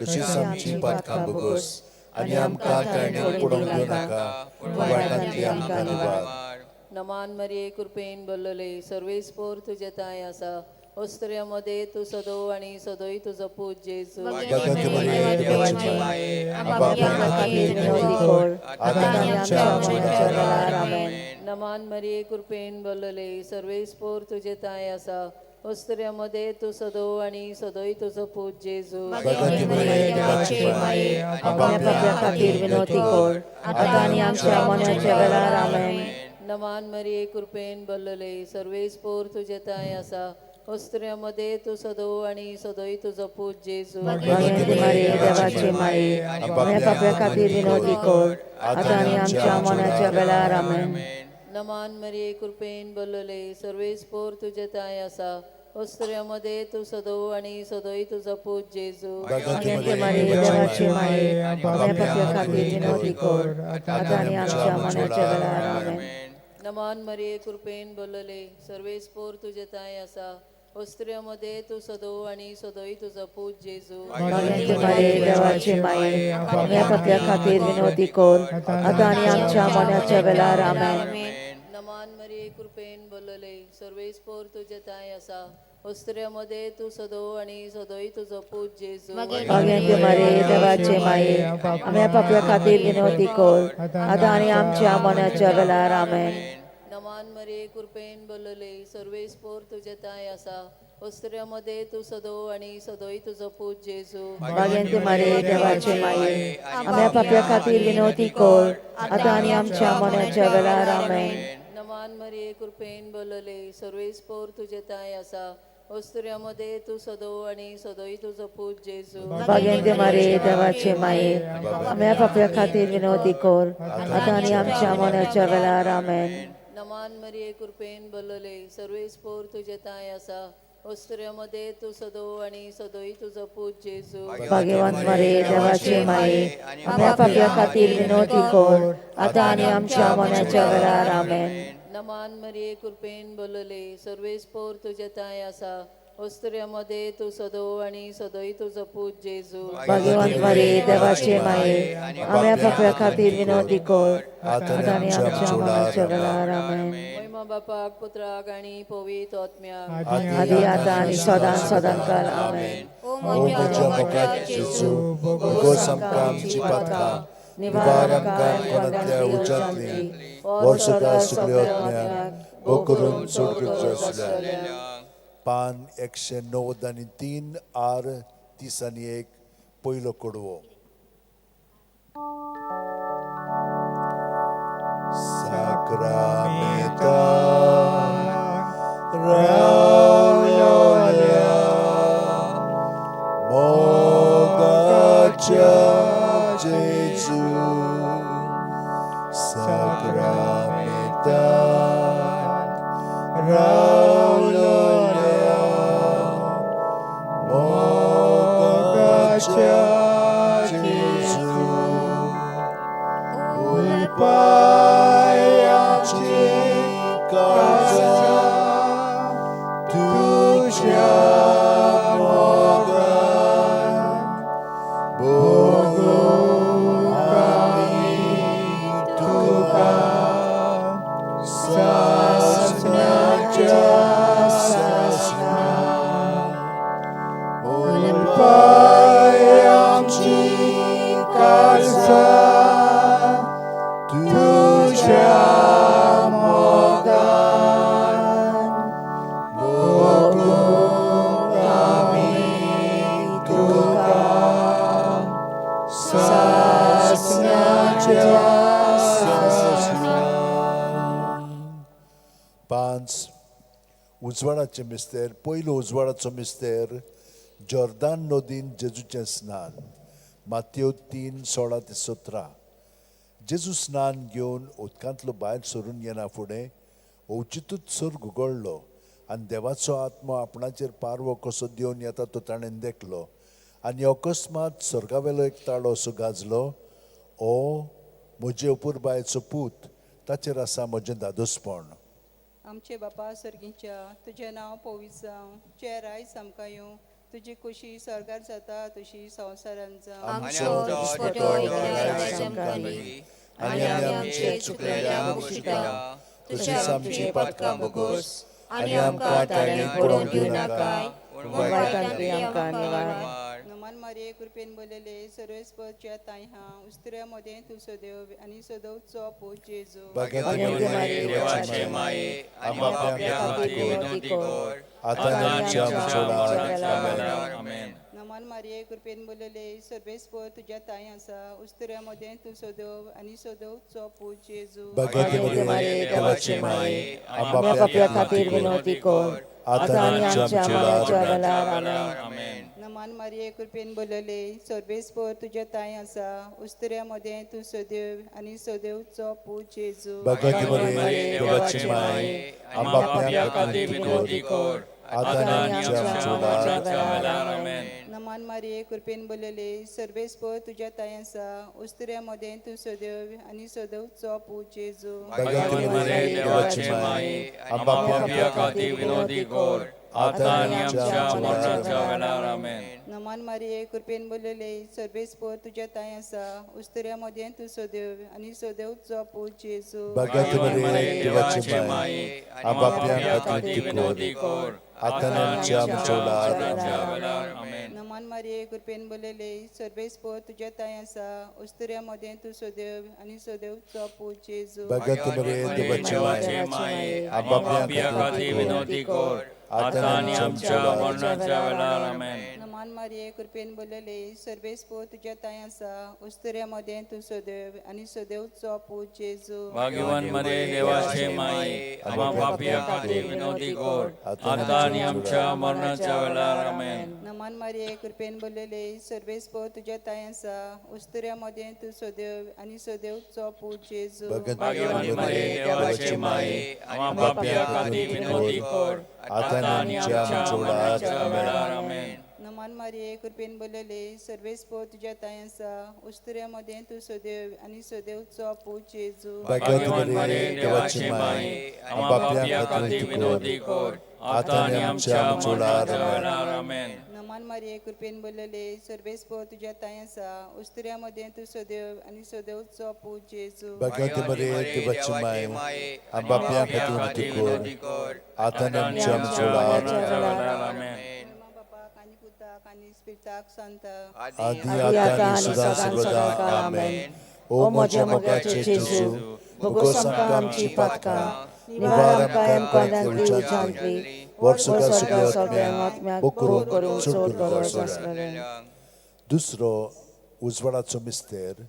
[SPEAKER 3] तशीच आमची पातकां भोगोस, आनी आमकां ताळण्याक पडूंक दिवं नाका, पूण वायटांतली आमकां निवार.
[SPEAKER 9] नमान मरिये, कृपेन भरलेले, सर्वेस्पर तुजे ठांय आसा, ऑस्ट्रिया मदें तूं सदव आनी सदोय तुजो पूत जेजू.
[SPEAKER 3] भाग्यवती मरिये, देवाची माये, आमच्या
[SPEAKER 7] पापयां खातीर विनवती कर, आतां आनी आमच्या मरणाच्या वेळार. आमेन.
[SPEAKER 9] नमान मरिये, कृपेन बोलले, सर्वेस्पोर तुजे ताय आसा, वस्त्र्यामध्ये तूं सदो आनी सदोय तुजो पूत जेजू.
[SPEAKER 7] भगवती मरिये, देवाची माये, आमच्या पापयां खातीर विनवती कर, आतां आनी आमच्या मरणाच्या वेळार. आमेन.
[SPEAKER 9] नमान मरिये, कृपेन बोलले, सर्वेस्पोर तुजे ताय आसा, वस्त्र्यामध्ये तूं सदो आनी सदोय तुजो पूत जेजू.
[SPEAKER 7] भगवती मरिये, देवाची माये, आमच्या पापयां खातीर विनवती कर, आतां आनी आमच्या मरणाच्या वेळार. आमेन.
[SPEAKER 9] नमान मरिये, कृपेन बोलले, सर्वेस्पोर तुजे ताय आसा, वस्त्र्यामध्ये तूं सदो आनी सदोय तुजो पूत जेजू.
[SPEAKER 7] भगवती मरिये, देवाची माये, आमच्या पापयां खातीर विनवती कर, आतां आनी आमच्या मरणाच्या वेळार. आमेन.
[SPEAKER 9] नमान मरिये, कृपेन बोलले, सर्वेस्पोर तुजे ताय आसा, वस्त्र्यामध्ये तूं सदो आनी सदोय तुजो पूत जेजू.
[SPEAKER 7] भगवती मरिये, देवाची माये, आमच्या पापयां खातीर विनवती कर, आतां आनी आमच्या मरणाच्या वेळार. आमेन.
[SPEAKER 9] नमान मरिये, कृपेन बोलले, सर्वेस्पोर तुजे ताय आसा, वस्त्र्यामध्ये तूं सदो आनी सदोय तुजो पूत जेजू.
[SPEAKER 7] भगवती मरिये, देवाची माये, आमच्या पापयां खातीर विनवती कर, आतां आनी आमच्या मरणाच्या वेळार. आमेन.
[SPEAKER 9] नमान मरिये, कृपेन बोलले, सर्वेस्पोर तुजे ताय आसा, वस्त्र्यामध्ये तूं सदो आनी सदोय तुजो पूत जेजू.
[SPEAKER 7] भगवती मरिये, देवाची माये, आमच्या पापयां खातीर विनवती कर, आतां आनी आमच्या मरणाच्या वेळार. आमेन.
[SPEAKER 9] नमान मरिये, कृपेन बोलले, सर्वेस्पोर तुजे ताय आसा, वस्त्र्यामध्ये तूं सदो आनी सदोय तुजो पूत जेजू.
[SPEAKER 7] भगवती मरिये, देवाची माये, आमच्या पापयां खातीर विनवती कर, आतां आनी आमच्या मरणाच्या वेळार. आमेन.
[SPEAKER 9] नमान मरिये, कृपेन बोलले, सर्वेस्पोर तुजे ताय आसा, वस्त्र्यामध्ये तूं सदो आनी सदोय तुजो पूत जेजू.
[SPEAKER 7] भाग्यवंत मरिये, देवाची माये, आमच्या पापयां खातीर विनवती कर, आतां आनी आमच्या मरणाच्या वेळार. आमेन.
[SPEAKER 9] नमान मरिये, कृपेन बोलले, सर्वेस्पोर तुजे ताय आसा, वस्त्र्यामध्ये तूं सदो आनी सदोय तुजो पूत जेजू.
[SPEAKER 7] भाग्यवंत मरिये, देवाची माये, आमच्या पापयां खातीर विनवती कर, आतां आनी आमच्या मरणाच्या वेळार. आमेन.
[SPEAKER 9] महिमा बापाक, पुत्राक आनी पवित्र आत्म्याक,
[SPEAKER 7] आदी आतां आनी सदां सदांकाल. आमेन.
[SPEAKER 3] ओ म्हज्या मोगाळ जेजू, भोगोस आमकां आमची पातकां, निवार आमकां कोणांतल्या उज्यांतली, वर्सुदा सगळ्या आत्म्यांक भोग करून सोडगुजो आसल्या. पान 193 आर 31 पयलो कडवो. साक्रामेंता रावलोल्या मोगाच्या जेजू, साक्रामेंता रावलोल्या मोगाच्या जेजू, उलपायाची काळजां तुज्या मोगान भोगूंक आमी तुका सासणाच्या सासणा. उलपायाची काळजां तुज्या मोगान भोगूंक आमी तुका सासणाच्या सासणा. 5 उजवाडाचे मिस्तेर. पयलो उजवाडाचो मिस्तेर, जॉर्दान नदीन जेजूचें स्नान. मातयो 3:16 ते 17. जेजू स्नान घेवन उदकांतलो भायर सरून येना फुडें अवचितूच सर्ग उगडलो आनी देवाचो आत्मो आपणाचेर पारवो कसो देवन येता तो ताणें देखलो. आनी अकस्मात सर्गावेलो एक ताळो असो गाजलो, ओ म्हजे अपुरबायेचो पूत, ताचेर आसा म्हजें दादोसपण.
[SPEAKER 12] आमचे बापा सर्गीच्या, तुजें नांव पवित्र जावं, तुजें रायज आमकां येवं, तुजी कुशी स्वर्गार जाता तशी संवसारांत जावं.
[SPEAKER 3] आमचो दिसपट्टो आयज आमकां दी, आनी आमी आमचे चुकलेल्यांक भोगशिता, तशीच आमची पातकां भोगोस, आनी आमकां ताणें पडोवंक दिवं नाका, पूण वायटांतली आमकां निवार.
[SPEAKER 12] नमन मारये कृपेन बोलले सर्वेस्पर तुज्या ताई हा उस्त्र्या मदें तूं सदैव आनी सदवचो पूत जेजू.
[SPEAKER 13] भाग्यवती मरिये देवाचे माये, आम्हा पाप्यां खातीर विनवती कर, आतां आनी आमच्या मरणाच्या वेळार. आमेन.
[SPEAKER 12] नमन मारये कृपेन बोलले सर्वेस्पर तुज्या ताई आसा उस्त्र्या मदें तूं सदैव आनी सदवचो पूत जेजू.
[SPEAKER 13] भाग्यवती मरिये देवाचे माये, आम्हा पाप्यां खातीर विनवती कर, आतां आनी आमच्या मरणाच्या वेळार. आमेन.
[SPEAKER 12] नमन मारये कृपेन बोलले सर्वेस्पर तुज्या ताई आसा उस्त्र्या मदें तूं सदैव आनी सदैवचो पूत जेजू.
[SPEAKER 13] भाग्यवती मरिये देवाचे माये, आम्हा पाप्यां खातीर विनवती कर, आतां आनी आमच्या मरणाच्या वेळार. आमेन.
[SPEAKER 12] नमन मारये कृपेन बोलले सर्वेस्पर तुज्या ताई आसा उस्त्र्या मदें तूं सदैव आनी सदैवचो पूत जेजू.
[SPEAKER 13] भाग्यवती मरिये देवाचे माये, आम्हा पाप्यां खातीर विनवती कर, आतां आनी आमच्या मरणाच्या वेळार. आमेन.
[SPEAKER 12] नमन मारये कृपेन बोलले सर्वेस्पर तुज्या ताई आसा उस्त्र्या मदें तूं सदैव आनी सदैवचो पूत जेजू.
[SPEAKER 13] भाग्यवती मरिये देवाचे माये, आम्हा पाप्यां खातीर विनवती कर, आतां आनी आमच्या मरणाच्या वेळार. आमेन.
[SPEAKER 12] नमन मारये कृपेन बोलले सर्वेस्पर तुज्या ताई आसा उस्त्र्या मदें तूं सदैव आनी सदैवचो पूत जेजू.
[SPEAKER 13] भाग्यवती मरिये देवाचे माये, आम्हा पाप्यां खातीर विनवती कर, आतां आनी आमच्या मरणाच्या वेळार. आमेन.
[SPEAKER 12] नमन मारये कृपेन बोलले सर्वेस्पर तुज्या ताई आसा उस्त्र्या मदें तूं सदैव आनी सदैवचो पूत जेजू.
[SPEAKER 13] भाग्यवान मरिये देवाचे माये, आम्हा पाप्यां खातीर विनवती कर, आतां आनी आमच्या मरणाच्या वेळार. आमेन.
[SPEAKER 12] नमन मारये कृपेन बोलले सर्वेस्पर तुज्या ताई आसा उस्त्र्या मदें तूं सदैव आनी सदैवचो पूत जेजू.
[SPEAKER 13] भाग्यवान मरिये देवाचे माये, आम्हा पाप्यां खातीर विनवती कर, आतां आनी आमच्या मरणाच्या वेळार. आमेन.
[SPEAKER 12] नमन मारये कृपेन बोलले सर्वेस्पर तुज्या ताई आसा उस्त्र्या मदें तूं सदैव आनी सदैवचो पूत जेजू.
[SPEAKER 13] भाग्यवती मरिये देवाचे माये, आम्हा पाप्यां खातीर विनवती कर, आतां आनी आमच्या मरणाच्या वेळार. आमेन.
[SPEAKER 12] नमन मारये कृपेन बोलले सर्वेस्पर तुज्या ताई आसा उस्त्र्या मदें तूं सदैव आनी सदैवचो पूत जेजू.
[SPEAKER 13] भाग्यवती मरिये देवाचे माये, आम्हा पाप्यां खातीर विनवती कर, आतां आनी आमच्या मरणाच्या वेळार. आमेन.
[SPEAKER 12] बापाक आनी पुताक आनी स्पिरिताक सांता
[SPEAKER 13] आदी आतां आनी सदां सर्वदा. आमेन. ओ म्हज्या मोगाचे जेजू, भोगोस आमकां आमची पातकां, निवार आमकां येमकोंडांतली उज्यांतली, वर्सुका सगळ्या आत्म्याक भोग करूंक चड गरज आसलेलें.
[SPEAKER 3] दुसरो उजवाडाचो मिस्तेर.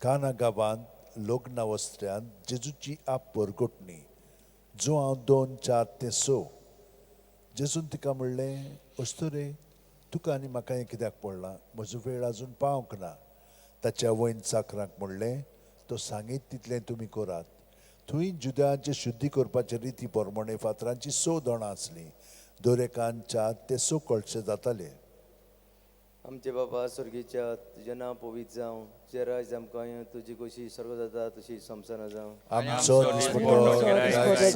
[SPEAKER 3] काना गांवांत लग्ना वस्त्र्यांत जेजूची आप परगटणी. जुआंव 2:4-6. जेजून तिका म्हणलें, अस्तुरे, तुका आनी म्हाका हें कित्याक पडलां? म्हजो वेळ आजून पावंक ना. ताच्या वयन चाकरांक म्हणलें, तो सांगीत तितलें तुमी करात. थंय जुद्यांचे शुद्धी करपाचे रिती प्रमाणे फातरांची 6 दोणां आसलीं. दर एकान 4 ते 6 कळशे जाताले.
[SPEAKER 14] आमचे बाबा स्वर्गीच्या, तुजें नांव पवित्र जावं, तुजें राज आमकां येवं, तुजी खोशी स्वर्ग जाता तशी संवसारांत जावं.
[SPEAKER 3] आमचो दिसपट्टो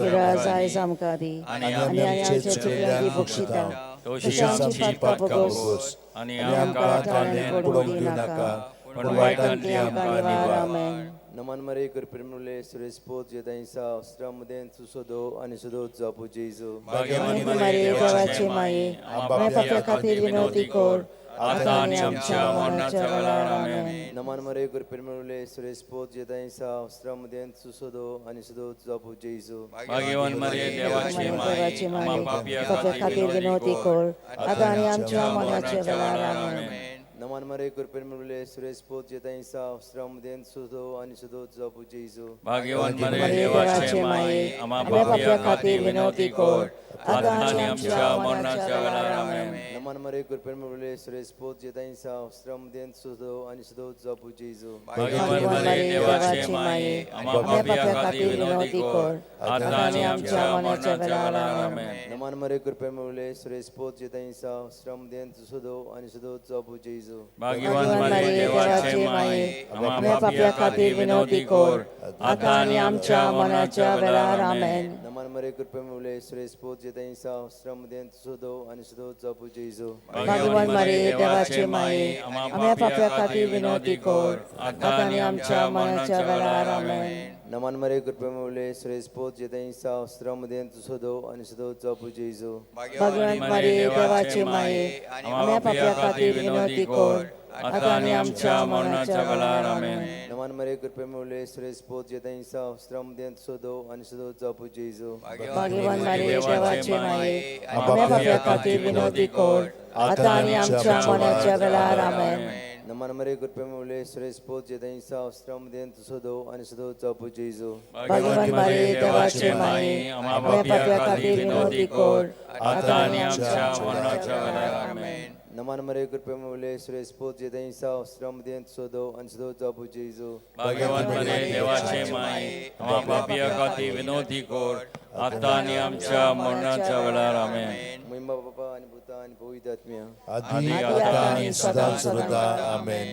[SPEAKER 11] गिराज आयज आमकां दी
[SPEAKER 13] आनी
[SPEAKER 11] आनी
[SPEAKER 3] आमचे
[SPEAKER 11] आमचे
[SPEAKER 3] चुकल्यांक
[SPEAKER 11] चुकल्यांक
[SPEAKER 3] बक्षिता,
[SPEAKER 11] बक्षिता
[SPEAKER 13] तशी आमची पातकां भोगोस, आनी आमकां ताणें पडोवंक दिवनाका, पूण वायटांतली आमकां निवार.
[SPEAKER 11] आमेन.
[SPEAKER 14] नमन मरे कृपेन मुले सुरेश पोत जेदांसा अस्त्रामदें तूं सदो आनी सदो जापू जेजू.
[SPEAKER 13] भाग्यवती
[SPEAKER 11] मरिये देवाचे माये, आमच्या पाप्या खातीर विनवती कर,
[SPEAKER 13] आतां आनी आमच्या मरणाच्या वेळार. आमेन.
[SPEAKER 14] नमन मरे कृपेन मुले सुरेश पोत जेदांसा अस्त्रामदें तूं सदो आनी सदो जापू जेजू.
[SPEAKER 13] भाग्यवान मरिये देवाचे माये, आम्हा पाप्या
[SPEAKER 11] पाप्या
[SPEAKER 13] खातीर
[SPEAKER 11] खातीर विनवती कर, आतां आनी आमच्या मरणाच्या वेळार. आमेन.
[SPEAKER 14] नमन मरे कृपेन मुले सुरेश पोत जेदांसा अस्त्रामदें सदो आनी सदो जापू जेजू.
[SPEAKER 13] भाग्यवान मरिये देवाचे माये, आम्हा पाप्या खातीर विनवती कर, आतां आनी आमच्या मरणाच्या वेळार. आमेन.
[SPEAKER 14] नमन मरे कृपेन मुले सुरेश पोत जेदांसा अस्त्रामदें सदो आनी सदो जापू जेजू.
[SPEAKER 13] भाग्यवान मरिये देवाचे माये, आम्हा पाप्या खातीर विनवती कर, आतां आनी आमच्या मरणाच्या वेळार. आमेन.
[SPEAKER 14] नमन मरे कृपेन मुले सुरेश पोत जेदांसा अस्त्रामदें सदो आनी सदो जापू जेजू.
[SPEAKER 13] भाग्यवान मरिये देवाचे माये, आम्हा पाप्या खातीर विनवती कर, आतां आनी आमच्या मरणाच्या वेळार. आमेन.
[SPEAKER 14] नमन मरे कृपे मुले सुरेश पोत जेताई श्रम देन सुदो आनी सुदो जापू जेजू।
[SPEAKER 11] भाग्यवान मारिये देवाचे माये, आम्या पाप्या खातीर विनवती कर, आतां आनी आमच्या मरणाच्या वेळार। आमेन।
[SPEAKER 14] नमन मरे कृपे मुले सुरेश पोत जेताई श्रम देन सुदो आनी सुदो जापू जेजू।
[SPEAKER 11] भाग्यवान मारिये देवाचे माये, आम्या पाप्या खातीर विनवती कर, आतां आनी आमच्या मरणाच्या वेळार। आमेन।
[SPEAKER 14] नमन मरे कृपे मुले सुरेश पोत जेताई श्रम देन सुदो आनी सुदो जापू जेजू।
[SPEAKER 11] भाग्यवान मारिये देवाचे माये, आम्या पाप्या खातीर विनवती कर, आतां आनी आमच्या मरणाच्या वेळार। आमेन।
[SPEAKER 14] नमन मरे कृपे मुले सुरेश पोत जेताई श्रम देन सुदो आनी सुदो जापू जेजू।
[SPEAKER 11] भाग्यवान मारिये देवाचे माये, आम्या पाप्या खातीर विनवती कर, आतां आनी आमच्या मरणाच्या वेळार। आमेन।
[SPEAKER 14] नमन मरे कृपे मुले सुरेश पोत जेताई श्रम देन सुदो आनी सुदो जापू जेजू।
[SPEAKER 15] भाग्यवान मरिये देवाचे माये, आम्हा पापया खातीर विनवती कर, आतां आनी आमच्या मरणाच्या वेळार। आमेन।
[SPEAKER 14] महिमा बापा आनी पुता आनी पवित्र आत्म्या,
[SPEAKER 13] आदी आतां आनी सदां सर्वदा। आमेन।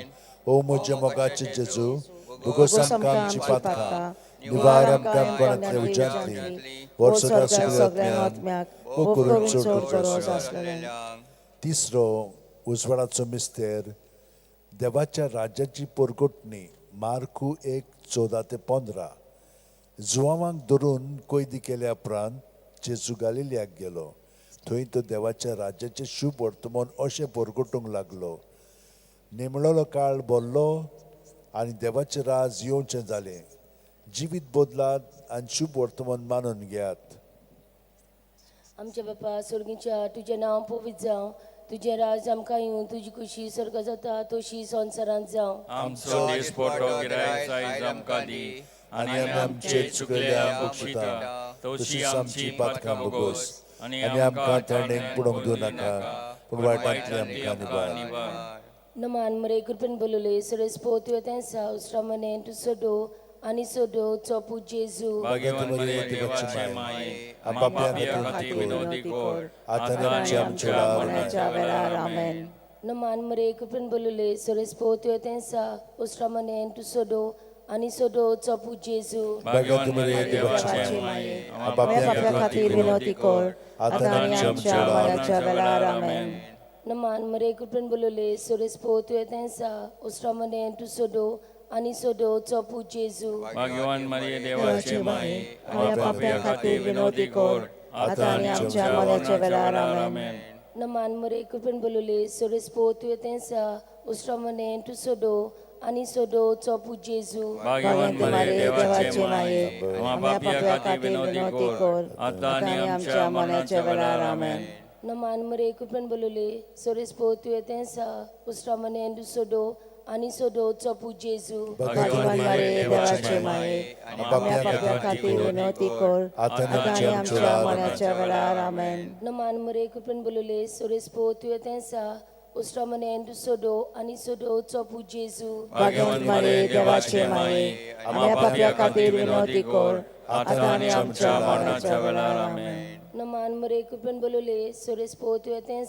[SPEAKER 13] ओ म्हज्या मोगाचे जेजू, भोगोस आमकां आमची पातकां, निवार आमकां कोणांतल्या उज्यांतली, वर्सभर सगळ्या आत्म्याक भोग करून चड गरज आसलेलें। तिसरो उजवाडाचो मिस्तेर, देवाच्या राज्याची पोरगोटणी, मार्कू 1:14-15। जुवांवांक धरून कैदी केल्या उपरांत जेजू गालिलियाक गेलो। थंय तो देवाच्या राज्याचें शुभ वर्तमान अशें पोरगोटूंक लागलो। नेमळलो काळ भरलो आनी देवाचें राज येवचें जालें। जिवीत बदलात आनी शुभ वर्तमान मानून घेयात।
[SPEAKER 16] आमच्या बापा स्वर्गीच्या, तुजें नांव पवित्र जावं, तुजें राज आमकां येवं, तुजी खुशी स्वर्ग जाता तशी संवसारांत जावं।
[SPEAKER 15] आमचो दिसपट्टो गिरायक आयज आमकां दी, आनी आमचे चुकल्या बक्षिता तशी आमची पातकां भोगोस, आनी
[SPEAKER 13] आमकां ताणें पडोवंक दिवं नाका, पूण वायटांतली आमकां निवार।
[SPEAKER 16] नमान मरे कृपेन बोलले सुरेश पोत तें श्रमणे तूं सोडो आनी सोडो चोपू जेजू।
[SPEAKER 15] भाग्यवान मरिये देवाचे माये, आम्हा पापया खातीर विनवती कर, आतां आनी आमच्या मरणाच्या
[SPEAKER 11] वेळार। आमेन।
[SPEAKER 16] नमान मरे कृपेन बोलले सुरेश पोत तें श्रमणे तूं सोडो आनी सोडो चोपू जेजू।
[SPEAKER 13] भाग्यवान मरिये देवाचे माये, आम्हा
[SPEAKER 11] पाप्या खातीर विनवती कर, आतां आनी आमच्या मरणाच्या वेळार। आमेन।
[SPEAKER 16] नमान मरे कृपेन बोलले सुरेश पोत तें श्रमणे तूं सोडो आनी सोडो चोपू जेजू।
[SPEAKER 15] भाग्यवान मरिये देवाचे माये, आम्हा पापया खातीर विनवती कर, आतां आनी आमच्या मरणाच्या वेळार। आमेन।
[SPEAKER 16] नमान मरे कृपेन बोलले सुरेश पोत तें श्रमणे तूं सोडो आनी सोडो चोपू जेजू।
[SPEAKER 15] भाग्यवान मरिये देवाचे माये, आम्हा पापया खातीर विनवती कर, आतां आनी आमच्या मरणाच्या वेळार। आमेन।
[SPEAKER 16] नमान मरे कृपेन बोलले सुरेश पोत तें श्रमणे तूं सोडो आनी सोडो चोपू जेजू।
[SPEAKER 11] भाग्यवान मारिये देवाचे माये, आम्या पाप्या खातीर विनवती कर, आतां आनी आमच्या मरणाच्या वेळार। आमेन।
[SPEAKER 16] नमान मरे कृपेन बोलले सुरेश पोत तें श्रमणे तूं सोडो आनी सोडो चोपू जेजू।
[SPEAKER 11] भाग्यवान मारिये देवाचे माये, आम्या पाप्या खातीर विनवती कर, आतां आनी आमच्या मरणाच्या वेळार।
[SPEAKER 15] आमेन।
[SPEAKER 16] नमान मरे कृपेन बोलले सुरेश पोत तें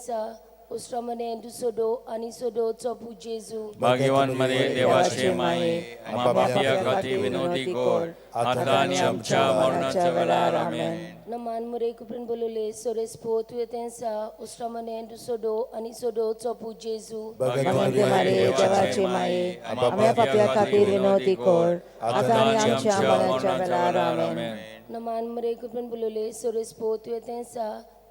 [SPEAKER 16] श्रमणे तूं सोडो आनी सोडो चोपू जेजू।
[SPEAKER 15] भाग्यवान मरिये देवाचे माये, आम्हा पापया खातीर विनवती कर, आतां आनी आमच्या मरणाच्या वेळार। आमेन।
[SPEAKER 16] नमान मरे कृपेन बोलले सुरेश पोत तें श्रमणे तूं सोडो आनी सोडो चोपू जेजू।
[SPEAKER 11] भाग्यवान मारिये देवाचे माये, आम्या पाप्या खातीर विनवती कर, आतां आनी आमच्या मरणाच्या वेळार। आमेन।
[SPEAKER 16] नमान मरे कृपेन बोलले सुरेश पोत तें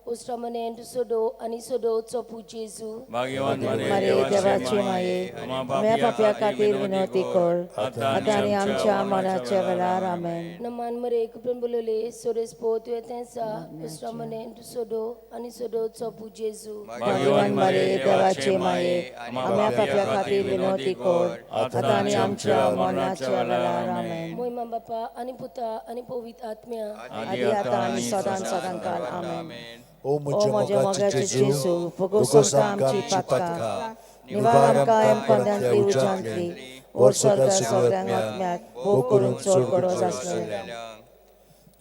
[SPEAKER 16] श्रमणे तूं सोडो आनी सोडो चोपू जेजू।
[SPEAKER 15] भाग्यवान
[SPEAKER 11] मारिये देवाचे माये, आम्या पाप्या खातीर विनवती कर, आतां आनी आमच्या मरणाच्या वेळार। आमेन।
[SPEAKER 16] नमान मरे कृपेन बोलले सुरेश पोत तें श्रमणे तूं सोडो आनी सोडो चोपू जेजू।
[SPEAKER 11] भाग्यवान मारिये देवाचे माये, आम्या पाप्या खातीर विनवती कर, आतां आनी आमच्या मरणाच्या वेळार। आमेन।
[SPEAKER 16] मोहिमा बापा आनी पुता आनी पवित्र आत्म्या,
[SPEAKER 11] आदी आतां आनी सदां सदां काल। आमेन।
[SPEAKER 13] ओ म्हज्या मोगाचे जेजू, भोगोस आमकां आमची पातकां, निवार आमकां कोणांतली उज्यांतली, वर्सभर सगळ्यांक आत्म्याक भोग करून चड गरज आसलेलें।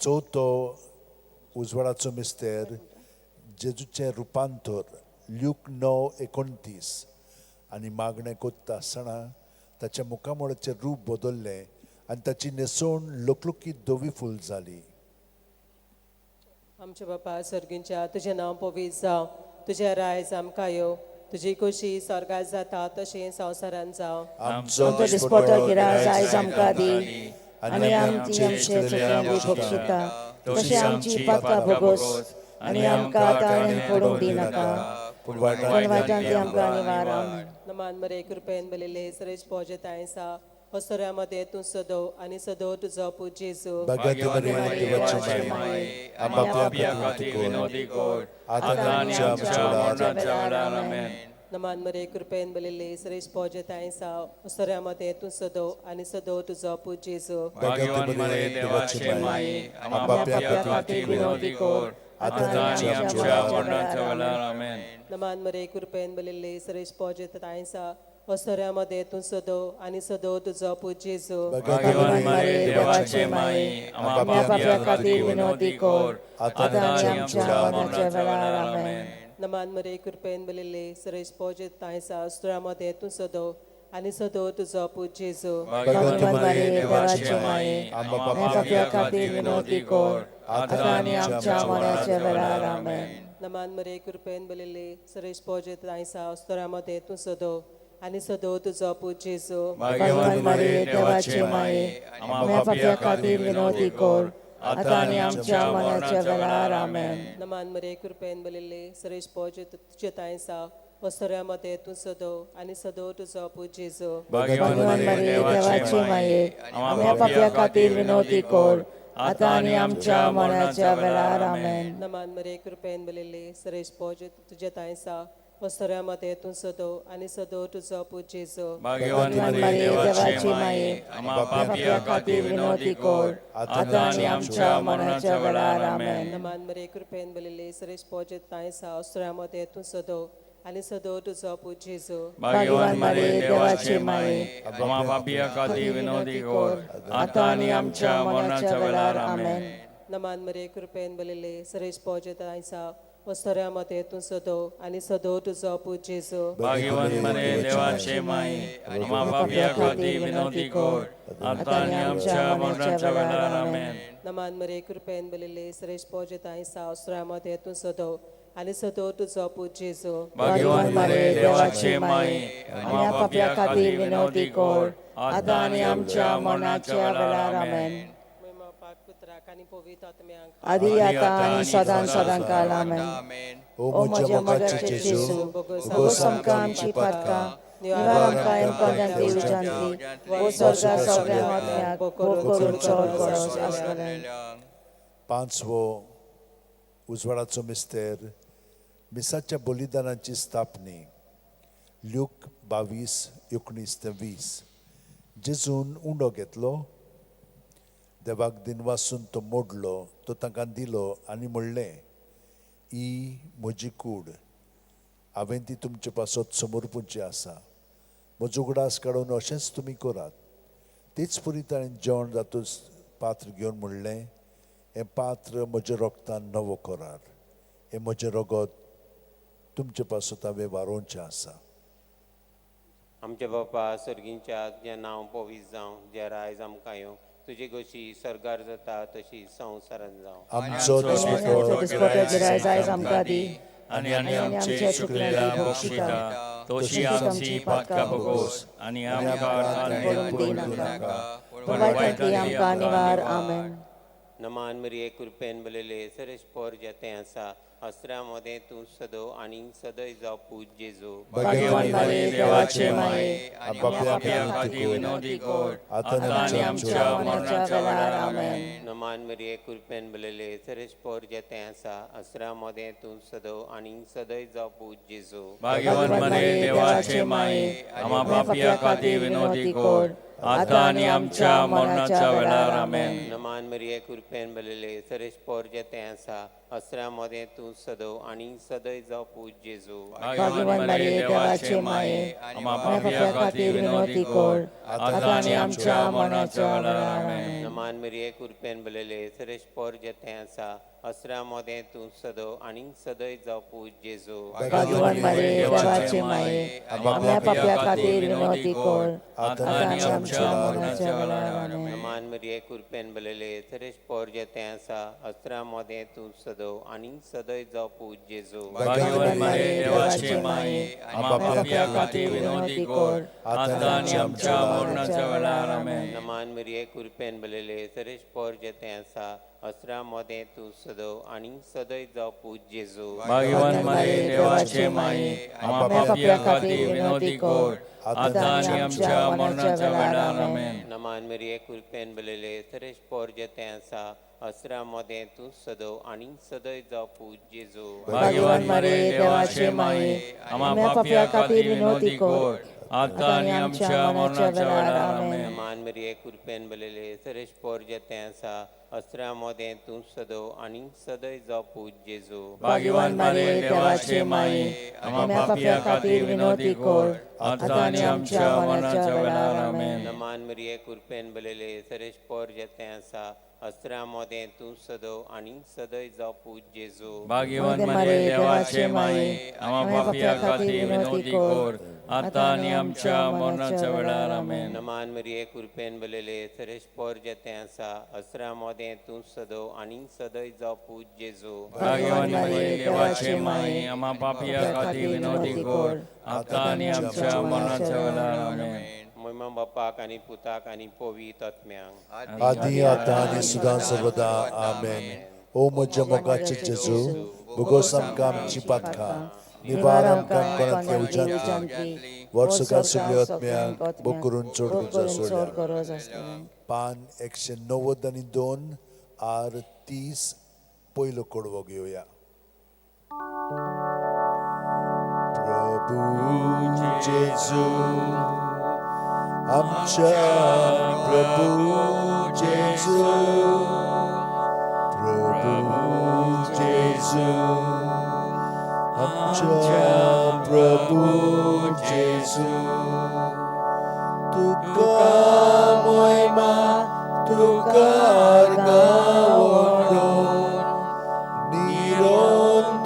[SPEAKER 13] चवथो उजवाडाचो मिस्तेर, जेजूचें रुपांतर, ल्यूक 9:29। आनी मागणें कोत्ता आसतना ताच्या मुखामळाचें रूप बदल्लें आनी ताची न्हेसवण लकलकीत धवी फूल जाली।
[SPEAKER 17] आमच्या बापा सर्गींच्या तुजें नांव पवित्र जावं, तुजें रायज आमकां येवं, तुजी खोशी स्वर्गात जाता तशें संवसारांत जावं.
[SPEAKER 13] आमचो
[SPEAKER 11] दिसपटो गिराज आयज आमकां दी आनी आमची आमचे चुकल्यांक बक्षिता तशें आमची पातकां भोगोस आनी आमकां ताणें पडूंक दिनाका,
[SPEAKER 13] पूण
[SPEAKER 11] पूण वायटांतली आमकां निवार. आमेन.
[SPEAKER 17] नमान मरे कृपेन बलिले सरेश पोजे तांयसा वसऱ्यामध्ये तूं सदो आनी सदो तुजो पूत जेजू.
[SPEAKER 13] भाग्यवती मरिये देवाची माये, आमच्या पाप्या खातीर विनवती कर, आतां आनी आमच्या मरणाच्या वेळार. आमेन.
[SPEAKER 17] नमान मरे कृपेन बलिले सरेश पोजे तांयसा वसऱ्यामध्ये तूं सदो आनी सदो तुजो पूत जेजू.
[SPEAKER 15] भाग्यवान मरिये देवाची माये, आमच्या पाप्या खातीर विनवती कर, आतां आनी आमच्या मरणाच्या वेळार. आमेन.
[SPEAKER 17] नमान मरे कृपेन बलिले सरेश पोजे तांयसा वसऱ्यामध्ये तूं सदो आनी सदो तुजो पूत जेजू.
[SPEAKER 15] भाग्यवान मरिये देवाचे माये, आमच्या पाप्या खातीर विनवती कर, आतां आनी आमच्या मरणाच्या वेळार. आमेन.
[SPEAKER 17] नमान मरे कृपेन बलिले सरेश पोजे तांयसा वसऱ्यामध्ये तूं सदो आनी सदो तुजो पूत जेजू.
[SPEAKER 15] भाग्यवती मरिये देवाचे माये, आमच्या पाप्या खातीर विनवती कर, आतां आनी आमच्या मरणाच्या वेळार. आमेन.
[SPEAKER 17] नमान मरे कृपेन बलिले सरेश पोजे तांयसा वसऱ्यामध्ये तूं सदो आनी सदो तुजो पूत जेजू.
[SPEAKER 15] भाग्यवान मरिये देवाचे माये, आमच्या पाप्या खातीर विनवती कर, आतां आनी आमच्या मरणाच्या वेळार. आमेन.
[SPEAKER 17] नमान मरे कृपेन बलिले सरेश पोजे तुझे तांयसा वसऱ्यामध्ये तूं सदो आनी सदो तुजो पूत जेजू.
[SPEAKER 15] भाग्यवान मरिये देवाचे माये, आमच्या पाप्या खातीर विनवती कर, आतां आनी आमच्या मरणाच्या वेळार. आमेन.
[SPEAKER 17] नमान मरे कृपेन बलिले सरेश पोजे तुझे तांयसा वसऱ्यामध्ये तूं सदो आनी सदो तुजो पूत जेजू.
[SPEAKER 15] भाग्यवान मरिये देवाचे माये, आमच्या पाप्या खातीर विनवती कर, आतां आनी आमच्या मरणाच्या वेळार. आमेन.
[SPEAKER 17] नमान मरे कृपेन बलिले सरेश पोजे तांयसा वसऱ्यामध्ये तूं सदो आनी सदो तुजो पूत जेजू.
[SPEAKER 15] भाग्यवान मरिये देवाचे माये, आमच्या पाप्या खातीर विनवती कर, आतां आनी आमच्या मरणाच्या वेळार. आमेन.
[SPEAKER 17] नमान मरे कृपेन बलिले सरेश पोजे तांयसा वसऱ्यामध्ये तूं सदो आनी सदो तुजो पूत जेजू.
[SPEAKER 15] भाग्यवान मरिये देवाचे माये, आमच्या पाप्या खातीर विनवती कर, आतां आनी आमच्या मरणाच्या वेळार. आमेन.
[SPEAKER 17] नमान मरे कृपेन बलिले सरेश पोजे तांयसा वसऱ्यामध्ये तूं सदो आनी सदो तुजो पूत जेजू.
[SPEAKER 15] भाग्यवान मरिये देवाचे माये, आमच्या पाप्या खातीर विनवती कर, आतां आनी आमच्या मरणाच्या वेळार. आमेन.
[SPEAKER 11] आदी आतां आनी सदां सदां काल. आमेन. ओ म्हज्या मोगाचे जेजू, भोगोस आमकां आमची पातकां, निवार आमकां एमकोंदांतली उजांतली, ओ स्वर्गा सगळ्या आत्म्याक भोग करून चड गरज आसतलें.
[SPEAKER 3] पांचवो उजवाडाचो मिस्तेर, मिसाच्या बलिदानाची स्थापनी. ल्यूक 22:19 ते 20. जेजून उंडो घेतलो, देवाक दिनवासून तो मोडलो, तो तांकां दिलो आनी म्हणलें, ही म्हजी कूड, हांवें ती तुमचे पासत समर्पूची आसा. म्हजो उगडास काडून अशेंच तुमी करात. तेच परी ताणें जेवण जातूच पात्र घेवन म्हणलें, हें पात्र म्हज्या रोगतान नवो करार, हें म्हजें रगत तुमचे पासत हांवें वारोवचें आसा.
[SPEAKER 18] आमच्या बापा सर्गींच्या, तुजें नांव पवित्र जावं, तुजें रायज आमकां येवं, तुजी गोशी स्वर्गार जाता तशी संवसारांत जावं.
[SPEAKER 13] आमचो
[SPEAKER 11] दिसपटो गिरायज आयज आमकां दी
[SPEAKER 15] आनी आमचे चुकलेल्या बक्षिता तशी आमची पातकां भोगोस आनी आमकां
[SPEAKER 11] पडूंक दिनाका, पूण वायटांतली आमकां निवार. आमेन.
[SPEAKER 18] नमान मरिये कृपेन बलिले सरेश पोर जेतें आसा, अस्त्रा मदें तूं सदो आनी सदय जाव पूत जेजू.
[SPEAKER 15] भाग्यवान मरिये देवाचे माये, आमच्या पाप्या खातीर विनवती कर, आतां आनी आमच्या मरणाच्या वेळार. आमेन.
[SPEAKER 18] नमान मरिये कृपेन बलिले सरेश पोर जेतें आसा, अस्त्रा मदें तूं सदो आनी सदय जाव पूत जेजू.
[SPEAKER 15] भाग्यवान मरिये देवाचे माये, आमच्या पाप्या खातीर विनवती कर, आतां आनी आमच्या मरणाच्या वेळार. आमेन.
[SPEAKER 18] नमान मरिये कृपेन बलिले सरेश पोर जेतें आसा, अस्त्रा मदें तूं सदो आनी सदय जाव पूत जेजू.
[SPEAKER 15] भाग्यवान मरिये देवाचे माये, आमच्या पाप्या खातीर विनवती कर, आतां आनी आमच्या मरणाच्या वेळार आमेन.
[SPEAKER 18] नमान मरिये कृपेन भरलेले सरेश पोर जेतें आसा असरा मोदें तूं सदो आनी सदय जावं पूत जेजू.
[SPEAKER 11] भाग्यवान मरिये देवाचे माये आमच्या पापया खातीर विनवती कर आतां आनी आमच्या मरणाच्या वेळार आमेन.
[SPEAKER 18] नमान मरिये कृपेन भरलेले सरेश पोर जेतें आसा असरा मोदें तूं सदो आनी सदय जावं पूत जेजू.
[SPEAKER 15] भाग्यवान मरिये देवाचे माये आमच्या पापया खातीर विनवती कर आतां आनी आमच्या मरणाच्या वेळार आमेन.
[SPEAKER 18] नमान मरिये कृपेन भरलेले सरेश पोर जेतें आसा असरा मोदें तूं सदो आनी सदय जावं पूत जेजू.
[SPEAKER 15] भाग्यवान मरिये देवाचे माये आमच्या पापया खातीर विनवती कर आतां आनी आमच्या मरणाच्या वेळार आमेन.
[SPEAKER 18] नमान मरिये कृपेन भरलेले सरेश पोर जेतें आसा असरा मोदें तूं सदो आनी सदय जावं पूत जेजू.
[SPEAKER 15] भाग्यवान मरिये देवाचे माये आमच्या पापया खातीर विनवती कर आतां आनी आमच्या मरणाच्या वेळार आमेन.
[SPEAKER 18] नमान मरिये कृपेन भरलेले सरेश पोर जेतें आसा असरा मोदें तूं सदो आनी सदय जावं पूत जेजू.
[SPEAKER 15] भाग्यवान मरिये देवाचे माये आमच्या पापया खातीर विनवती कर आतां आनी आमच्या मरणाच्या वेळार आमेन.
[SPEAKER 18] नमान मरिये कृपेन भरलेले सरेश पोर जेतें आसा असरा मोदें तूं सदो आनी सदय जावं पूत जेजू.
[SPEAKER 15] भाग्यवान मरिये देवाचे माये आमच्या पापया खातीर विनवती कर आतां आनी आमच्या मरणाच्या वेळार आमेन.
[SPEAKER 18] नमान मरिये कृपेन भरलेले सरेश पोर जेतें आसा असरा मोदें तूं सदो आनी सदय जावं पूत जेजू.
[SPEAKER 15] भाग्यवान मरिये देवाचे माये आमच्या पापया खातीर विनवती कर आतां आनी आमच्या मरणाच्या वेळार आमेन.
[SPEAKER 18] महिमा बापाक आनी पुताक आनी पवित्र आत्म्याक
[SPEAKER 13] आदी आतां आनी सदां सर्वदा आमेन. ओ म्हज्या मोगाचे जेजू भोगोस आमकां आमची पातकां निवार आमकां कोणांतल्या उज्यांतली वर्सुका सगळ्या आत्म्यांक भोग करून चड गरज सोडल्या. पान 192 आर 30 पयलो कडवो घेवया. प्रभू जेजू आमच्या प्रभू जेजू प्रभू जेजू आमच्या प्रभू जेजू तुका मोयमा तुका अर्गावडोन निरंतरी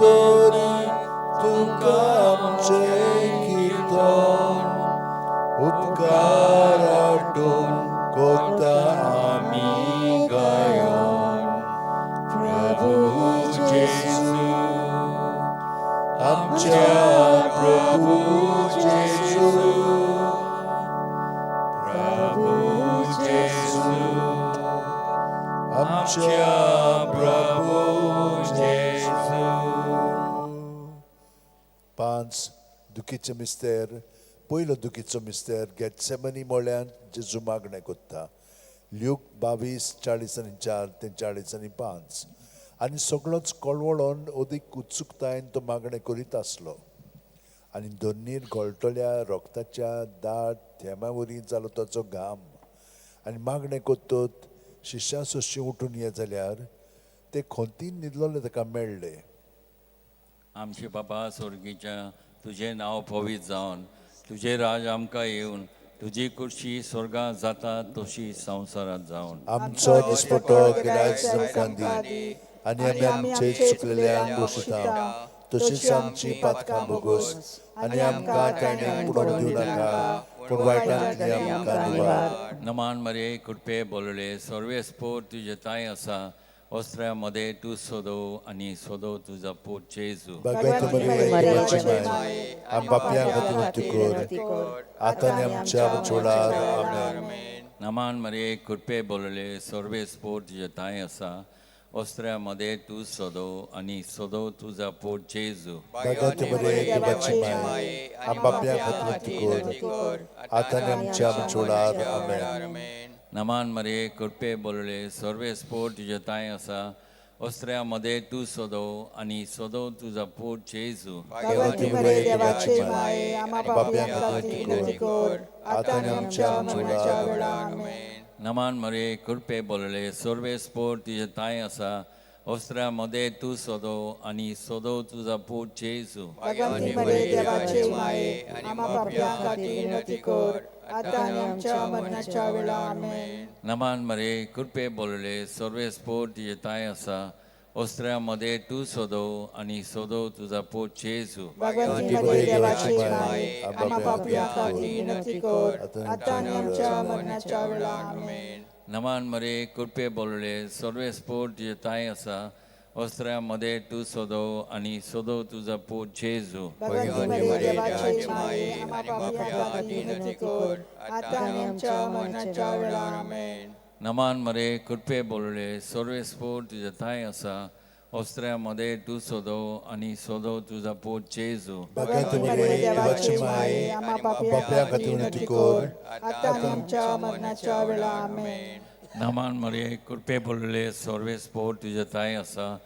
[SPEAKER 13] तुका आमचें कीर्तन उपकार आठोवन कोता आमी गायोन. प्रभू जेजू आमच्या प्रभू जेजू प्रभू जेजू आमच्या प्रभू जेजू. 5 दुखीचो मिस्तेर. पयलो दुखीचो मिस्तेर गेटसेमनी मोळ्यान जेजू मागणें कोत्ता. ल्यूक 22:44 ते 45. आनी सगळोच कळवळोन अदीक उत्सुकतायेन तो मागणें करीत आसलो आनी दोन्नीर घोळटल्या रोगताच्या दाट थेंब्या वरी जालो ताचो घाम. आनी मागणें कोत्तत शिश्या सोशी उठून ये जाल्यार ते खोंतीन न्हिदलोले ताका मेळ्ळे.
[SPEAKER 15] आमचे बाबा स्वर्गीच्या तुजें नांव पवित्र जावन तुजें राज आमकां येवन तुजी कुर्शी स्वर्गांत जाता तशी संवसारांत जावन.
[SPEAKER 13] आमचो दिसपटो गिरायक आमकां दी आनी आमी आमचे चुकलेल्यांक बसता तशीच आमची पातकां भोगोस आनी आमकां ताणें पुडोवन दिवं नाका पूण वायटांतली आमकां निवार.
[SPEAKER 15] नमान मरिये कृपे बोलले सर्वेस्पोर तुजे तांय आसा वस्त्रा मध्ये तूं सोदो आनी सोदो तुजो पूत जेजू.
[SPEAKER 13] भगवंत मरिये देवाची माये आम पापयां खातीर विनवती कर आतां आनी आमच्या वेळार आमेन.
[SPEAKER 15] नमान मरिये कृपे बोलले सर्वेस्पोर तुजे तांय आसा वस्त्रा मध्ये तूं सोदो आनी सोदो तुजो पूत जेजू.
[SPEAKER 13] भगवंत मरिये देवाची माये आम पापयां खातीर विनवती कर आतां आनी आमच्या वेळार आमेन.
[SPEAKER 15] नमान मरिये कृपे बोलले सर्वेस्पोर तुजे तांय आसा वस्त्रा मध्ये तूं सोदो आनी सोदो तुजो पूत जेजू.
[SPEAKER 13] भगवंत मरिये देवाची माये आम पापयां खातीर विनवती कर आतां आनी आमच्या वेळार आमेन.
[SPEAKER 15] नमान मरिये कृपे बोलले सर्वेस्पोर तुजे तांय आसा वस्त्रा मध्ये तूं सोदो आनी सोदो तुजो पूत जेजू.
[SPEAKER 7] भगवंत मरिये देवाचे माये आम्हा पापयां खातीर विनवती कर आतां आनी आमच्या मरणाच्या वेळा. आमेन.
[SPEAKER 15] नमान मरे कृपे बोलले सर्वेस पोर तुजे ताय आसा ओस्त्र्या मध्ये तूं सोदो आनी सोदो तुजा पोट जेजू.
[SPEAKER 7] भगवंती मरिये देवाची माये, आम्हा पापयां खातीर विनंती कर, आतां आनी आमच्या मरणाच्या वेळा. आमेन.
[SPEAKER 15] नमान मरे कृपे बोलले सर्वेस पोर तुजे ताय आसा ओस्त्र्या मध्ये तूं सोदो आनी सोदो तुजा पोट जेजू.
[SPEAKER 7] भगवंती मरिये देवाची माये, आम्हा पापयां खातीर विनंती कर, आतां आनी आमच्या मरणाच्या वेळा. आमेन.
[SPEAKER 15] नमान मरे कृपे बोलले सर्वेस पोर तुजे ताय आसा ओस्त्र्या मध्ये तूं सोदो आनी सोदो तुजा पोट जेजू.
[SPEAKER 13] भगवंती मरिये देवाची माये, आम्हा पापयां खातीर विनंती कर,
[SPEAKER 7] आतां आनी आमच्या मरणाच्या वेळा. आमेन.
[SPEAKER 15] नमान मरे कृपे बोलले सर्वेस पोर तुजे ताय आसा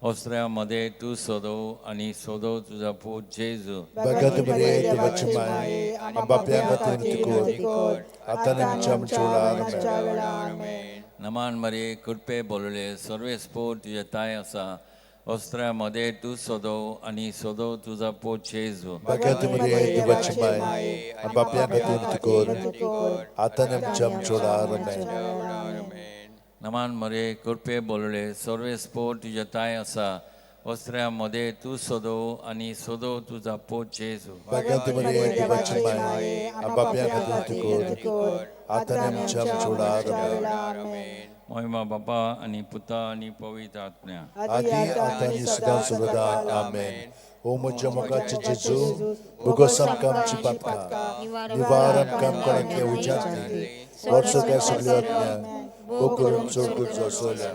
[SPEAKER 15] ओस्त्र्या मध्ये तूं सोदो आनी सोदो तुजा पोट जेजू.
[SPEAKER 13] भगवंती मरिये देवाची माये, आम्हा पापयां खातीर विनंती कर, आतां आनी आमच्या मरणाच्या वेळा.
[SPEAKER 7] आमेन.
[SPEAKER 15] नमान मरे कृपे बोलले सर्वेस पोर तुजे ताय आसा ओस्त्र्या मध्ये तूं सोदो आनी सोदो तुजा पोट जेजू.
[SPEAKER 13] भगवंती मरिये देवाची माये, आम्हा पापयां खातीर विनंती कर, आतां आनी आमच्या मरणाच्या वेळा. आमेन.
[SPEAKER 15] नमान मरे कृपे बोलले सर्वेस पोर तुजे ताय आसा ओस्त्र्या मध्ये तूं सोदो आनी सोदो तुजा पोट जेजू.
[SPEAKER 13] भगवंती मरिये देवाची माये, आम्हा पापयां खातीर विनंती कर, आतां आनी आमच्या मरणाच्या वेळा.
[SPEAKER 7] आमेन.
[SPEAKER 15] मोहिमा बापा आनी पुता आनी पवित्र आत्म्या.
[SPEAKER 13] आदी आतां आनी सदां सर्वदा. आमेन. ओ म्हज्या मोगाचे जेजू, भोगोस आमकां आमची पातकां, निवार आमकां कोणाक उज्यांतली, वर्सोच्या सगळ्या आत्म्यांक भोग करून चड गरजो आसलेल्या.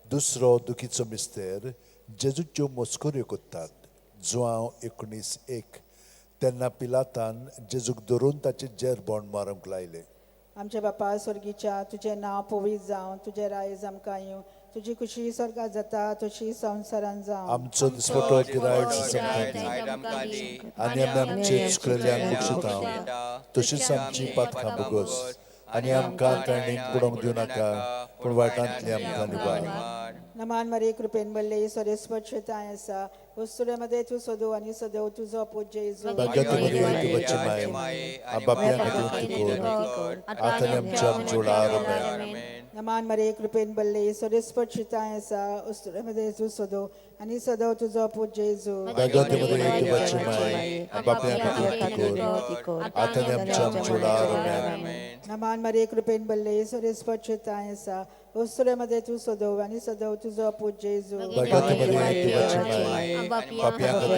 [SPEAKER 13] दुसरो दुखीचो मिस्तेर जेजूच्यो मस्कऱ्यो करतात. जुआंव 19:1. तेन्ना पिलातान जेजूक धरून ताचे जेरबोण मारूंक लायले.
[SPEAKER 7] आमच्या बापा स्वर्गीच्या, तुजें नांव पवित्र जावं, तुजें रायज आमकां येवं, तुजी खुशी स्वर्गात जाता तशी संवसारान जावं.
[SPEAKER 13] आमचो दिसपटो गिरायक आमकां दी, आनी आमी आमचे चुकलेल्यांक बक्षिता तशीच आमची पातकां भोगोस, आनी आमकां ताणें बुडोवंक दिवं नाका, पूण वायटांतली आमकां निवार.
[SPEAKER 7] नमान मरे कृपेन भरले सर्वेस्पर ताय आसा, वस्तुरे तूं सदो आनी सदैव तुजो पूत जेजू.
[SPEAKER 13] भगवंती मरिये देवाची माये, आमच्या पापयां खातीर विनंती कर, आतां आनी आमच्या मरणाच्या वेळार.
[SPEAKER 7] नमान मरे कृपेन भरले सर्वेस्पर ताय आसा, वस्तुरे तूं सदो आनी सदैव तुजो पूत जेजू.
[SPEAKER 13] भगवंती मरिये देवाची माये, आमच्या पापयां खातीर विनंती कर, आतां आनी आमच्या मरणाच्या वेळार.
[SPEAKER 7] नमान मरे कृपेन भरले सर्वेस्पर ताय आसा, वस्तुरे तूं सदो आनी सदैव तुजो पूत जेजू.
[SPEAKER 13] भगवंती मरिये देवाची माये, पापयां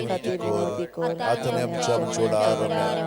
[SPEAKER 13] खातीर विनंती कर, आतां आनी आमच्या मरणाच्या वेळार.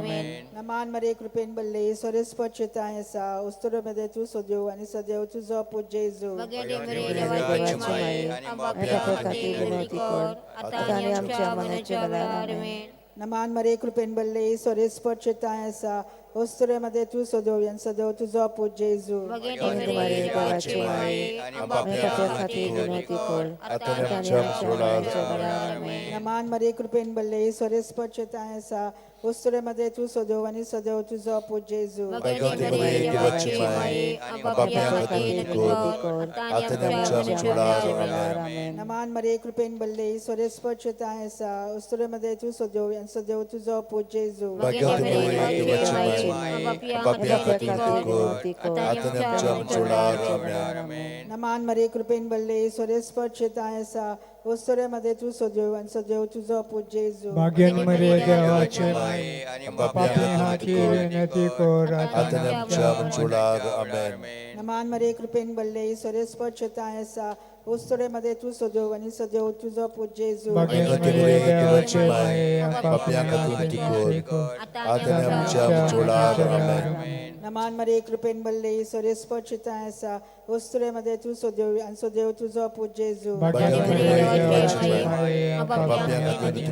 [SPEAKER 7] नमान मरे कृपेन भरले सर्वेस्पर ताय आसा, वस्तुरे तूं सदो आनी सदैव तुजो पूत जेजू.
[SPEAKER 11] देवाची माये, आमच्या खातीर विनंती कर, आतां आनी आमच्या मरणाच्या वेळार. आमेन.
[SPEAKER 7] नमान मरे कृपेन भरले सर्वेस्पर ताय आसा, वस्तुरे तूं सदो आनी सदैव तुजो पूत जेजू.
[SPEAKER 11] भगवंती मरिये देवाची माये, आमच्या खातीर विनंती कर, आतां आनी आमच्या मरणाच्या वेळार. आमेन.
[SPEAKER 7] नमान मरे कृपेन भरले सर्वेस्पर ताय आसा, वस्तुरे तूं सदो आनी सदैव तुजो पूत जेजू.
[SPEAKER 13] भगवंती मरिये देवाची माये, आमच्या पापयां खातीर विनंती कर, आतां आनी आमच्या मरणाच्या वेळार.
[SPEAKER 11] आमेन.
[SPEAKER 7] नमान मरे कृपेन भरले सर्वेस्पर ताय आसा, वस्तुरे तूं सदो आनी सदैव तुजो पूत जेजू.
[SPEAKER 13] भगवंती मरिये देवाची माये, आमच्या पापयां खातीर विनंती कर, आतां आनी आमच्या मरणाच्या वेळार.
[SPEAKER 11] आमेन.
[SPEAKER 7] नमान मरे कृपेन भरले सर्वेस्पर ताय आसा, वस्तुरे तूं सदैव आनी सदैव तुजो पूत जेजू. भाग्यन मरिये देवाची माये,
[SPEAKER 13] पापयां
[SPEAKER 7] खातीर विनंती कर,
[SPEAKER 13] आतां आनी आमच्या मरणाच्या वेळार. आमेन.
[SPEAKER 7] नमान मरे कृपेन भरले सर्वेस्पर ताय आसा, वस्तुरे तूं सदैव आनी सदैव तुजो पूत जेजू.
[SPEAKER 13] भगवंती मरिये देवाची माये, पापयां खातीर विनंती कर, आतां आनी आमच्या मरणाच्या वेळार. आमेन.
[SPEAKER 7] नमान मरे कृपेन भरले सर्वेस्पर ताय आसा, वस्तुरे तूं सदैव आनी सदैव तुजो पूत जेजू.
[SPEAKER 13] भगवंती मरिये देवाची माये, पापयां खातीर विनंती कर,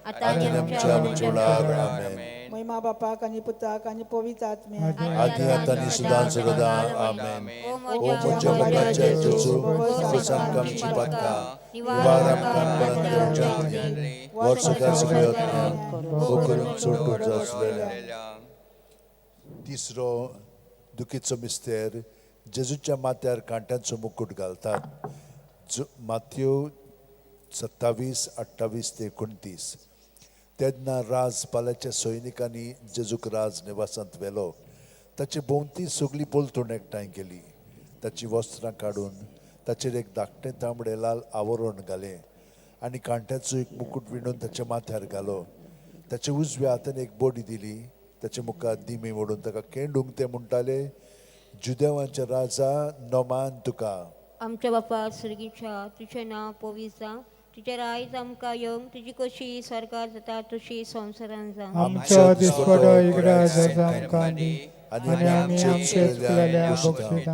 [SPEAKER 13] आतां आनी आमच्या मरणाच्या वेळार. आमेन.
[SPEAKER 7] महिमा बापाक आनी पुताक आनी पवित्र आत्म्याक.
[SPEAKER 13] आदी आतां आनी सदां सर्वदा. आमेन. ओ म्हज्या मोगाच्या जेजू, भोगोस आमकां आमची पातकां, निवार आमकां कोणाक उज्यांतली, वर्सोच्या सगळ्या आत्म्यांक भोग करून चड गरजो आसलेल्या. तिसरो दुखीचो मिस्तेर जेजूच्या माथ्यार कांट्यांचो मुकूट घालतात. माथ्यो 27:28-29.
[SPEAKER 3] तेन्ना राजपालाच्या सैनिकांनी जेजूक राज निवासांत व्हेलो. ताचे भोंवती सगळी पलतूण एकठांय केली. ताची वस्त्रां काडून ताचेर एक धाकटें तांबडें लाल आवरण घालें आनी कांट्याचो एक मुकूट विणून ताच्या माथ्यार घालो. ताच्या उजव्या हातान एक बडी दिली. ताचे मुखार दिमी मोडून ताका केंडूंक ते म्हणटाले, जुदेवांचे राजा नमान तुका.
[SPEAKER 19] आमच्या बापा सर्गीच्या, तुजें नांव पवित्र जावं, तुजें रायज आमकां येवं, तुजी कशी स्वर्गार जाता तशी संवसारान जावं.
[SPEAKER 7] आमचो दिसपटो इगराज आमकां दी आनी आमी आमचे चुकलेल्यांक बक्षिता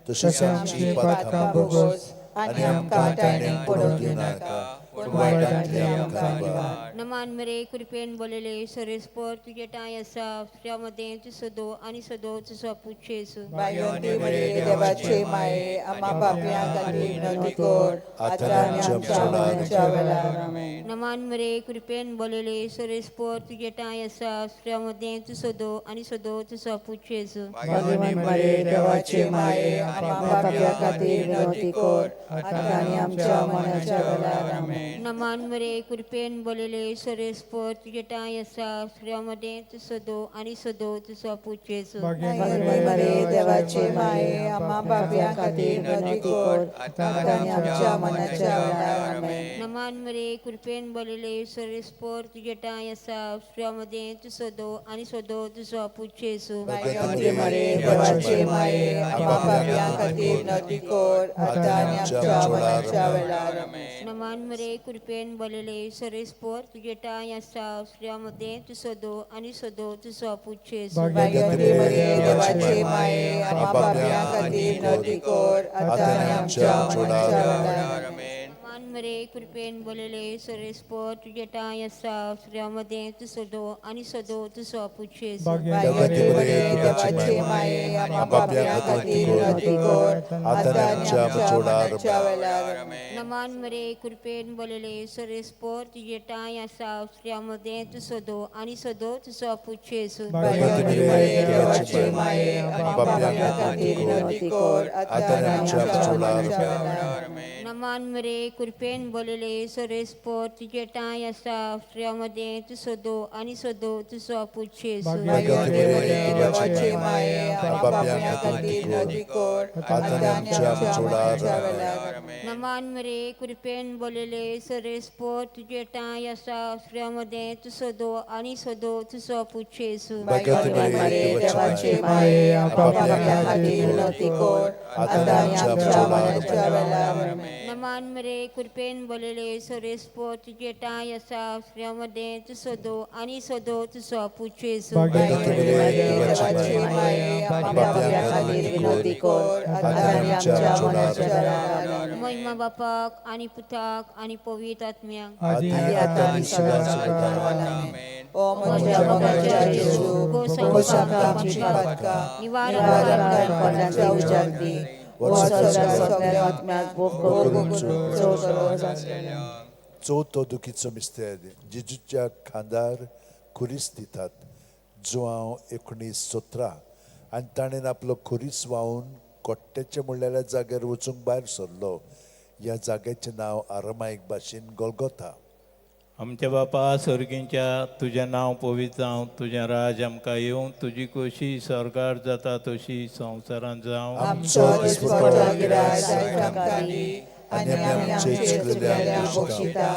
[SPEAKER 7] तशें आमची पातकां भोगोस आनी आमकां ताणें पडोवंक दिवनाका, पूण वायटांतले आमकां निवार.
[SPEAKER 19] नमान मरे कृपेन बोलले सरेस्पर तुजे ठांय आसा, स्त्रियां मदें तूं सदो आनी सदो तुजो पूत जेजू.
[SPEAKER 12] भाग्यवंती मरिये देवाचे माये, आम्हा पापयां खातीर विनवती कर, आतां आनी आमच्या मरणाच्या वेळार. आमेन.
[SPEAKER 19] नमान मरे कृपेन बोलले सरेस्पर तुजे ठांय आसा, स्त्रियां मदें तूं सदो आनी सदो तुजो पूत जेजू.
[SPEAKER 7] भाग्यवंती मरिये देवाचे माये, आम्हा पापयां खातीर विनवती कर, आतां आनी आमच्या मरणाच्या वेळार. आमेन.
[SPEAKER 19] नमान मरे कृपेन बोलले सरेस्पर तुजे ठांय आसा, स्त्रियां मदें तूं सदो आनी सदो तुजो पूत जेजू.
[SPEAKER 12] भाग्यवंती मरिये देवाचे माये, आम्हा पापयां खातीर विनवती कर, आतां आनी आमच्या मरणाच्या वेळार. आमेन.
[SPEAKER 19] नमान मरे कृपेन बोलले सरेस्पर तुजे ठांय आसा, स्त्रियां मदें तूं सदो आनी सदो तुजो पूत जेजू.
[SPEAKER 12] भाग्यवंती मरिये देवाचे माये, आम्हा पापयां खातीर विनवती कर, आतां आनी आमच्या मरणाच्या वेळार. आमेन.
[SPEAKER 19] नमान मरे कृपेन बोलले सरेस्पर तुजे ठांय आसा, स्त्रियां मदें तूं सदो आनी सदो तुजो पूत जेजू.
[SPEAKER 12] भाग्यवंती मरिये देवाचे माये, आम्हा पापयां खातीर विनवती कर, आतां आनी आमच्या मरणाच्या वेळार. आमेन.
[SPEAKER 19] नमान मरे कृपेन बोलले सरेस्पर तुजे ठांय आसा, स्त्रियां मदें तूं सदो आनी सदो तुजो पूत जेजू.
[SPEAKER 12] भाग्यवंती मरिये देवाचे माये, आम्हा पापयां खातीर विनवती कर, आतां आनी आमच्या मरणाच्या वेळार. आमेन.
[SPEAKER 19] नमान मरे कृपेन बोलले सरेस्पर तुजे ठांय आसा, स्त्रियां मदें तूं सदो आनी सदो तुजो पूत जेजू.
[SPEAKER 12] भाग्यवंती मरिये देवाचे माये, आम्हा पापयां खातीर विनवती कर, आतां आनी आमच्या मरणाच्या वेळार. आमेन.
[SPEAKER 19] नमान मरे कृपेन बोलले सरेस्पर तुजे ठांय आसा, स्त्रियां मदें तूं सदो आनी सदो तुजो पूत जेजू.
[SPEAKER 12] भाग्यवंती मरिये देवाचे माये, आम्हा पापयां खातीर विनवती कर, आतां आनी आमच्या मरणाच्या वेळार. आमेन.
[SPEAKER 19] नमान मरे कृपेन बोलले सरेस्पर तुजे ठांय आसा, स्त्रियां मदें तूं सदो आनी सदो तुजो पूत जेजू.
[SPEAKER 12] भाग्यवंती मरिये देवाचे माये, आम्हा पापयां खातीर विनवती कर, आतां आनी आमच्या मरणाच्या वेळार. आमेन.
[SPEAKER 19] नमान मरे कृपेन बोलले सरेस्पर तुजे ठांय आसा, स्त्रियां मदें तूं सदो आनी सदो तुजो पूत जेजू.
[SPEAKER 12] भाग्यवंती मरिये देवाचे माये, आम्हा पापयां खातीर विनवती कर, आतां आनी आमच्या मरणाच्या वेळार. आमेन.
[SPEAKER 19] महिमा बापाक आनी पुताक आनी पवित्र आत्म्याक.
[SPEAKER 7] आदी
[SPEAKER 12] आतां आनी सदां सदां. आमेन. ओ म्हज्या मोगाच्या जेजू, भोगोस आमकां आमची पातकां, निवार आमकां कोणाच्या उजागली, सगळ्या आत्म्याक भोग करून
[SPEAKER 3] चवथो दुखीचो मिस्तेर, जेजूच्या खांदार खुरीस दितात. जुआंव 19:17. आनी ताणें आपलो खुरीस व्हांवून कोट्ट्याच्या म्हणलेल्या जाग्यार वचूंक भायर सरलो. ह्या जाग्याचें नांव आरामायक भाशेन गोलगोता.
[SPEAKER 20] आमच्या बापा सर्गींच्या, तुजें नांव पवित्र जावं, तुजें राज आमकां येवं, तुजी खोशी स्वर्गार जाता तशी संवसारांत जावं.
[SPEAKER 12] आमचो दिसपटो गिरायक आमकां दी आनी आमी आमचे चुकलेल्यांक बक्षिता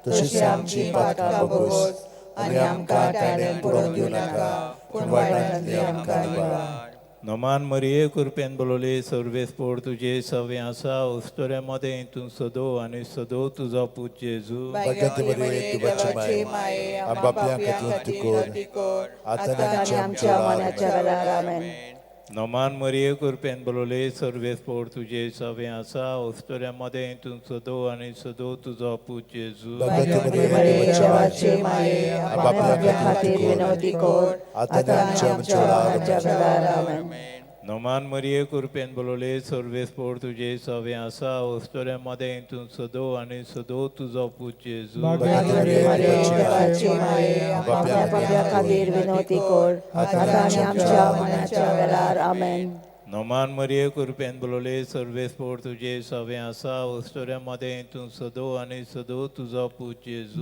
[SPEAKER 12] तशीच आमची पातकां भोगोस आनी आमकां ताणें पडोवंक दिवं नाका, पूण वायटांतले आमकां निवार.
[SPEAKER 20] नमान मरिये कृपेन बोलवले सर्वेस्पोर तुजे सवे आसा, उस्तोऱ्या मदें तूं सदो आनी सदो तुजो पूत जेजू.
[SPEAKER 3] भाग्यवंती मरिये देवाचे माये, आमच्या पापयां खातीर कर, आतां आनी
[SPEAKER 11] आमच्या मरणाच्या वेळार. आमेन.
[SPEAKER 20] नमान मरिये कृपेन बोलवले सर्वेस्पोर तुजे सवे आसा, उस्तोऱ्या मदें तूं सदो आनी सदो तुजो पूत जेजू.
[SPEAKER 12] भाग्यवंती मरिये देवाचे माये, आमच्या पापयां खातीर विनवती कर, आतां आनी आमच्या मरणाच्या वेळार. आमेन.
[SPEAKER 20] नमान मरिये कृपेन बोलवले सर्वेस्पोर तुजे सवे आसा, उस्तोऱ्या मदें तूं सदो आनी सदो तुजो पूत जेजू.
[SPEAKER 12] भाग्यवंती मरिये देवाचे माये,
[SPEAKER 11] आमच्या पापयां खातीर विनवती कर, आतां आनी आमच्या मरणाच्या वेळार. आमेन.
[SPEAKER 20] नोमान मरिये कृपेन बोलले सर्वेस्पोर तुझे सवे आसा उस्तुऱ्या मदें तूं सदो आनी सदो तुजो पूत जेजू.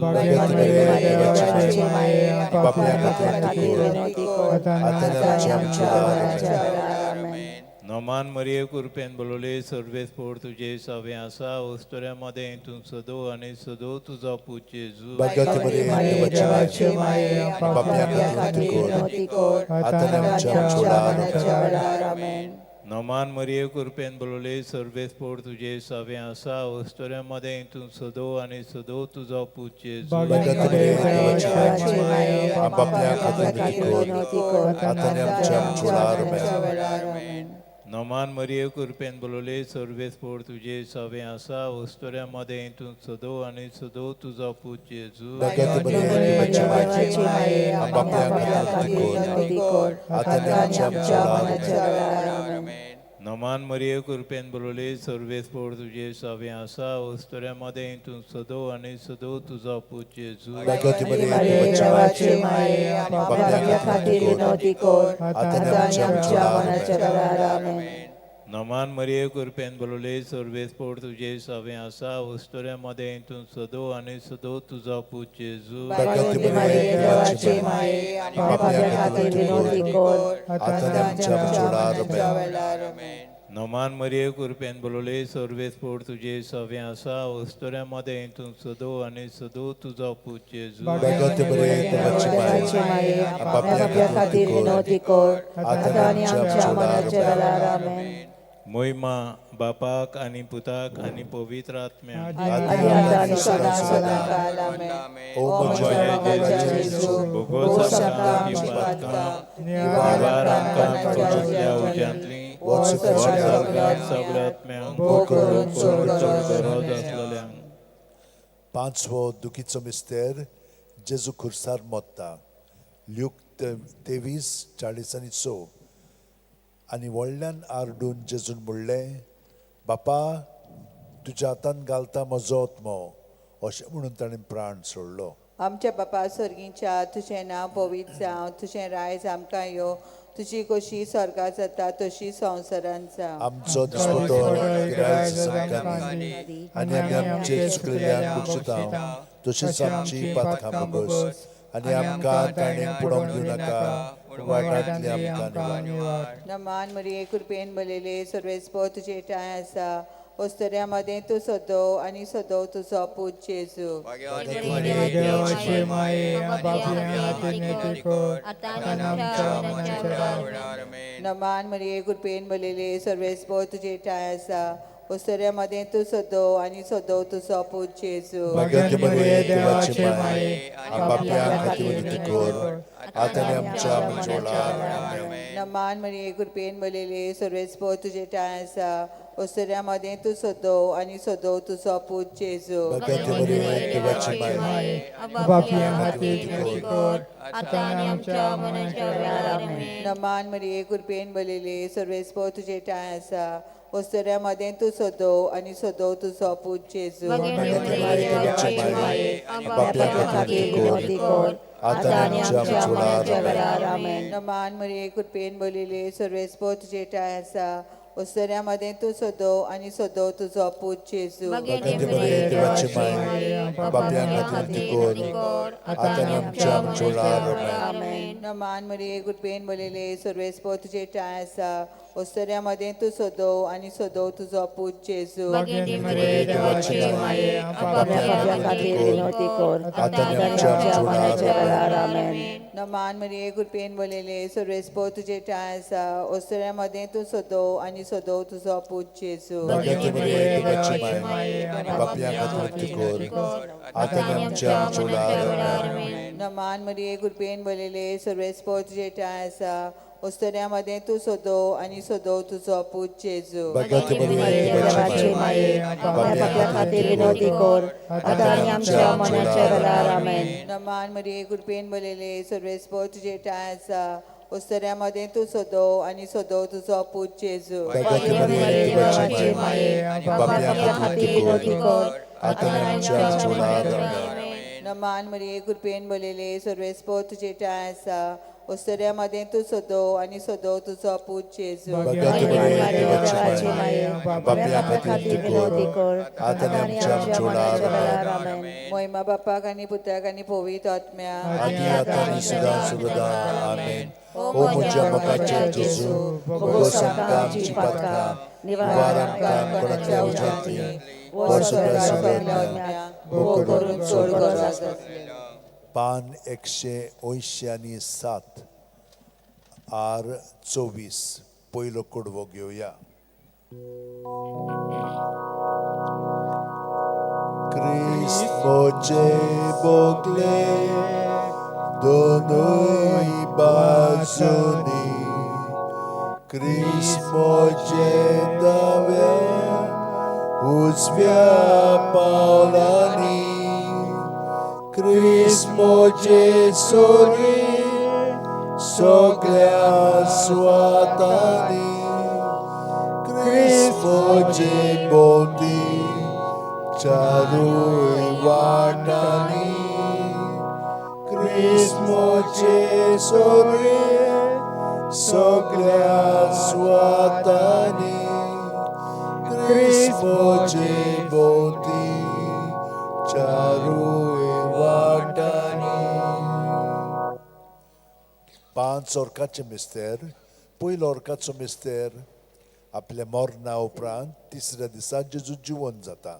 [SPEAKER 20] नोमान मरिये कृपेन बोलले सर्वेस्पोर तुझे सवे आसा उस्तुऱ्या मदें तूं सदो आनी सदो तुजो पूत जेजू. नोमान मरिये कृपेन बोलले सर्वेस्पोर तुझे सवे आसा उस्तुऱ्या मदें तूं सदो आनी सदो तुजो पूत जेजू. नोमान मरिये कृपेन बोलले सर्वेस्पोर तुझे सवे आसा उस्तुऱ्या मदें तूं सदो आनी सदो तुजो पूत जेजू. नोमान मरिये कृपेन बोलले सर्वेस्पोर तुझे सवे आसा उस्तुऱ्या मदें तूं सदो आनी सदो तुजो पूत जेजू. नोमान मरिये कृपेन बोलले सर्वेस्पोर तुझे सवे आसा उस्तुऱ्या मदें तूं सदो आनी सदो तुजो पूत जेजू. नोमान मरिये कृपेन बोलले सर्वेस्पोर तुझे सवे आसा उस्तुऱ्या मदें तूं सदो आनी सदो तुजो पूत जेजू. मोहिमा बापाक आनी पुताक आनी पवित्र आत्म्याक.
[SPEAKER 12] पांचवो दुखीचो मिस्तेर जेजू खुर्सार मोत्ता. ल्यूक 23:46. आनी व्हडल्यान आरडून जेजून म्हणलें, बापा तुज्या हातान घालता म्हजो आत्मो, अशें म्हणून ताणें प्राण सोडलो.
[SPEAKER 21] आमच्या बापा सर्गीच्या तुजें नांव पवित्र जावं, तुजें रायज आमकां यो, तुजी कशी स्वर्गात जाता तशी संवसारांत जावं.
[SPEAKER 12] आमचो दिसपटो आनी आमी आमचे चुकलेल्यांक बक्षिता तशीच आमची पातकां बोगस आनी आमकां ताणें पुडोवंक दिवं नाका, वाटांतली आमकां निवार.
[SPEAKER 21] नमान मरिये कृपेन भरलेले सर्वेस्पोर तुजे ठांय आसा, उस्तुऱ्या मदें तूं सदो आनी सदो तुजो पूत जेजू. नमान मरिये कृपेन भरलेले सर्वेस्पोर तुजे ठांय आसा, उस्तुऱ्या मदें तूं सदो आनी सदो तुजो पूत जेजू. नमान मरिये कृपेन भरलेले सर्वेस्पोर तुजे ठांय आसा, उस्तुऱ्या मदें तूं सदो आनी सदो तुजो पूत जेजू. नमान मरिये कृपेन भरलेले सर्वेस्पोर तुजे ठांय आसा, उस्तुऱ्या मदें तूं सदो आनी सदो तुजो पूत जेजू. नमान मरिये कृपेन भरलेले सर्वेस्पोर तुजे ठांय आसा, उस्तुऱ्या मदें तूं सदो आनी सदो तुजो पूत जेजू. नमान मरिये कृपेन भरलेले सर्वेस्पोर तुजे ठांय आसा, उस्तुऱ्या मदें तूं सदो आनी सदो तुजो पूत जेजू. नमान मरिये कृपेन भरलेले सर्वेस्पोर तुजे ठांय आसा, उस्तुऱ्या मदें तूं सदो आनी सदो तुजो पूत जेजू. नमान मरिये कृपेन भरलेले सर्वेस्पोर तुजे ठांय आसा, उस्तुऱ्या मदें तूं सदो आनी सदो तुजो पूत जेजू. नमान मरिये कृपेन भरलेले सर्वेस्पोर तुजे ठांय आसा, उस्तुऱ्या मदें तूं सदो आनी सदो तुजो पूत जेजू. नमान मरिये कृपेन भरलेले सर्वेस्पोर तुजे ठांय आसा, ओस्तऱ्या मदें तूं सदो आनी सदो तुजो पूत जेजू.
[SPEAKER 12] भगत मरिये देवाची माये, पापयां खातीर विनवती कर, आतां आनी आमच्या मरणाच्या वेळार. आमेन.
[SPEAKER 21] मोहिमा बापाक आनी पुताक आनी पवित्र आत्म्याक,
[SPEAKER 12] आदी आतां आनी सदां सर्वदा. आमेन. ओ म्हज्या मोगाचे जेजू, भोगोस आमकां आमची पातकां, निवार आमकां कोणाच्या उज्यांतली, वर सगळ्या सगळ्या भोग करून चड गरज आसतली.
[SPEAKER 3] पान 187 आर 24 पयलो कडवो घेवया. क्रिस्त म्हजे बोगले दोनूय बाजूनी, क्रिस्त म्हजे दाव्या उजव्या पावलांनी, क्रिस्त म्हजे सोरी सगळ्या स्वातांनी, क्रिस्त म्हजे भोंवती चारूय वाटांनी, क्रिस्त म्हजे सोरी सगळ्या स्वातांनी, क्रिस्त म्हजे भोंवती चारूय वाटांनी. 5 ओर्काचे मिस्तेर. पयलो ओर्काचो मिस्तेर आपल्या मरणा उपरांत तिसऱ्या दिसा जेजू जिवन जाता.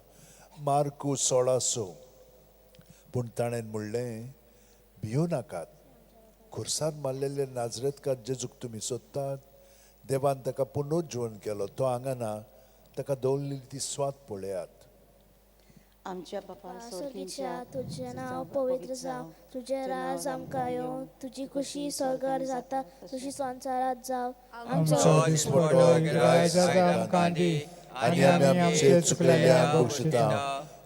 [SPEAKER 3] मार्कू 16:6. पूण ताणें म्हणलें, भियो नाकात, खुर्सार मारलेले नाजरेतकार जेजूक तुमी सोदतात, देवान ताका पुनर्जीवन केलो, तो हांगा ना, ताका दवरलेली ती स्वात पळयात.
[SPEAKER 11] आमच्या बापा
[SPEAKER 4] स्वर्गीच्या, तुझें नांव पवित्र जावं, तुजें राज आमकां येवं, तुजी खुशी स्वर्गार जाता तशी संवसारांत जावं.
[SPEAKER 7] आमचो दिसपटो गिरायक आमकां दी,
[SPEAKER 12] आनी आमी आमचे चुकलेल्यांक बक्षिता,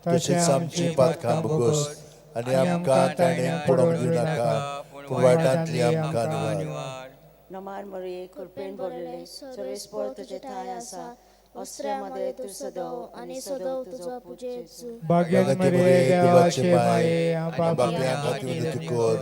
[SPEAKER 12] तशेंच आमची पातकां भोगोस, आनी आमकां ताणें पडोवंक दिवं नाका, पूण वायटांतली आमकां निवार.
[SPEAKER 11] नमान मरिये, कृपेन भरलेले, सर्वेस्पर तुजे ठांय आसा, वस्त्रा मदें तूं सदव आनी सदव तुजो पूत जेजू.
[SPEAKER 7] भाग्यवती मरिये देवाचे माये,
[SPEAKER 12] पापयां खातीर विनवती कर,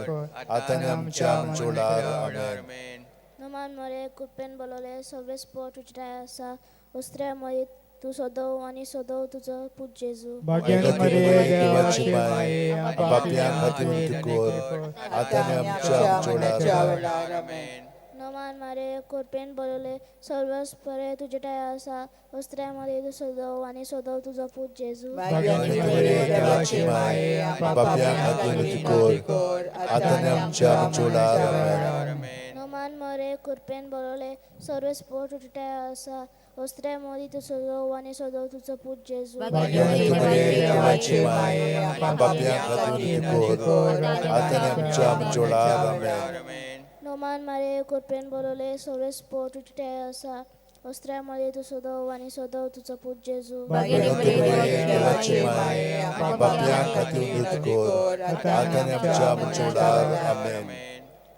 [SPEAKER 12] आतां आनी आमच्या मरणाच्या वेळार. आमेन.
[SPEAKER 4] नमान मरिये, कृपेन भरलेले, सर्वेस्पर तुजे ठांय आसा, वस्त्रा मदें तूं सदव आनी सदव तुजो पूत जेजू.
[SPEAKER 7] भाग्यवती मरिये देवाचे माये,
[SPEAKER 12] पापयां खातीर विनवती कर, आतां आनी आमच्या मरणाच्या वेळार. आमेन.
[SPEAKER 4] नमान मरिये, कृपेन भरलेले, सर्वेस्पर तुजे ठांय आसा, वस्त्रा मदें तूं सदव आनी सदव तुजो पूत जेजू.
[SPEAKER 7] भाग्यवती मरिये देवाचे माये,
[SPEAKER 12] पापयां खातीर विनवती कर, आतां आनी आमच्या मरणाच्या वेळार. आमेन.
[SPEAKER 4] नमान मरिये, कृपेन भरलेले, सर्वेस्पर तुजे ठांय आसा, वस्त्रा मदें तूं सदव आनी सदव तुजो पूत जेजू.
[SPEAKER 7] भाग्यवती मरिये देवाचे माये,
[SPEAKER 12] पापयां खातीर विनवती कर, आतां आनी आमच्या मरणाच्या वेळार. आमेन.
[SPEAKER 4] नमान मरिये, कृपेन भरलेले, सर्वेस्पर तुजे ठांय आसा, वस्त्रा मदें तूं सदव आनी सदव तुजो पूत जेजू.
[SPEAKER 12] भाग्यवती मरिये देवाचे माये, पापयां खातीर विनवती कर, आतां आनी आमच्या मरणाच्या वेळार. आमेन.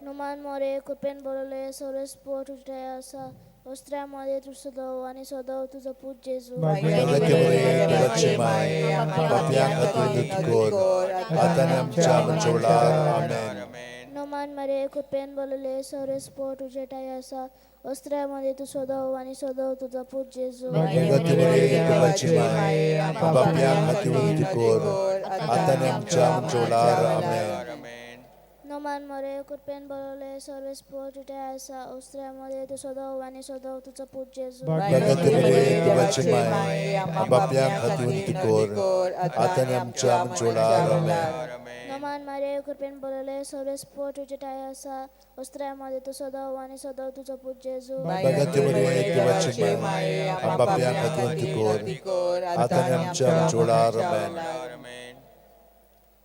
[SPEAKER 4] नमान मरिये, कृपेन भरलेले, सर्वेस्पर तुजे ठांय आसा, वस्त्रा मदें तूं सदव आनी सदव तुजो पूत जेजू.
[SPEAKER 12] भाग्यवती मरिये देवाचे माये, पापयां खातीर विनवती कर, आतां आनी आमच्या मरणाच्या वेळार. आमेन.
[SPEAKER 4] नमान मरिये, कृपेन भरलेले, सर्वेस्पर तुजे ठांय आसा, वस्त्रा मदें तूं सदव आनी सदव तुजो पूत जेजू.
[SPEAKER 12] भाग्यवती मरिये देवाची माये, पापयां खातीर विनवती कर, आतां आनी आमच्या मरणाच्या वेळार. आमेन.
[SPEAKER 4] नमान मरिये, कृपेन भरलेले, सर्वेस्पर तुजे ठांय आसा, वस्त्रा मदें तूं सदव आनी सदव तुजो पूत जेजू.
[SPEAKER 12] भाग्यवती मरिये देवाची माये, पापयां खातीर विनवती कर, आतां आनी आमच्या मरणाच्या वेळार. आमेन.
[SPEAKER 4] नमान मरिये, कृपेन भरलेले, सर्वेस्पर तुजे ठांय आसा, वस्त्रा मदें तूं सदव आनी सदव तुजो पूत जेजू.
[SPEAKER 12] भाग्यवती मरिये देवाची माये, पापयां खातीर विनवती कर, आतां आनी आमच्या मरणाच्या वेळार. आमेन.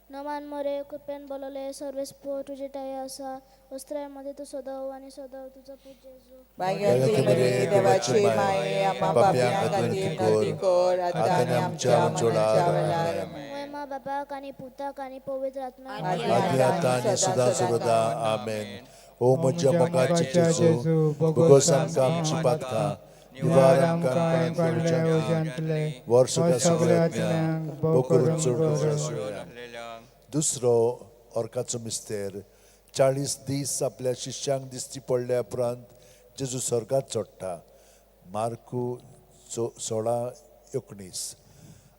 [SPEAKER 4] नमान मरिये, कृपेन भरलेले, सर्वेस्पर तुजे ठांय आसा, वस्त्रा मदें तूं सदव आनी सदव तुजो पूत जेजू.
[SPEAKER 21] भाग्यवती मरिये देवाचे माये, पापयां खातीर विनवती कर, आतां आनी आमच्या मरणाच्या वेळार. आमेन.
[SPEAKER 4] मोहिमा बापाक आनी पुताक आनी पवित्र आत्म्याक,
[SPEAKER 12] आदी आतां आनी सदां सर्वदा. आमेन. ओ म्हज्या मोगाचे जेजू, भोगोस आमकां आमची पातकां, निवार आमकां उज्यांतले, वर सगळ्या भोग करून चड गरज आसुया.
[SPEAKER 3] दुसरो ओर्काचो मिस्तेर
[SPEAKER 12] 40 दीस आपल्या शिष्यांक दिश्टी पडल्या उपरांत जेजू स्वर्गात चडटा. मार्कू 16:19.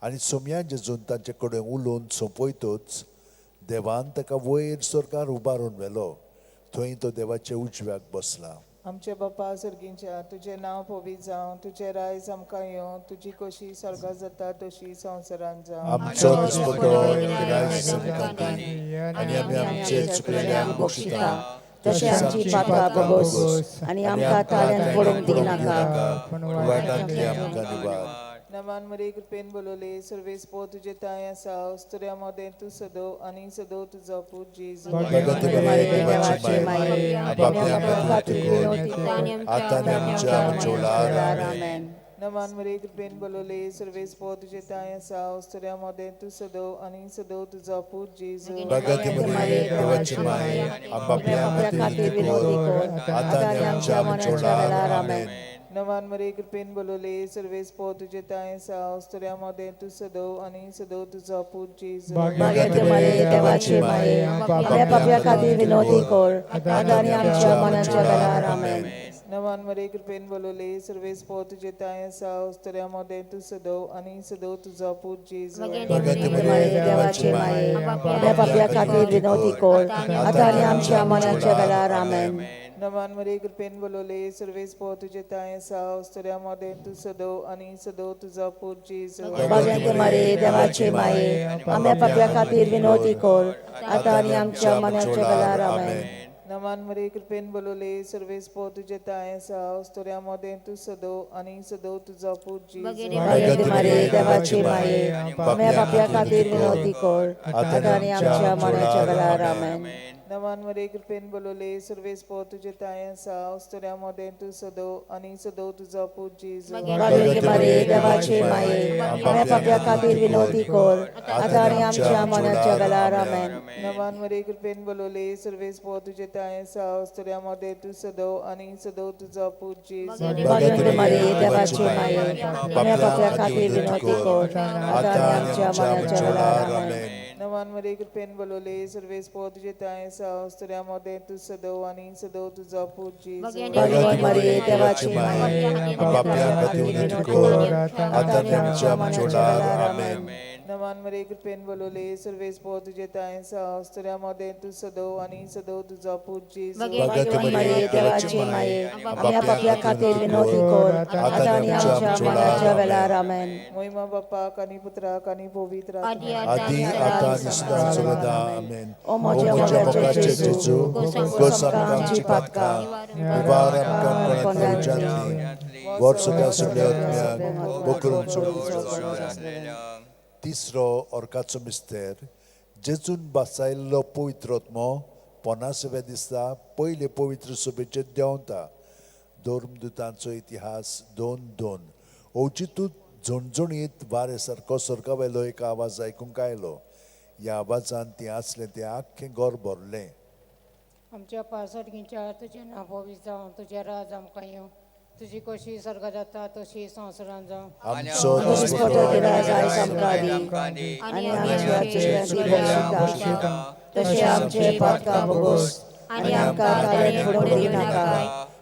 [SPEAKER 12] आनी सोमया जेजून तांचे कडेन उलोवन सोंपयतच देवान ताका वयर स्वर्गार उबारून व्हेलो. थंय तो देवाच्या उजव्याक बसला.
[SPEAKER 21] आमचे बापा सर्गींच्या, तुजें नांव पवित्र जावं, तुजें रायज आमकां येवं, तुजी कशी स्वर्गात जाता तशी संवसारांत जावं.
[SPEAKER 12] आमचो दिसपटो रायज आमकां दी आनी आमी आमचे चुकलेल्यांक बक्षिता
[SPEAKER 11] तशें आमची पापां भोगोस आनी आमकां ताळ्यान पडूंक दिनाका,
[SPEAKER 12] पूण वायटांतली आमकां निवार.
[SPEAKER 21] नमान मरे कृपेन बोलवले, सर्वेस्पोर तुजे तांय आसा, अस्तुऱ्यां मदें तूं सदो आनी सदो तुजो पूत जेजू.
[SPEAKER 12] भगवती देवाची माये, बाप्या खातीर विनवती कर, आतां आनी आमच्या मरणाच्या वेळार. आमेन.
[SPEAKER 21] नमान मरे कृपेन बोलवले, सर्वेस्पोर तुजे तांय आसा, अस्तुऱ्यां मदें तूं सदो आनी सदो तुजो पूत जेजू.
[SPEAKER 12] भगवती देवाची माये, बाप्या खातीर विनवती कर, आतां आनी आमच्या मरणाच्या वेळार. आमेन.
[SPEAKER 21] नमान मरे कृपेन बोलवले, सर्वेस्पोर तुजे तांय आसा, अस्तुऱ्यां मदें तूं सदो आनी सदो तुजो पूत जेजू.
[SPEAKER 11] भगवती देवाची माये, आमच्या पाप्या खातीर विनवती कर, आतां आनी आमच्या मरणाच्या वेळार. आमेन.
[SPEAKER 21] नमान मरे कृपेन बोलवले, सर्वेस्पोर तुजे तांय आसा, अस्तुऱ्यां मदें तूं सदो आनी सदो तुजो पूत जेजू.
[SPEAKER 11] भगवती देवाची माये, आमच्या पाप्या खातीर विनवती कर, आतां आनी आमच्या मरणाच्या वेळार. आमेन.
[SPEAKER 21] नमान मरे कृपेन बोलवले, सर्वेस्पोर तुजे तांय आसा, अस्तुऱ्यां मदें तूं सदो आनी सदो तुजो पूत जेजू.
[SPEAKER 11] भगवती मरे देवाची माये, आमच्या पाप्या खातीर विनवती कर, आतां आनी आमच्या मरणाच्या वेळार. आमेन.
[SPEAKER 21] नमान मरे कृपेन बोलवले, सर्वेस्पोर तुजे तांय आसा, अस्तुऱ्यां मदें तूं सदो आनी सदो तुजो पूत जेजू.
[SPEAKER 11] भगवती मरे देवाची माये, आमच्या पाप्या खातीर विनवती कर, आतां आनी आमच्या मरणाच्या वेळार. आमेन.
[SPEAKER 21] नमान मरे कृपेन बोलवले, सर्वेस्पोर तुजे तांय आसा, अस्तुऱ्यां मदें तूं सदो आनी सदो तुजो पूत जेजू.
[SPEAKER 11] भगवती मरे देवाची माये, आमच्या पाप्या खातीर विनवती कर, आतां आनी आमच्या मरणाच्या वेळार. आमेन.
[SPEAKER 21] नमान मरे कृपेन बोलवले, सर्वेस्पोर तुजे तांय आसा, अस्तुऱ्यां मदें तूं सदो आनी सदो तुजो पूत जेजू.
[SPEAKER 11] भगवती मरे देवाची माये, आमच्या पाप्या खातीर विनवती कर, आतां आनी आमच्या मरणाच्या वेळार. आमेन.
[SPEAKER 21] नमान मरे कृपेन बोलवले, सर्वेस्पोर तुजे तांय आसा, अस्तुऱ्यां मदें तूं सदो आनी सदो तुजो पूत जेजू.
[SPEAKER 11] भगवती मरे देवाची माये,
[SPEAKER 12] बाप्या खातीर विनवती कर, आतां आनी आमच्या मरणाच्या वेळार. आमेन.
[SPEAKER 21] नमान मरे कृपेन बोलवले, सर्वेस्पोर तुजे तांय आसा, अस्तुऱ्यां मदें तूं सदो आनी सदो तुजो पूत जेजू.
[SPEAKER 11] भगवती मरे देवाची माये, आमच्या पाप्या खातीर विनवती कर, आतां आनी आमच्या मरणाच्या वेळार. आमेन.
[SPEAKER 21] महिमा बापाक आनी पुत्राक आनी पवित्र
[SPEAKER 12] आदी आतां आनी सदां सर्वदा. आमेन.
[SPEAKER 11] ओ म्हज्या मोगाचे जेजू,
[SPEAKER 12] भोगोस आमकां आमची पातकां, निवार आमकां कोणाक उज्यांतली, वर्सुका सगळ्या आत्म्यांक बोकरून सोडून. तिसरो अर्काचो मिस्तेर, जेजून बसायल्लो पवित्र आत्मो 50व्या दिसा पयले पवित्र सभेचेर देंवता. धर्मदुतांचो इतिहास 2:2. अवचितूच झणझणीत वारे सारको स्वर्गा वयलो एक आवाज आयकूंक आयलो. ह्या आवाजान ती आसलें तें आख्खें घर भरलें.
[SPEAKER 7] आमच्या पासर्गींच्या, तुजें नांव पवित्र जावं, तुजें राज आमकां येवं, तुजी कशी स्वर्गात जाता तशी संवसारांत जावं.
[SPEAKER 12] आमचो
[SPEAKER 11] दिसपटो गिराज आयज आमकां दी आनी आमच्या चुकल्यांक बक्षिता तशें आमचे पातकां भोगोस आनी आमकां ताळ्यान पडूंक दिनाका,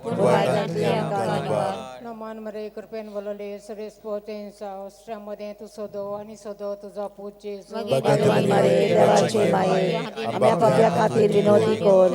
[SPEAKER 11] पूण वायटांतली आमकां निवार.
[SPEAKER 7] नमान मरे कृपेन बोलवले, सर्वेस्पोर तुजें आसा, मदें तूं सदो आनी सदो तुजो पूत जेजू.
[SPEAKER 11] भगवती मरे देवाची माये, आमच्या पाप्या खातीर विनवती कर,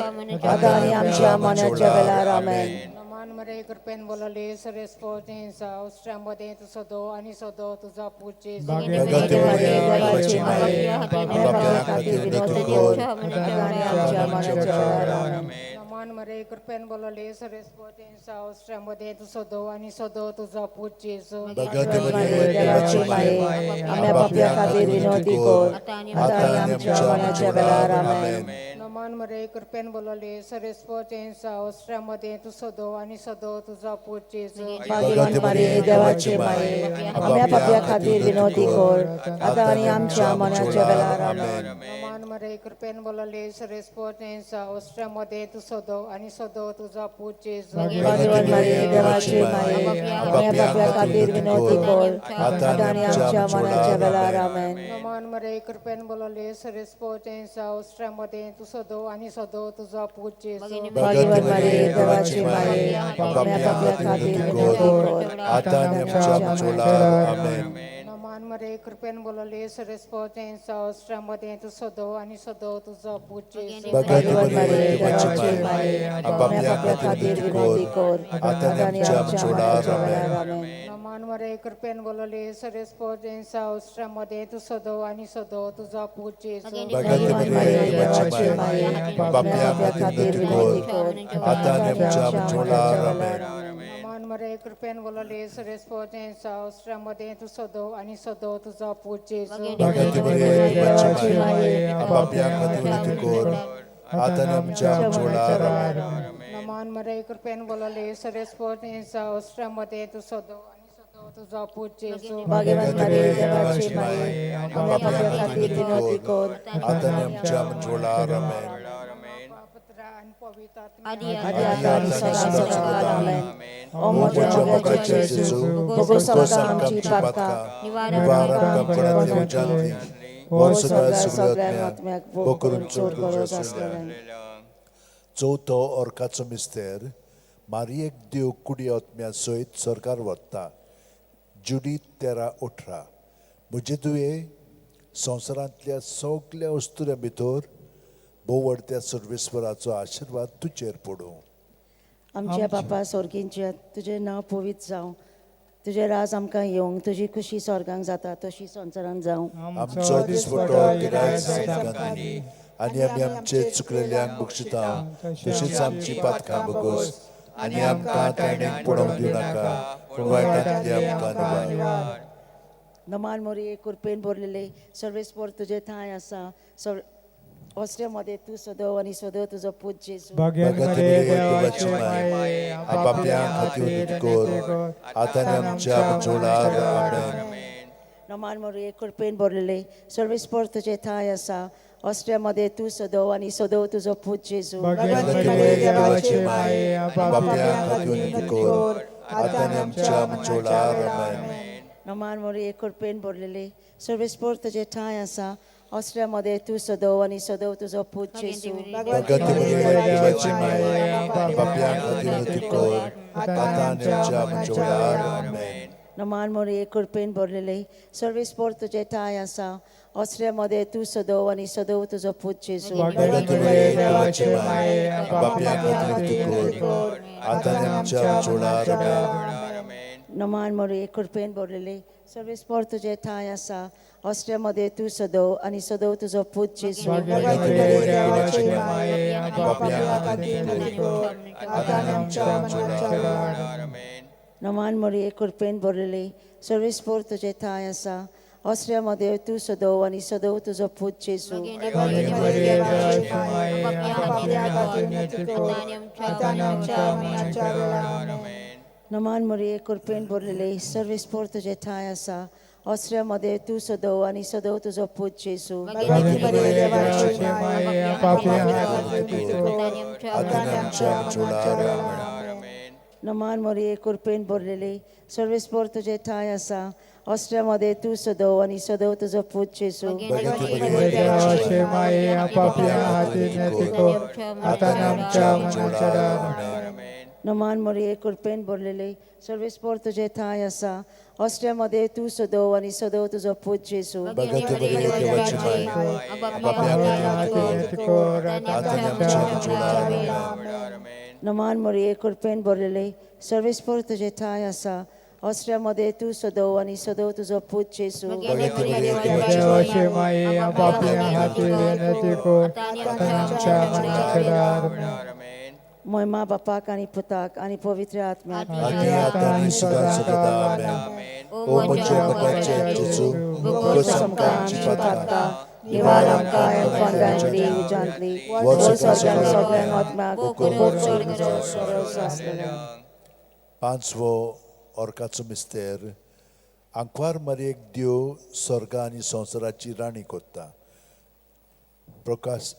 [SPEAKER 11] आतां आनी आमच्या मरणाच्या वेळार. आमेन.
[SPEAKER 7] नमान मरे कृपेन बोलवले, सर्वेस्पोर तुजें आसा, मदें तूं सदो आनी सदो तुजो पूत जेजू.
[SPEAKER 12] भगवती
[SPEAKER 11] मरे देवाची माये, आमच्या पाप्या खातीर विनवती कर, आतां आनी आमच्या मरणाच्या वेळार. आमेन.
[SPEAKER 7] नमान मरे कृपेन बोलवले, सर्वेस्पोर तुजें आसा, मदें तूं सदो आनी सदो तुजो पूत जेजू.
[SPEAKER 12] भगवती
[SPEAKER 11] मरे देवाची माये, आमच्या पाप्या खातीर विनवती कर, आतां आनी आमच्या मरणाच्या वेळार. आमेन.
[SPEAKER 7] नमान मरे कृपेन बोलवले, सर्वेस्पोर तुजें आसा, मदें तूं सदो आनी सदो तुजो पूत जेजू.
[SPEAKER 11] भगवती मरे देवाची माये, आमच्या पाप्या खातीर विनवती कर, आतां आनी आमच्या मरणाच्या वेळार. आमेन.
[SPEAKER 7] नमान मरे कृपेन बोलवले, सर्वेस्पोर तुजें आसा, मदें तूं सदो सदो आनी सदो तुजो पूत जेजू.
[SPEAKER 11] भगवान मारिये देवाची माये, आमच्या पापया खातीर विनवती कर, आतां आनी आमच्या मरणाच्या वेळार. आमेन.
[SPEAKER 7] नमन मरिये कृपेन बोलले सर्वेस्पोर तुजें उस्त्र्या मदें तूं सदो आनी सदो तुजो पूत जेजू.
[SPEAKER 11] भगवान मारिये देवाची माये, आमच्या पापया खातीर विनवती कर,
[SPEAKER 12] आतां आनी आमच्या मरणाच्या वेळार. आमेन.
[SPEAKER 7] नमन मरिये कृपेन बोलले सर्वेस्पोर तुजें उस्त्र्या मदें तूं सदो आनी सदो तुजो पूत जेजू.
[SPEAKER 12] भगवती मरिये देवाची माये, आमच्या पापया खातीर विनवती कर, आतां आनी आमच्या मरणाच्या वेळार. आमेन.
[SPEAKER 7] नमन मरिये कृपेन बोलले सर्वेस्पोर तुजें उस्त्र्या मदें तूं सदो आनी सदो तुजो पूत जेजू.
[SPEAKER 12] भगवती मरिये देवाची माये, आमच्या पापया खातीर विनवती कर, आतां आनी आमच्या मरणाच्या वेळार. आमेन.
[SPEAKER 7] नमन मरिये कृपेन बोलले सर्वेस्पोर तुजें उस्त्र्या मदें तूं सदो आनी सदो तुजो पूत जेजू.
[SPEAKER 12] भगवती मरिये देवाची माये, आमच्या पापया खातीर विनवती कर, आतां आनी आमच्या मरणाच्या वेळार. आमेन.
[SPEAKER 7] नमन मरिये कृपेन बोलले सर्वेस्पोर तुजें उस्त्र्या मदें तूं सदो आनी सदो तुजो पूत जेजू.
[SPEAKER 11] भगवान मारिये देवाची माये, आमच्या पापया खातीर विनवती कर,
[SPEAKER 12] आतां आनी आमच्या मरणाच्या वेळार. आमेन.
[SPEAKER 11] आदी आतां आनी सदां सदां. आमेन. ओ म्हज्या मोगाचे जेजू, भोगोस आमकां आमची पातकां,
[SPEAKER 12] निवार आमकां कोणांतल्या उज्यांतली, वर सगळ्या आत्म्याक भोग करून चड गरज आसलेल्यान. चवथो अर्काचो मिस्तेर मारियेक देव कुडी आत्म्या सयत सरकार व्हरता. जुडीत 13:18. म्हजे दुये संवसारांतल्या सगल्या वस्तुऱ्यां भितर भोवडत्या सर्वेस्वराचो आशिर्वाद तुजेर पडूं.
[SPEAKER 11] आमच्या बापा स्वर्गींच्या, तुजें नांव पवित्र जावं, तुजें राज आमकां येवंक, तुजी खुशी स्वर्गांक जाता तशी संवसारांत जावं.
[SPEAKER 12] आमचो दिसपटो गिरायक आमकां दी, आनी आमी आमचे चुकलेल्यांक बक्षिता तशीच आमची पातकां बगोस, आनी आमकां ताणें पडोवंक दिवं नाका, पूण वायटांतली आमकां निवार.
[SPEAKER 11] नमान मोरये कृपेन भरलेले सर्वेस्पोर तुजे ठांय आसा, ऑस्ट्रिया मध्ये तूं सदो आनी सदो तुजो पूत जेजू.
[SPEAKER 12] भगवती देवाची माये, पापयां खातीर विनवती कर, आतां आनी आमच्या मरणाच्या वेळार. आमेन.
[SPEAKER 11] नमान मोरये कृपेन भरलेले सर्वेस्पोर तुजे ठांय आसा, ऑस्ट्रिया मध्ये तूं सदो आनी सदो तुजो पूत जेजू.
[SPEAKER 12] भगवती देवाची माये, पापयां खातीर विनवती कर, आतां आनी आमच्या मरणाच्या वेळार. आमेन.
[SPEAKER 11] नमान मोरये कृपेन भरलेले सर्वेस्पोर तुजे ठांय आसा, ऑस्ट्रिया मध्ये तूं सदो आनी सदो तुजो पूत जेजू.
[SPEAKER 12] भगवती देवाची माये, पापयां खातीर विनवती कर, आतां आनी आमच्या मरणाच्या वेळार. आमेन.
[SPEAKER 11] नमान मोरये कृपेन भरलेले सर्वेस्पोर तुजे ठांय आसा, ऑस्ट्रिया मध्ये तूं सदो आनी सदो तुजो पूत जेजू.
[SPEAKER 12] भगवती देवाची माये, पापयां खातीर विनवती कर, आतां आनी आमच्या मरणाच्या वेळार. आमेन.
[SPEAKER 11] नमान मोरये कृपेन भरलेले सर्वेस्पोर तुजे ठांय आसा, ऑस्ट्रिया मध्ये तूं सदो आनी सदो तुजो पूत जेजू.
[SPEAKER 12] भगवती देवाची माये, पापयां खातीर विनवती कर, आतां आनी आमच्या मरणाच्या वेळार. आमेन.
[SPEAKER 11] नमान मोरये कृपेन भरलेले सर्वेस्पोर तुजे ठांय आसा, ऑस्ट्रिया मध्ये तूं सदो आनी सदो तुजो पूत जेजू.
[SPEAKER 7] भगवती देवाची माये, पापयां खातीर विनवती कर, आतां आनी आमच्या मरणाच्या वेळार. आमेन.
[SPEAKER 11] नमान मोरये कृपेन भरलेले सर्वेस्पोर तुजे ठांय आसा, ऑस्ट्रिया मध्ये तूं सदो आनी सदो तुजो पूत जेजू.
[SPEAKER 7] भगवती देवाची माये, पापयां खातीर विनवती कर,
[SPEAKER 12] आतां आनी आमच्या मरणाच्या वेळार. आमेन.
[SPEAKER 11] नमान मोरये कृपेन भरलेले सर्वेस्पोर तुजे ठांय आसा, ऑस्ट्रिया मध्ये तूं सदो आनी सदो तुजो पूत जेजू.
[SPEAKER 12] भगवती देवाची
[SPEAKER 7] माये, पापयां खातीर विनवती कर, आतां आनी आमच्या मरणाच्या वेळार.
[SPEAKER 8] आमेन.
[SPEAKER 11] नमान मोरये कृपेन भरलेले सर्वेस्पोर तुजे ठांय आसा, ऑस्ट्रिया मध्ये तूं सदो आनी सदो तुजो पूत जेजू.
[SPEAKER 12] भगवती देवाची माये, पापयां खातीर विनवती कर, आतां आनी आमच्या मरणाच्या वेळार.
[SPEAKER 8] आमेन.
[SPEAKER 11] नमान मोरये कृपेन भरलेले सर्वेस्पोर तुजे ठांय आसा, ऑस्ट्रिया मध्ये तूं सदो आनी सदो तुजो पूत जेजू.
[SPEAKER 12] भगवती
[SPEAKER 7] देवाची माये, पापयां खातीर विनवती कर, आतां आनी आमच्या मरणाच्या वेळार.
[SPEAKER 8] आमेन.
[SPEAKER 11] मोयमा बापाक आनी पुताक आनी पवित्र आत्म्याक.
[SPEAKER 12] आदी आतां आनी सदां सदां. आमेन. ओ म्हज्या मोगाचे जेजू, भोगोस आमकां आमची पातकां,
[SPEAKER 11] निवार आमकां कोंडांतली उज्यांतली, वर सगळ्यांक आत्म्याक भोग चड गरज आसलेल्या.
[SPEAKER 12] पांचवो ऑर्काचो मिस्तेर आंकवार मारयेक देव स्वर्गा आनी संवसाराची राणी कोत्ता. प्रकाश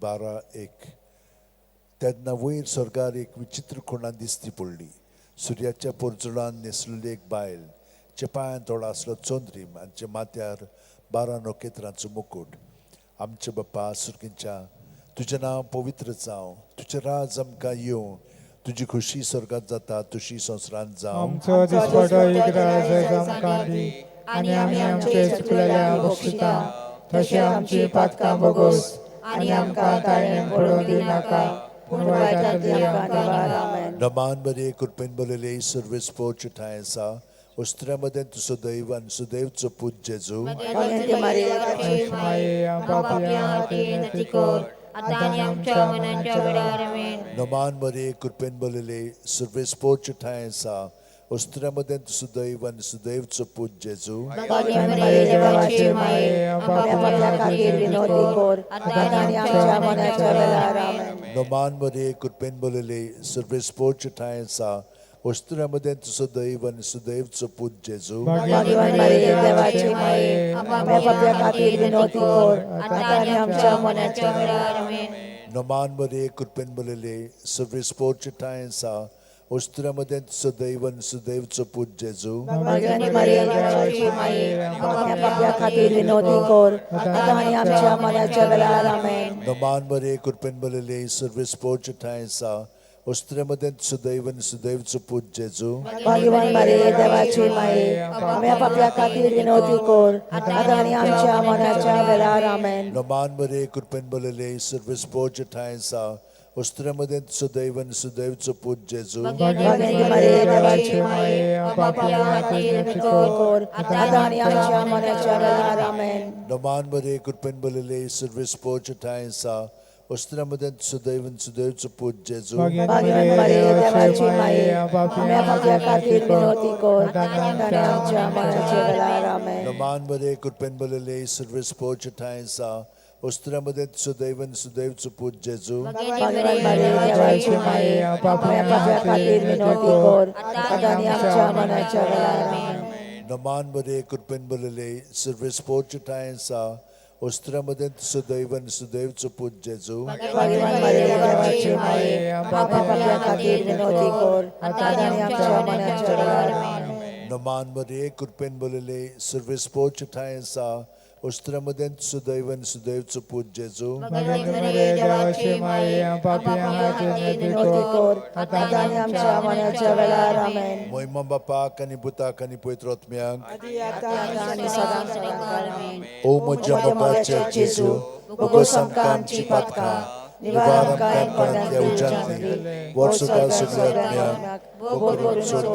[SPEAKER 12] 12:1. तेन्ना वयर स्वर्गार एक विचित्र खुणा दिसती पडली. सुर्याच्या पोरजुळान न्हेसलेली एक बायल, चे पांयान थोडो आसलो चंद्रीम आनी माथ्यार 12 नखेत्रांचो मुकूट. आमचे बापा सुर्गींच्या, तुजें नांव पवित्र जावं, तुजें राज आमकां येवं, तुजी खोशी स्वर्गांत जाता तशी संवसारांत जावं.
[SPEAKER 7] आमचो दिसपटो एक राज आमकां दी आनी आमी आमचे चुकलेल्या बक्षिता तशें आमची पातकां बोगोस आनी आमकां ताळें पडोवन दिनाका पूण वायटांतली आमकां निवार.
[SPEAKER 12] नमान बरे कृपेन बरयले सर्वेस पोर्च ठांय आसा. उस्त्र्या मदें तूं सदैव आनी सदैवचो पूत जेजू. नमान मरे कृपेन बरयले सर्वेस पोर्च ठांय आसा. उस्त्र्या मदें तूं सदैव आनी सदैवचो पूत जेजू. नमान मरे कृपेन बरयले सर्वेस पोर्च ठांय आसा. उस्त्र्या मदें तूं सदैव आनी सदैवचो पूत जेजू. नमान मरे कृपेन बरयले सर्वेस पोर्च ठांय आसा. उस्त्र्या मदें तूं सदैव आनी सदैवचो पूत जेजू. नमान मरे कृपेन बरयले सर्वेस पोर्च ठांय आसा. उस्त्र्या मदें तूं सदैव आनी सदैवचो पूत जेजू. नमान मरे कृपेन बरयले सर्वेस पोर्च ठांय आसा. उस्त्र्या मदें तूं सदैव आनी सदैवचो पूत जेजू. नमान मरे कृपेन बरयले सर्वेस पोर्च ठांय आसा. उस्त्र्या मदें तूं सदैव आनी सदैवचो पूत जेजू. नमान मरे कृपेन बरयले सर्वेस पोर्च ठांय आसा. उस्त्र्या मदें तूं सदैव आनी सदैवचो पूत जेजू. नमान मरे कृपेन बरयले सर्वेस पोर्च ठांय आसा. उस्त्र्या मदें तूं सदैव आनी सदैवचो पूत जेजू. नमान मरे कृपेन बरयले सर्वेस पोर्च ठांय आसा. उस्त्र्या मदें तूं सदैव आनी सदैवचो पूत जेजू. मोहिमा बापाक आनी पुताक आनी पवित्र आत्म्याक. ओ म्हज्या मोगाचे जेजू, बोगोस आमकां आमची पातकां, निवार आमकां कोणांतल्या उज्यांतली, वर्सुका सगळ्या आत्म्यांक भोग करून सोड.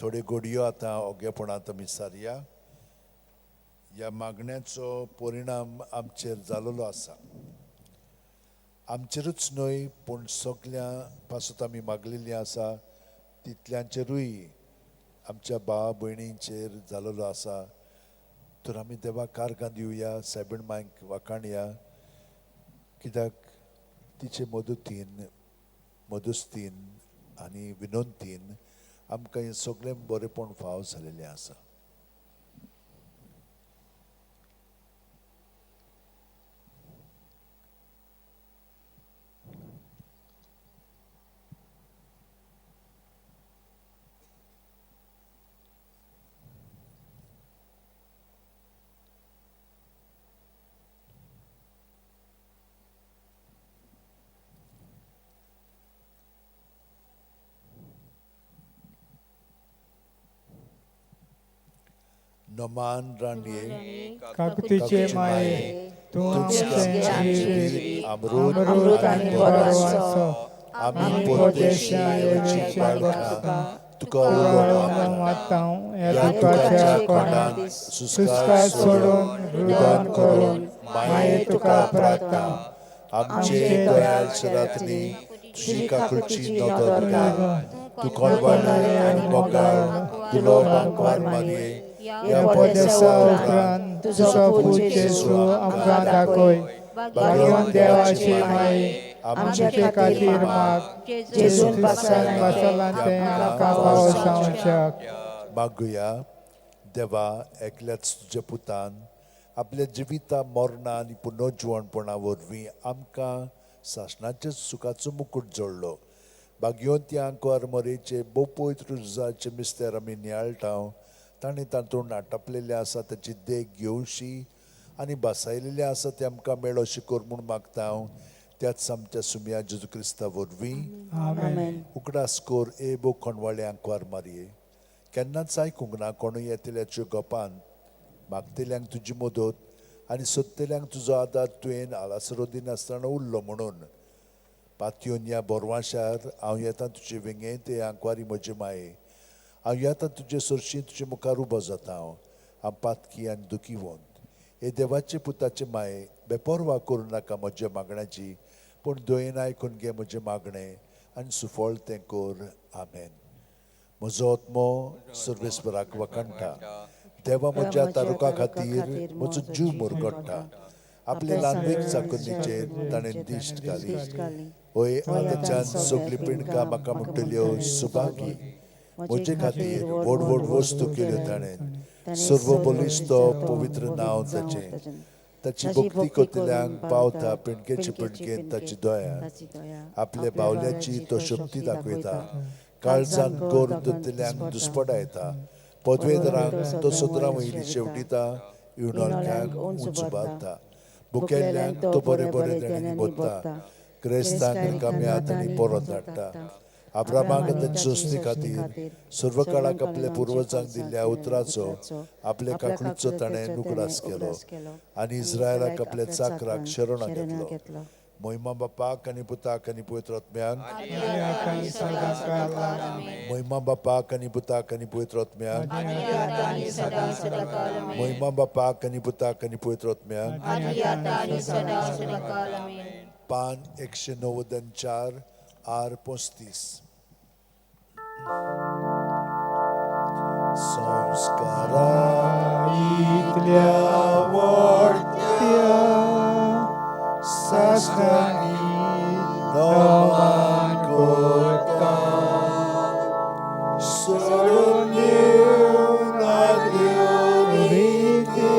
[SPEAKER 12] थोड्यो घडयो आतां ओगेपणांत आमी सारया. ह्या मागण्याचो परिणाम आमचेर जाल्लो आसा. आमचेरूच न्हय पूण सगळ्यां पासून आमी मागलेली आसा तितल्यांचेरूय आमच्या भाव भयणींचेर जाल्लो आसा. तर आमी देवाक कारगां दिवया, सायबीण मांयक वाखाणया, कित्याक तिचे मदतीन मदस्तीन आनी विनंतीन आमकां हें सगळें बरेपण फाव जालेलें आसा. नमान राणये
[SPEAKER 7] काकुतीचे माये, तूं आमचें जिवीत
[SPEAKER 12] अमृत आनी बरो आमी परदेशी येवची बाळकां तुका उलो
[SPEAKER 7] मारता. ह्या दुखाच्या कोणांत सुस्कार सोडून रुदन करून माये तुका प्रार्थना.
[SPEAKER 12] आमचे दयाळ शरातनी तुजी काकुळची नदर घाल. तूं कोणवाळे आनी मोगाळ दुलो बांकवार मारये.
[SPEAKER 7] ह्या परदेसा उपरांत तुजो पूत जेजू आमकां दाखय. भाग्यवान देवाची माये, आमचे खातीर माग. जेजून पासलां तें आमकां फावो जावच्याक.
[SPEAKER 12] मागुया. देवा, एकल्याच तुज्या पुतान आपल्या जिविता मरणा आनी पुनर्जिवणपणा वरवीं आमकां सासणाच्या सुखाचो मुकूट जोडलो. भाग्यवंती आंकवार मरेचे भोव पवित्र रुजाचे मिस्तेर आमी नियाळटा. ताणें तातूंत आटापलेलें आसा ताची देख घेवशी आनी भासायलेलें आसा तें आमकां मेळो शिकोर म्हूण मागता हांव त्याच आमच्या सुमया जेजू क्रिस्ता वरवीं.
[SPEAKER 11] आमेन.
[SPEAKER 12] उगडास कोर ए भो कोणवाळे आंकवार मारये, केन्नाच आयकूंक ना कोणूय येतल्याच्यो गोपान. मागतल्यांक तुजी मदत आनी सोदतल्यांक तुजो आदार तुवें आलासरो दिनासतना उरलो म्हणून पातयोन ह्या बोरवाशार हांव येता तुजे वेंगेंत. ते आंकवारी म्हजे माये, हांव येता तुजे सरशी, तुजे मुखार उबो जाता हांव. हांव पातकी आनी दुखीवंत. हे देवाचे पुताचे माये, बेपोरवा करूं नाका म्हज्या मागण्याची, पूण दयेन आयकून घे म्हजें मागणें आनी सुफळ तें कर. आमेन. म्हजो आत्मो सर्वेस्पराक वखणटा. देवा म्हज्या तारुका खातीर म्हजो जीव मुरगडटा. आपले ल्हानवीक चाकरणीचेर ताणें दिश्ट घाली. हय, आतांच्यान सगळीं पिंडकां म्हाका म्हणटल्यो सुभागी. म्हजे खातीर व्हड व्हड वस्तू केल्यो ताणें. सर्व बलिश्ट पवित्र नांव ताचें. ताची भक्ती करतल्यांक पावता पिंडकेचे पिंडकेन ताची दया. आपल्या बावल्याची तो शक्ती दाखयता. काळजान गोर दत्तल्यांक दुस्पटायता. पदवेदारांक तो सदरां वयली शेवटिता. इवणोल्यांक उंच बारता. भुकेल्ल्यांक तो बरे बरे देण्यांनी भरता. क्रेस्तांक रिकाम्या हातांनी परत धाडटा. अब्रामाक ताचे सोस्ती खातीर सर्व काळाक आपल्या पुर्वजांक दिल्ल्या उतराचो आपल्या काकडीचो ताणें उगडास केलो आनी इस्रायलाक आपल्या चाकराक शरणां घेतलो. महिमा बापाक आनी पुताक आनी पवित्र आत्म्याक. महिमा बापाक आनी पुताक आनी पवित्र आत्म्याक. महिमा बापाक आनी पुताक आनी पवित्र आत्म्याक. पान 194 आर 35. संस्कारा
[SPEAKER 7] इतल्या व्हडत्या सासणांनी नमन करता. सोडून दिवन आदल्यो रिती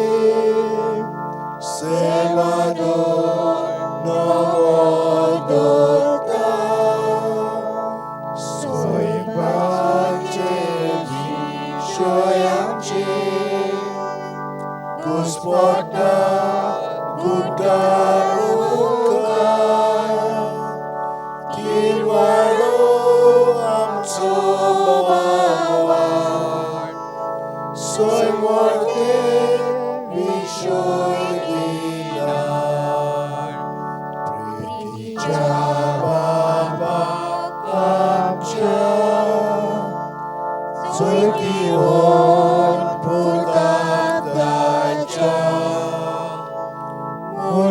[SPEAKER 7] सेवा नवो दवरता. स्वयंपाचे विशय आमचे घुस्पटा गुड्डा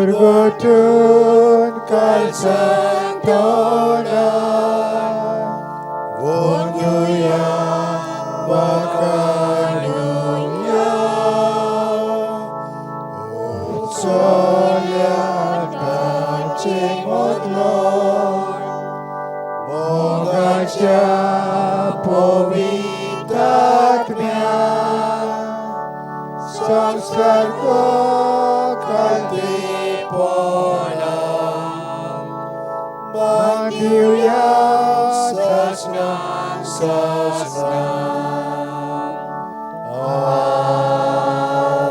[SPEAKER 7] मुरगुटून कालसांतोना वंदुया वाखाणुया. उचोल्या ताचे मदलो मोगाच्या पवित्र आत्म्या संस्कार मागुया सासणा सासणा.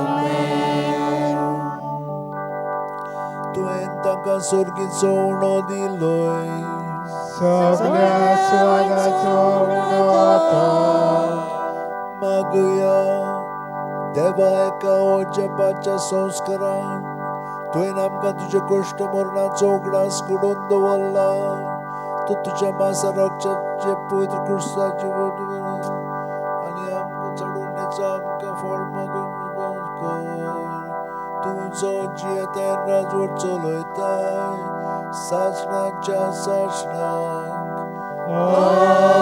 [SPEAKER 12] आमेन. तुवें तांकां सोर्गीचो उणो दिलोय.
[SPEAKER 7] सगळ्या स्वादाचो उणो तो.
[SPEAKER 12] मागुया देवा एका ओजपाच्या संस्कारान तुवें आमकां तुज्या कश्ट मरणाचो उगडास घडोवन दवरला. तूं तुज्या मासा रोगच्याचे पवित्र क्रिस्ताचे आनी आमकां चडवणेचो आमकां फळ मागूंक कर. तूं जो जियेताय राजवट चलयताय सासणाच्या सासणाक.
[SPEAKER 7] आमेन.